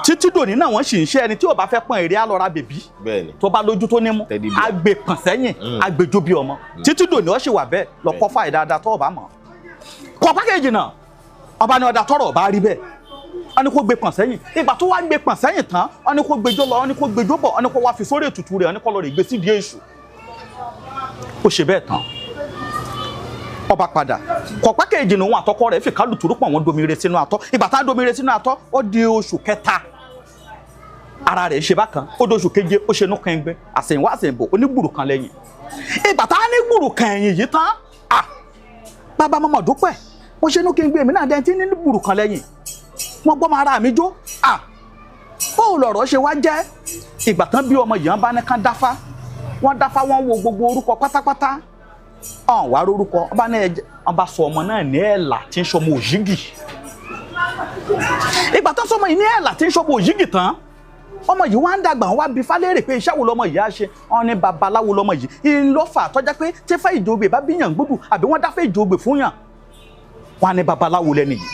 Títí dòní náà wọ́n sì ń ṣe. Ẹni tí ò bá fẹ́ pọ́n èrè á lọ ra bèbí
Bẹ́ẹ̀ni.
tó bá lójú tó nímú,
Teddy bear.
á gbé pọ̀n sẹ́yìn, á gbẹjọ́ bí ọmọ. Títí dòní ó sì wà bẹ́ẹ̀. Lọ kọ́ fàì dáadáa tó o bá mọ̀ kọ́ pákéjì náà. Ọba ní ọ̀dà, tọrọ ọba rí bẹ́ẹ̀, wọ́n ní kó gbé pọ̀n sẹ́yìn. Ìgbà tó wá gbé pọ̀n sẹ́yìn tán, wọ́n ní kó gbẹjọ́ lọ, wọ́n ní kó gbẹjọ́ bọ̀, wọ́n ní kó wá fi sórí ètùtù rẹ̀, wọ́n ní kó lọ rè gbé sídìí èṣù. Ó ṣe bẹ́ẹ̀ tán, ọba padà kọ̀pá kejì ní òun àtọkọ rẹ̀ fi kálùtùrú pọ̀, wọ́n domire sínú atọ́. Ìgbà tá a domire sínú atọ́, ó di oṣù kẹta, ara rẹ̀ ṣe bákan. Ó di oṣù keje, ó ṣe inú kan ẹgbẹ́ àsẹ̀yìnwá àsẹ̀yìnbọ̀ onígbùrù kan lẹ́yìn. Ìgbà tá a ní gbùrù kan ẹ̀yìn yìí tán, à bàbá mọ́mọ́ dúpẹ́, mo ṣe inú kí n gbé èmi náà dẹ́n tí ní gbùrù kan lẹ́yìn, wọ́n gbọ́ mọ ara mi jó. À bóò lọ̀rọ̀ ṣe wá jẹ́? Ìgbà tán bí ọmọ yìí, wọ́n bá ní kán dáfá. Wọ́n dáfá, wọ́n wo gbogbo orúkọ pátápátá, ọ̀n wá rórúkọ. Ọba náà ẹjẹ, ọba sọ ọmọ náà ní ẹ̀là tí ń sọmọ òyìgì. Ìgbà tán sọmọ yìí ní ẹ̀là tí ń sọmọ òyìgì tán, ọmọ yìí wá ń dàgbà. Wọ́n wá bi falẹ́rè pé iṣẹ́ wo lọmọ yìí á ṣe? Wọ́n ní babaláwo lọmọ yìí. Ìlọ́fà tọ́já pé tífẹ́ ìjògbè bá bíyàn gbódù àbí wọ́n dáfẹ́ ìjògbè fún yàn, wọ́n á ní babaláwo lẹ́nu yìí.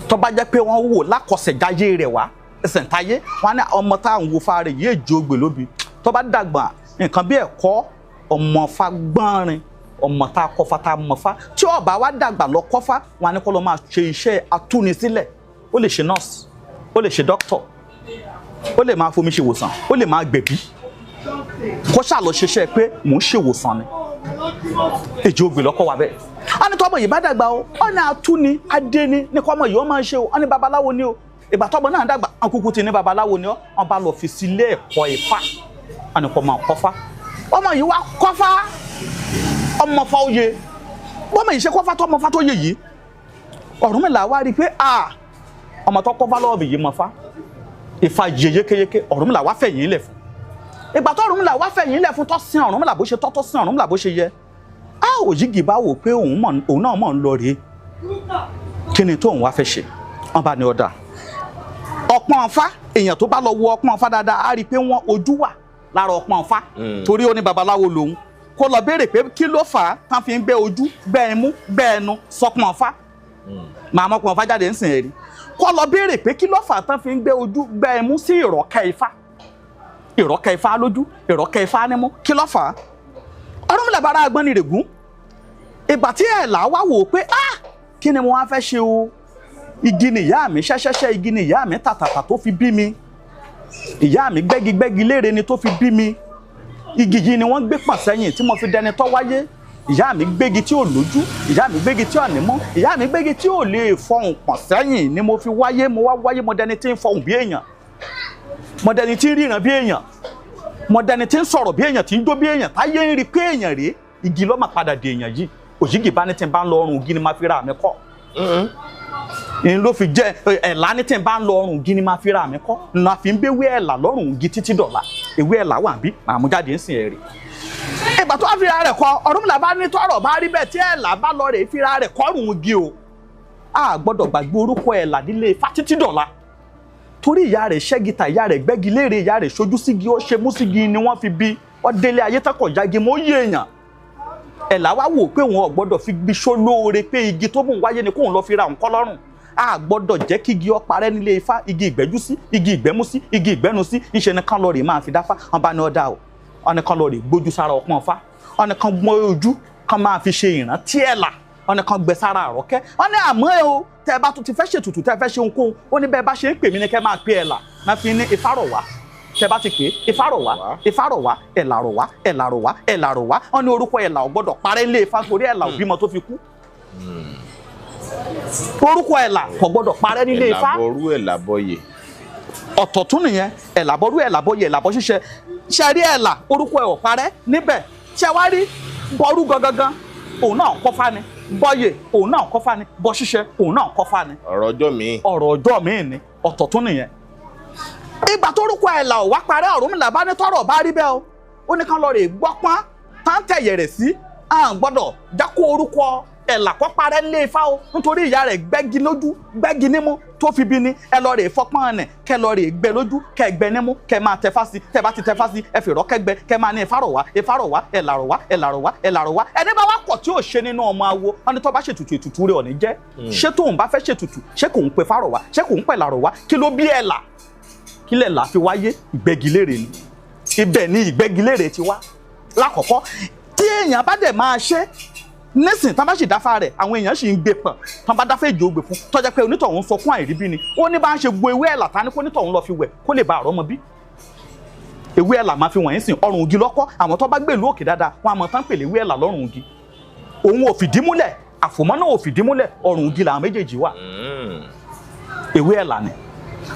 Tó bá jẹ́ pé wọ́n wò lákọsẹ̀jáyé rẹ̀ wá ẹsẹ̀ ń táyé, wọ́n á ní ọmọ tá à ń wo fa rẹ̀ yìí èjògbè lóbi. Tó bá dàgbà, nǹkan bí ẹ̀kọ́ ọmọ fa gbọ́nrin, ọmọ tá a kọfa tá a mọ̀ fa, tí ó bá wá dàgbà lọ kọ́fá, wọn á ní kó lọ máa ṣe iṣẹ́ atúnisílẹ̀. Ó lè ṣe nọ́ọ̀sì, ó lè ṣe dókítọ̀, ó lè máa fomi ṣèwòsàn, ó lè máa gbẹ̀bí, kó ṣáà lọ ṣiṣẹ́ pé mò ń ṣèwòsàn ni. Èjì ògbè lọ́kọ́ wa bẹ́ẹ̀. Wọ́n ní tọ́mọ yìí bá dàgbà o, wọ́n ní atúni adéni ní kọ́mọ yìí ó máa ń ṣe o. Wọ́n ní babaláwo ni o. Ìgbà tọ́mọ náà dàgbà, wọn kúkú ti ní babaláwo ni ọ́. Wọ́n bá lọ fi sílé ẹ̀kọ́ Ifá, wọ́n ní kó máa kọ́fá. Ọmọ yìí wá kọ́fá, ọmọ fa oyè. Bọ́mọ yìí ṣe kọ́fá tọ́mọ fa tó yè yìí, Ọ̀rúnmìlà wá rí i pé a ọmọ tó kọ́fá lọ́wọ́ mi yìí mọ̀ fa Ifá yè yékéyéké. Ọ̀rúnmìlà wá fẹ̀yìn lẹ̀ fún. Ìgbà tó Ọ̀rúnmìlà wá fẹ̀yìn lẹ̀ fún, tó sin Ọ̀rúnmìlà bó ṣe tọ́, tó sin Ọ̀rúnmìlà bó ṣe yẹ, a Òyìgì bá wò pé òun náà mọ̀ ń lọ rèé, kí ni tóun wá fẹ́ ṣe? Wọ́n bá ní ọ̀dà ọpọ́n ọ̀fá. Èèyàn tó bá lọ wo ọpọ́n ọ̀fá dáadáa á rí i pé wọ́n ojú wà lára ọpọ́n ọ̀fá, torí ó ní babaláwo lòun. Kó lọ béèrè pé kí ló fà á tán fi ń gbé ojú, gbẹ́ imú, gbẹ́ ẹnu sọpọ́n ọ̀fá. Màá mọ́pọ́n ọ̀fá jáde ń sìn ẹ̀rí. Kó lọ béèrè pé kí ló fà á tán fi ń gbé ojú, gbẹ́ imú sí ìrọ̀kẹ́ ifá, ìrọ̀kẹ́ ifá lójú, ìrọ̀kẹ́ ifá nímú, kí ló fà á? Ọ̀rúnmìlà bára agbọ́n ni règún. Ìgbà tí ẹ̀ là wá wò ó pé ah, kí ni mo wá fẹ́ ṣe o? Igi ni ìyá mi ṣẹ́ṣẹ́ṣẹ́, igi ni ìyá mi tàtàtà tó fi bí mi. Ìyá mi gbẹ́gigbẹ́gi léere ni tó fi bí mi. Igi yìí ni wọ́n gbé pọ̀n sẹ́yìn tí mo fi dẹni tó wáyé. Ìyá mi gbégi tí ò lójú, ìyá mi gbégi tí ò nímú, ìyá mi gbégi tí ò lè fọhùn pọ̀n sẹ́yìn ni mo fi wáyé. Mo wá wáyé, mo dẹni tí ń fọhùn bí èèyàn, mo dẹni tí ń ríran bí èèyàn, mo dẹni tí ń sọ̀rọ̀ bí èèyàn, tí ń jó bí èèyàn, táyé ń rí pé èèyàn rèé. Igi ló máa padà di èèyàn yìí. Òjìgì bá ní tí n bá ń lọ ọrùn igi ni máa fi ra mi kọ́. N ló fi jẹ́ ẹ̀là ní tí n bá ń lọ ọrùn igi ni máa fi ra mi kọ́. N la fi ń béwé ẹ̀là lọ́rùn igi títí dọ̀la. Ewé ẹ̀là wà bí màá mú jáde ń sìn ẹ̀rì. Ìgbà tó wá fira rẹ̀ kọ, Ọ̀rúnmìlà bá ní tọ́rọ̀ bá rí bẹ́ẹ̀ tí ẹ̀là bá lọ rè fira rẹ̀ kọ́rùn igi o. A gbọ́dọ̀ gbàgbé orúkọ ẹ̀là nílé Ifá títí dọ̀la. Torí ìyá rẹ̀ ṣẹ́gita, ìyá rẹ̀ gbẹ́gi léèrè, ìyá rẹ̀ ṣojú sígi, ó ṣe mú sígi ni wọ́n fi bí. Wọ́n délé ayé tọkọ̀ jági mọ́ yé èèyàn. Ẹ̀là wá wò pé òun ò gbọ́dọ̀ fi gbi sólóore pé igi tó mú wáyé ni kóun lọ fi ra nǹkan lọ́rùn. A gbọ́dọ̀ jẹ́ kí igi ó parẹ́ nílé Ifá. Igi ìgbẹ́jú sí, igi ìgbẹ́mú sí, igi ìgbẹ́nu sí, ńṣe ni kán lọ rè máa fi dáfá. Wọn bá ní ọ̀dà o, wọn ní kán lọ rè gbójú sára ọpọ́n Ifá, wọn ní kán gbọ́n ojú kán máa fi ṣe ìrántí ẹ̀là, wọn ní kán gbẹ sára àrọ́kẹ́. Wọn ní àmọ́ ẹ o, tẹ́ ẹ bá tún ti fẹ́ ṣètùtù, tẹ́ ẹ fẹ́ ṣe ohunkóhun, ó ní bẹ́ẹ̀ bá ṣe ń pè mí ni kẹ́ máa pè ẹ̀là. Náà fi ní Ifá rọ̀ wá. Tẹ́ bá ti pè é, Ifá rọ̀ wá, Ifá rọ̀ wá, ẹ̀là rọ̀ wá, ẹ̀là rọ̀ wá, ẹ̀là rọ̀ wá. Wọn ní orúkọ ẹ̀là ò gbọ́dọ̀ parẹ́ lé Ifá torí ẹ̀là ò bímọ tó fi kú. Orúkọ ẹ̀là kò gbọ́dọ̀ parẹ́ nílé Ifá.
Ẹ̀là bọrú, ẹ̀là bọyè.
Ọ̀tọ̀ tún nìyẹn. Ẹ̀là bọrú, ẹ̀là bọyè, ẹ̀là bọ ṣíṣẹ. Ṣe rí ẹ̀là orúkọ ẹ̀ ò parẹ́ níbẹ̀. Ṣe wá rí bọrú gangan, òun náà kọ́fá ni. Bọyè òun náà kọ́fá ni. Bọ ṣíṣẹ òun náà kọ́fá ni.
Ọ̀rọ̀ ọjọ́ mi.
Ọ̀rọ̀ ọjọ́ mi ni, ọ̀tọ̀ tún nìyẹn. Ìgbà tórúkọ ẹ̀là ò wá parẹ́, Ọ̀rúnmìlà bá ní tọ́rọ̀ bá rí bẹ́ẹ̀ o, ó ní kán lọ rè gbọ́pọ́n táǹtẹ̀yẹ̀ rẹ̀ sí. À ń gbọ́dọ̀ jákó orúkọ ẹ̀là kọ́ parẹ́ lé Ifá o, nítorí ìyá rẹ̀ gbẹ́gi lójú, gbẹ́gi nímú tó fi bí ni. Ẹ lọ rè fọpọ́n nẹ̀, kẹ lọ rè gbẹ lójú, kẹ gbẹ nímú, kẹ máa tẹfá sí. Tẹ bá ti tẹfá sí, ẹ fìrọ́ kẹgbẹ, kẹ máa ní Ifá rọ̀ wá, Ifá rọ̀ wá, ẹ̀là rọ̀ wá, ẹ̀là rọ̀ wá, ẹ̀là rọ̀ wá. Ẹni bá wá kọ̀ tí ò ṣe nínú ọmọ awo, wọn ni tó bá ṣètùtù, ètùtù rẹ̀ ò ní jẹ́. Ṣé tóun bá fẹ́ ṣètùtù, ṣé kò ń pe Ifá rọ̀ wá, ṣé kò ń pẹ̀là rọ̀ wá? Kí ló bí ẹ̀là? Kí lẹ̀là fi wáyé? Ìgbẹ́gilére ni. Ibẹ̀ ni ìgbẹ́gilére ti wá lákọ̀ọ́kọ́. Tí èèyàn bá dẹ̀ máa ṣe nísìn, tán bá sì dáfá rẹ̀, àwọn èèyàn sì ń gbé pọ̀n. Tán bá dáfá èjì ògbè fún tọ́jà pé onítọ̀hún sọ fún àìríbí ni. Ó ní bá ń ṣe gbo ewé ẹ̀là ta ni kó onítọ̀hún lọ fi wẹ̀ kó lè bá àrọ́mọ bí. Ewé ẹ̀là máa fi wọ̀nyí sìn ọrùn ògì lọ́kọ́. Àwọn tó bá gbé ìlú òkè dáadáa, wọn àmọ́ tán pèlè ewé ẹ̀là lọ́rùn ògì. Òun ò fìdí múlẹ̀, àfòmọ́ náà ò fìdí múlẹ̀, ọrùn ògì làwọn méjèèjì wà. Ewé ẹ̀là ni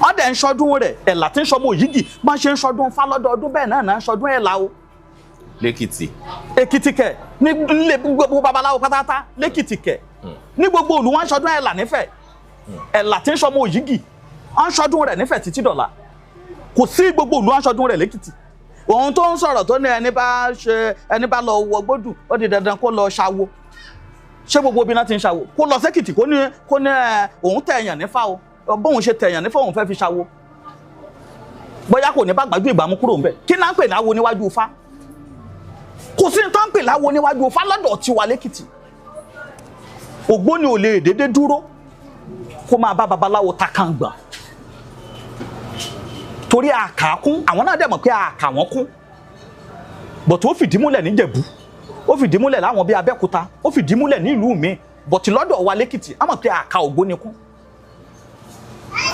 wọ́n dẹ̀ ń ṣọdún rẹ̀. Ẹ̀là tí ń ṣọmọ òyìgì máa ṣe ń ṣọdún Ifá lọ́dọọdún, bẹ́ẹ̀ náà náà ń ṣọdún ẹ̀là o.
Lẹ́kìtì.
Èkìtì kẹ̀, ní nílé gbogbo babaláwo pátápátá lẹ́kìtì kẹ̀, ní gbogbo òlù wọn ń ṣọdún ẹ̀là nífẹ̀ẹ́. Ẹ̀là tí ń ṣọmọ òyìgì wọ́n ń ṣọdún rẹ̀ nífẹ̀ẹ́ títí dọ̀la. Kò sí gbogbo òlù wọn ń ṣọdún rẹ̀ lẹ́kìtì. Òun tó ń sọ̀rọ̀ tó ní ẹni bá ṣe, ẹni bá lọ wọ gbódù, ó di dandan kó lọ ṣawo. Ṣé gbogbo obìnrin ti ń ṣawo? Kó lọ sẹ́kìtì, kó ní òun tẹ̀ ẹ̀yàn nífà o, bóun ṣe tẹ̀yàn nífà òun fẹ́ fi ṣawo. Bóyá kò ní bá gbájú ìgbàmú kúrò ńbẹ̀. Kí náà ń pè láwo níwájú Ifá? Kò sí ní tó ń pè láwo níwájú Ifá lọ́dọ̀ tiwa lẹ́kìtì. Ògbóni ò lè dédé dúró kó máa bá babaláwo takàngbà torí àkà kún. Àwọn náà dẹ̀ mọ̀ pé àkà wọ́n kún bọ̀tí ó fìdí múlẹ̀ níjẹ̀bú, ó fìdí múlẹ̀ láwọn bíi Abẹ́òkúta, ó fìdí múlẹ̀ nílùú mi, bọ̀tí lọ́dọ̀ wa lẹ́kìtì á mọ̀ pé àkà ògbóni kún.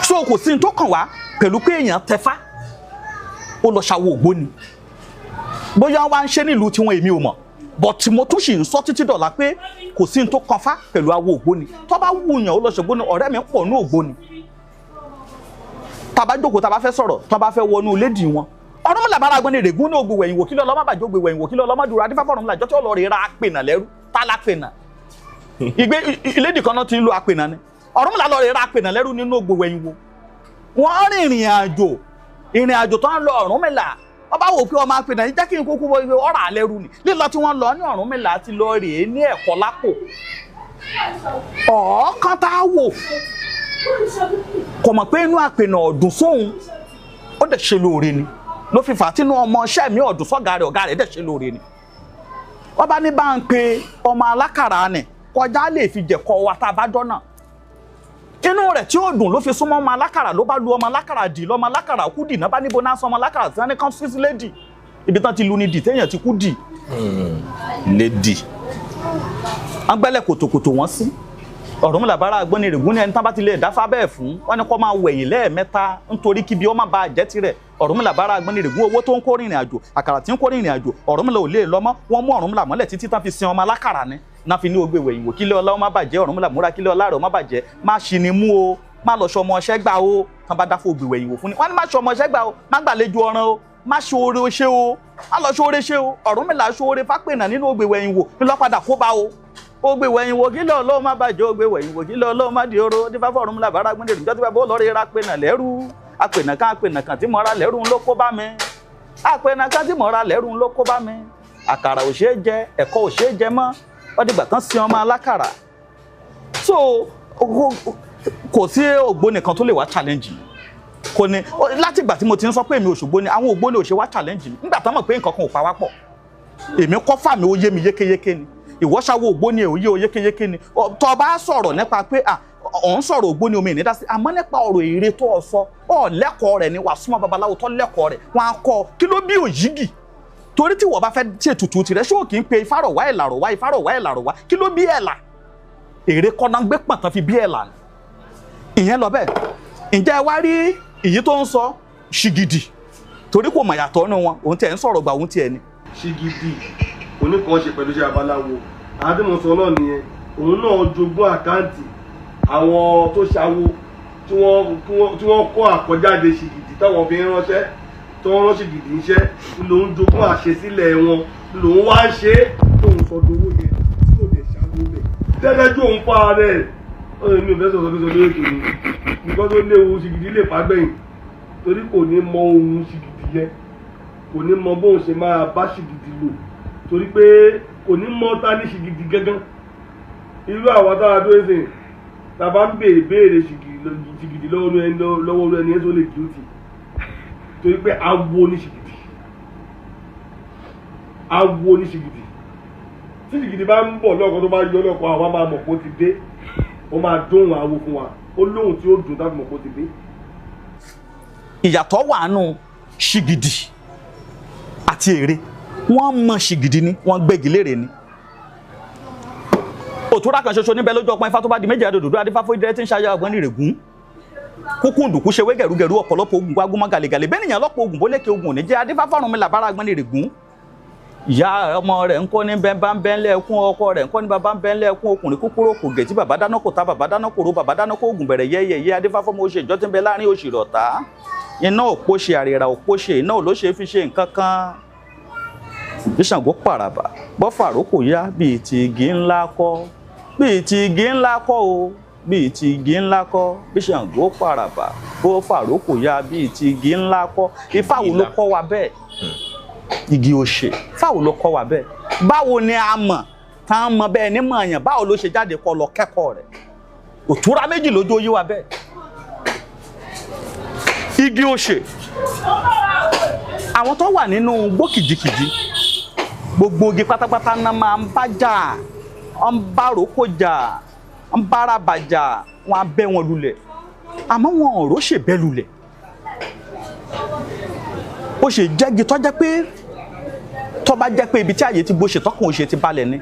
So kò sí ní tó kàn wá pẹ̀lú pé èèyàn tẹfá ó lọ ṣàwo ògbóni. Bóyá wá ń ṣe nílùú tiwọn, èmi ò mọ̀, bọ̀tí mo tún sì ń sọ títí dọ̀la pé kò sí ní tó kàn fá pẹ̀lú awo ògbóni. Tó bá wùyàn ó lọ ṣògbóni. Ọ̀rẹ́ mi pọ̀ ní ògbóni, tá bá jókòó, tá bá fẹ́ sọ̀rọ̀, tá bá fẹ́ wọnú lédì wọn. Ọ̀rúnmìlà bára gbọ́n ní règún ní ògbè wẹ̀yìn wò kí lọ́ọ́ má bàjẹ́ ògbè wẹ̀yìn wò kí lọ́ọ́ má dúró. Adífáfọ́ Ọ̀rúnmìlà jọ́ tí ó lọ rè ra apènà lẹ́rú tá lápènà ìgbé ìlédì kan náà ti ń lo apènà ni. Ọ̀rúnmìlà lọ rè ra apènà lẹ́rú nínú ògbè wẹ̀yìn wò. Wọ́n rìn ìrìn àjò, ìrìn àjò tó ń lọ, Ọ̀rúnmìlà wọ́n bá wò pé ọmọ apènà yìí jẹ́ kí n kúkú wọ ọ̀rà lẹ́rú ni. Lílọ tí wọ́n lọ ní, Ọ̀rúnmìlà ti lọ rèé ní ẹ̀kọ́ lápò ọ̀ọ́kán tá a wò kò mọ̀ pé inú àpènà ọ̀dùn sóhun, ó dẹ̀ ṣe lóore ni ló fi fà á tínú ọmọ iṣẹ́ mi ọ̀dùn sọ́gà rẹ̀, ọ̀gá rẹ̀ dẹ̀ ṣe lóore ni. Wọ́n bá ní bá ń pe ọmọ alákàrà nì kọjá lè fi jẹ̀kọ́ wa tá a bá dọ́nà. Inú rẹ̀ tí ó dùn ló fi súnmọ́ ọmọ alákàrà, ló bá lu ọmọ alákàrà dì lọ́mọ alákàrà kú dì náà. Bá níbo náà sọ ọmọ alákàrà tí wọ́n ní kán sí lédì, ibi tán ti lu ni dì téèyàn ti kú dì.
Lédì.
Wọ́n gbẹ́lẹ̀ kòtòkòtò wọ́n sí. Ọ̀rúnmìlà bára Àgbọnnìrègún ní ẹni tán bá ti lè dáfá bẹ́ẹ̀ fún wọn ni kó máa wẹ̀yìn lẹ́ẹ̀mẹ́ta nítorí kíbi ó má bàa jẹ́ tirẹ̀. Ọ̀rúnmìlà bára Àgbọnnìrègún owó tó ń kó rìnrìn àjò, àkàrà tí ń kó rìnrìn àjò, Ọ̀rúnmìlà ò lè lọ́mọ́. Wọ́n mú Ọ̀rúnmìlà mọ́lẹ̀ títí tán fi sin ọmọ alákàrà ni náà fi ní ogbe wẹ̀yìn wò kílẹ̀ ọlá ó má bàjẹ́. Ọ̀rúnmìlà múra kílẹ̀ ọlá rẹ̀ ó má bàjẹ́, má ṣì ní mú o, má lọ ṣọmọ ọṣẹ́ gbà o. Tán bá dáfó ogbe wẹ̀yìn wò fún ni wọ́n ní má ṣọmọ ọṣẹ́ gbà o, má gbàlejò ọ̀ràn o, má ṣoore o ṣe o, má lọ ṣoore ṣe o. Ọ̀rúnmìlà ṣoore fápẹ̀nà nínú ogbe wẹ̀yìn wò ńlọ́padà kó bá o. Ogbe wẹ̀yìn wò kílẹ̀ ọlọ́run má bàjẹ́, ogbe wẹ̀yìn wò kílẹ̀ ọlọ́run má di oró. Dífá fún Ọ̀rúnmìlà bára Àgbọnnìrègún jọ́ tí bàbá olórí ra pẹ̀nà lẹ́rú, apẹ̀nà kan apẹ̀nà kan tí mo ra lẹ́rú ló kó bá mi, apẹ̀nà kan tí mo ra lẹ́rú ló kó bá mi. Àkàrà ò ṣeé jẹ, ẹ̀kọ́ ò ṣeé jẹ mọ́, wọ́n dìgbà tán sin ọmọ alákàrà. So kò sí ògbóni kan tó lè wá challenge mi. Kò ní láti ìgbà tí mo ti ń sọ pé èmi Òṣogbo ni, àwọn ògbóni ò ṣe wá challenge mi nígbà tán mọ̀ pé nǹkan kan ò pa wá pọ̀. Èmi kọ́ fà mí ó yé mi yékéyéké ni, ìwọ ṣàwọ ògbóni ẹ̀ ó yé o yékéyéké ni. Tó bá sọ̀rọ̀ nípa pé ọ̀ ń sọ̀rọ̀ ògbóni omi ìnídá sí, àmọ́ nípa ọ̀rọ̀ èrè tó o sọ ọ̀ lẹ́kọ̀ọ́ rẹ̀ ni wàá súnmọ́ babaláwo tó lẹ́kọ̀ọ́ rẹ̀ wọ́n á kọ́ kí ló bí òyìgì. Torí tí wọ́n bá fẹ́ ṣètùtù tirẹ̀ ṣé ò kì í pe ifárọ̀wá ẹ̀làrọ̀wá ifárọ̀wá ẹ̀làrọ̀wá kí ló bí ẹ̀là? Èrè kọ́nà gbé pọ̀ntàn fi bí ẹ̀là ni. Ìyẹn lọ bẹ́ẹ̀. Ǹjẹ́ ẹ wá rí èyí tó ń sọ ṣìgìdì torí kò mọ̀ yàtọ̀ nínú wọn, òun tiẹ̀ ń sọ̀rọ̀ gbà òun tiẹ̀ ni.
Ṣìgìdì oníkan ṣe pẹ̀lú iṣẹ́ babaláwo. Àwọn tí mo sọ náà nìyẹn, òun náà jogún àkáǹtì àwọn tó ṣàwo tí wọ́n kọ́ àkọjáde ṣìgìdì táwọn fi ń ránṣẹ́, tó ń rán ṣìgìdì iṣẹ́, lòun jogún àṣesílẹ̀ wọn, lòun wá ń ṣe é tóun sọdọ̀ owó yẹn tí ò dẹ̀ ṣàwo bẹ̀. Tẹ́lẹ́jú òun pa ara ẹ̀, mi ò fẹ́ sọ̀rọ̀ sọ lórí ètò mi, nǹkan tó léwu ṣìgìdì lè pa gbẹ̀yìn torí kò ní mọ ohun ṣìgìdì yẹn, kò ní mọ bóun ṣe máa bá ṣìgìdì lò, torí pé kò ní mọ ta ní ṣìgìdì gángan. Irú àwọn tára tó ń sìn tá a bá ń béèrè béèrè ṣìgìdì lọ́wọ́ ẹni tó lè guilty, torí pé awo ní ṣìgìdì, awo ní ṣìgìdì. Tí ṣìgìdì bá ń bọ̀ lọ́kàn tó bá yọ lọ́kàn, àwa máa mọ̀ pé ó ti dé, ó máa dóhùn awo fún wa, ó lóhùn tí ó dùn tábí mọ̀ pé ó ti dé.
Ìyàtọ̀ wà nù ṣìgìdì àti ère. Wọ́n mọ ṣìgìdì ni, wọ́n gbégi lére ni. Òtúrá kan ṣoṣo níbẹ̀ lójú ọpọ́n ifá tó bá di méjì àdòdòdó adífáfó ìdírẹ́ tí ń ṣayọ Àgbọnnìrègún. Kúkúndùkú ṣe wé gẹ̀rúgẹ̀rú ọ̀pọ̀lọpọ̀ ogun gbágúnmọ́ gàlégàlé bẹ́ẹ̀ nìyẹn lọ́pọ̀ ogun bólékè ogun ò ní jẹ́ adífáfó Ọ̀rúnmìlà bára Àgbọnnìrègún. Ìyá ọmọ rẹ̀ ń kọ́ ní bẹ́ẹ̀ bá ń bẹ́ẹ̀ lẹ́ẹ̀kún, ọkọ rẹ̀ ń kọ́ ní bàbá ń bẹ́ẹ̀ lẹ́ẹ̀kún, ọkùnrin kúkúrú kò gẹ̀ tí bàbá dáná kò ta bàbá dáná kò ro bàbá dáná kó oògùn bẹ̀rẹ̀ yẹ́yẹ́yẹ́ adífáfó mo ṣe ìjọ tí ń bẹ láàrin òṣì rọ̀tá. Iná òpó ṣe àrèrà òpó ṣe iná ò ló ṣe fi ṣe nǹkan kan. Ṣàngó pàràbà bọ́fàró kò yá bíi ti igi ńlá kọ́, bíi ti igi ńlá kọ́ o, bíi ti igi ńlá kọ́. Bí Ṣàngó pàràbà bọ́fàró kò yá bíi ti igi ńlá kọ́. Ifá wo ló kọ́ wa bẹ́ẹ̀? Igi òṣè. Ifá wo ló kọ́ wa bẹ́ẹ̀? Báwo ni a mọ̀ tá a mọ̀ bẹ́ẹ̀ ní mọ̀ yàn, báwo ló ṣe jáde kọ́ lọ kẹ́kọ̀ọ́ rẹ̀? Òtúrá méjì lójú yé wa bẹ́ẹ̀. Igi òṣè, àwọn tó wà nínú gbó kìjikìji, gbogbo igi pátápátá náà máa ń bá jà, ń bá ròókò jà, ń bára bà jà, wọn á bẹ́ wọn lulẹ̀, àmọ́ wọn ò róṣè bẹ́ lulẹ̀. Ó ṣe jẹ́gi tó jẹ́ pé tó bá jẹ́ pé ibi tí àyè ti gbóṣe tọkùn òṣè ti balẹ̀ ni.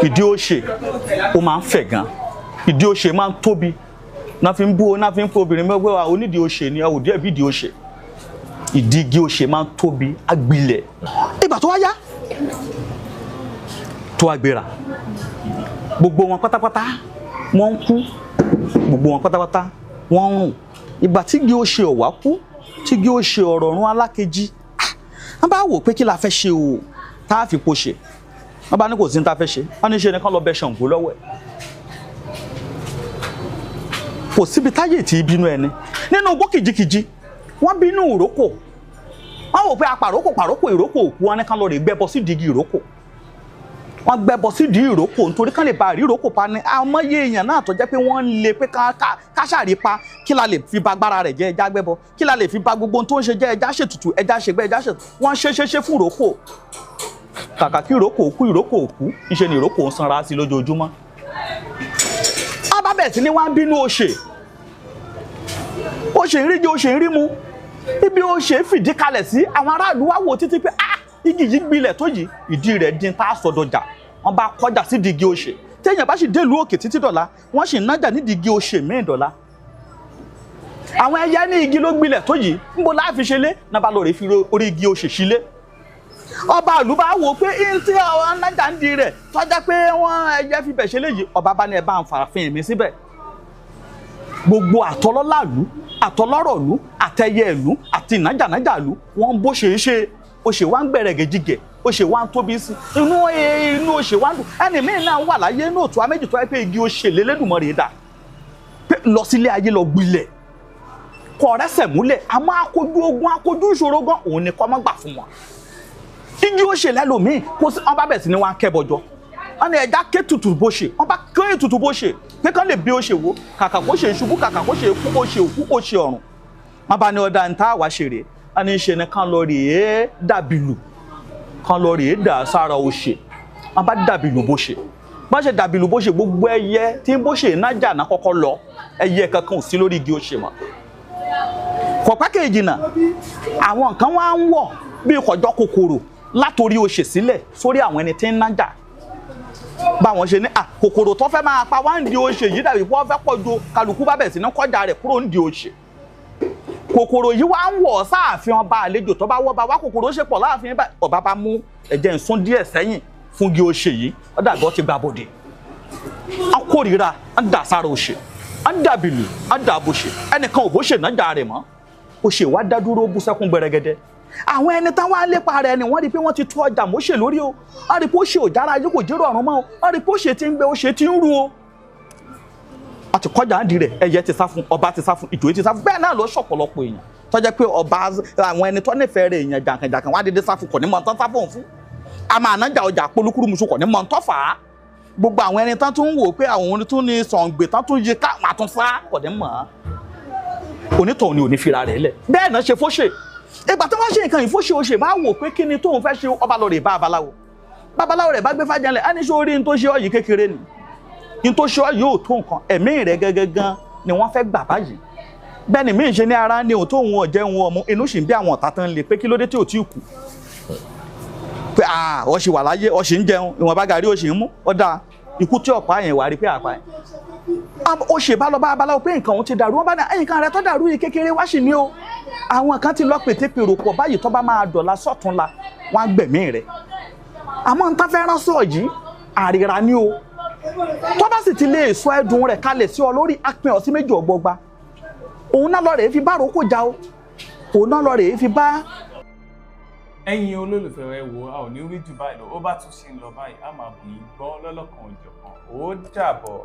Ìdí òṣè ó máa ń fẹ̀ gan, ìdí òṣè máa ń tóbi, náà fi ń bú náà fi ń fún obìnrin mẹ́gbẹ́ wa onídìí òṣè ni òdí ẹ̀bí ìdí òṣè. Ìdí igi òṣè máa ń tóbi agbilẹ̀. Ìgbà tó wá yá tó wá gbéra, gbogbo wọn pátápátá wọ́n ń kú, gbogbo wọn pátápátá wọ́n ń rùn. Ìgbà tí igi òṣè ọ̀wá kú, tí igi òṣè ọ̀rọ̀ run alákejì, wọ́n bá wò pé kí la fẹ́ ṣe o tá a fi po ṣe. Wọ́n bá ní kò sí ní tá a fẹ́ ṣe, wọ́n ní ṣe ni kán lọ bẹ Ṣàngó lọ́wọ́ ẹ̀. Kò síbi táyè tí bínú ẹni nínú igbó kìjikìji, wọ́n bínú ìrókò, wọ́n wò pé apàrókò pàrókò ìrókò òkú, wọn ní kán lọ rè gbẹ́bọ sídìí igi ìrókò. Wọ́n gbẹ́bọ sídìí ìrókò nítorí kán lè ba àrí ìrókò pa ni. Àmọ́yé èèyàn náà tó jẹ́ pé wọ́n ń le pé ká ṣàrí pa, kí la lè fi ba agbára rẹ̀ jẹ́, ẹja gbẹ́bọ, kí la lè fi ba gbogbo ohun tó ń ṣe jẹ́, ẹja ṣètùtù, ẹja ṣègbẹ́, ẹja ṣètùtù. Wọ́n ṣe ṣe ṣe fún ìrókò, kàkà kí ìrókò òkú, ìrókò òkú, ńṣe ni ìrókò ń sanra sí lójoojúmọ́. Wọ́n bá bẹ̀rẹ̀ sí ní wá ń bínú òṣè, òṣè ń rí jẹ, òṣè ń rí mu, ibi òṣè fìdí kalẹ̀ sí, àwọn aráàlú wá wò títí pé ah, igi yìí gbilẹ̀ tó yìí, ìdí rẹ̀ dín tá a sọdọjà. Wọ́n bá kọjá sídìí igi òṣè. Téèyàn bá sì délùú òkè títí dọ̀la, wọ́n sì ń nájà nídìí igi oṣè míì dọ̀la. Àwọn ẹyẹ ní igi ló gbilẹ̀ tó yìí, ńbo láàfin ṣe lé náà bá lọ rè fi orí igi oṣè sílé. Ọba ìlú bá wò pé ń tí àwọn anájà ń di rẹ̀ tọ́já pé wọ́n ẹyẹ fi bẹ̀ ṣe léyìí, ọba bá ní ẹ bá ń fàáfin mi síbẹ̀. Gbogbo àtọlọ́làlú, àtọlọ́rọ̀lú, àtẹyẹ ìlú àti ìnájànájàlú, wọ́n bó ṣe é ṣe. Oṣè wa ń gbẹ̀rẹ̀ gẹ̀jigẹ̀, oṣè wa ń tóbi sí inú inú, oṣè wa ń dùn. Ẹni míì náà wà láyé inú òtún améjì tó wáyé pé igi oṣè lélẹ́dùnmọ́ rèé dà pé lọ sílé ayé lọ gbilẹ̀ kọ rẹ́sẹ̀ múlẹ̀, àmọ́ akojú ogun, akojú ìṣòro gan òun ni kọ́ mọ́ gbà fún wọn. Igi oṣè lẹ́lòmíì kó sí. Wọn bá bẹ̀ sí ni wọn á kẹ́bọjọ, wọn ní ẹja ké tutù bó ṣe, wọn bá ké tutù bó ṣe pé kán lè bí ó ṣe wò, kàkà kó ṣe ṣubú, kàkà kó ṣe kú, ó ṣe òkú, ó ṣe ọ̀run. Wọn bá ní ọ̀dà ní tá a wá ṣe rèé, wọn ní ṣe ni kán lọ rèé dàbìlù, kán lọ rèé dà sára òṣè. Wọn bá dàbìlù bó ṣe, bá ṣe dàbìlù bó ṣe, gbogbo ẹyẹ tí ń bó ṣe nájà náà kọ́kọ́ lọ, ẹyẹ kankan ò sí lórí igi òṣè mọ́. Kọ̀pá kejì náà, àwọn nǹkan wá ń wọ̀ bí kọjọ́ kòkòrò látòrí òṣè sílẹ̀ sórí àwọn ẹni tí ń nájà. Báwọn ṣe ní à kòkòrò tó fẹ́ máa pa wá ń di òṣè yìí dàbí wọ́n fẹ́ pọ̀ ju, kálukú bá bẹ̀ sí ní kọjá rẹ̀ kúrò ń di òṣè. Kòkòrò yìí wá ń wọ̀ sáàfin ọba, àlejò tó bá wọ́ bá wá, kòkòrò ṣe pọ̀ láàfin. Ọba bá mú ẹ̀jẹ̀ ń sún díẹ̀ sẹ́yìn fún igi òṣè yìí, ó dàbí ó ti gba bòde. Á kórìíra, á dà sára òṣè, á dàbìlù, á dà bòṣè, ẹnìkan ò bóṣè náà jà rẹ̀ mọ́. Òṣè wá dá dúró, bú sẹ́kún gbẹrẹgẹdẹ. Àwọn ẹni tán wá lépa rẹ̀ ni wọ́n rí i pé wọ́n ti tú ọjà mọ́ṣẹ́ lórí o. Wọ́n rí i pé ó ṣe òjára ayé kò jérò ọ̀run mọ́ o. Wọ́n rí i pé ó ṣe ti ń gbẹ, ó ṣe ti ń ru o. Wọ́n ti kọjá àǹdí rẹ̀, ẹyẹ ti sá fún ọba, ti sá fún ìjòyè, ti sá fún. Bẹ́ẹ̀ náà ló ṣọ̀pọ̀lọpọ̀ èèyàn tó jẹ́ pé ọba, àwọn ẹni tó nífẹ̀ẹ́ rẹ̀, èèyàn jàǹkànjàǹkàn wá dédé sá fún, kò ní mọ̀ tán sá fóun fún. Àmọ́ ànájà ọjà polúkúrúmuṣu, kò ní mọ̀ tán fà á. Gbogbo àwọn ẹni tán tún wò pé àwọn tún ní sọ̀ǹgbè tán tún yí ká wọn àtún sá, kò ní mọ̀. Onítọ̀hún ni ò ní fira rẹ̀ lẹ̀. Bẹ́ẹ̀ náà ṣe fóṣè. Ìgbà tí wọ́n ṣe nǹkan ìfóṣe, oṣè máa wò pé kí ni tóun fẹ́ ṣe. Ọba lọ rè bá babaláwo. Babaláwo rẹ̀ bá gbé fàjẹlẹ̀ á ní ṣé orí n tó ṣe ọ yìí kékeré ni, n tó ṣe ọ yìí ò tó nǹkan, ẹ̀mí rẹ̀ gẹ́gẹ́ gan ni wọ́n fẹ́ gbà báyìí. Bẹ́ẹ̀ ni míì ṣe ní ara ní òun tóun ọ̀jẹ̀ òun ọmú, inú sì ń bí àwọn ọ̀tá tán lè pé kí ló dé tí ò tí ì kú, pé ọ ṣì wà láyé, ọ ṣì ń jẹun ìwọ̀nba gàrí, ọ ṣì ń mú ọ dáa. Ikú tí ọ̀pá yẹn wà rí pé àpá yẹn ó ṣe bá lọ bá babaláwo pé nǹkan òun ti dàrú. Wọn bá ní nǹkan rẹ tó dàrú yìí kékeré wá sí ni o, àwọn kan ti lọ pètèpèrò pọ̀ báyìí, tó bá máa dọ̀la sọ̀túnla wọn á gbẹ̀mí rẹ̀, àmọ́ n ta fẹ́ rán sọ yìí àríra ni o, tó bá sì ti lè sọ ẹ̀dùn rẹ̀ kalẹ̀ sí ọ lórí, apin ọ sí méjì ọgbọgba. Òun náà lọ rèé fi bá ròókò já o, òun náà lọ rèé fi bá.
Ẹ̀yin olólùfẹ́, ẹ wò, a ò ní rí jù báyìí lọ. Ó bá tún ṣe ń lọ báyìí, a máa bù í gbọ́ lọ́lọ́kan òjọ̀kan. Ó dàbọ̀.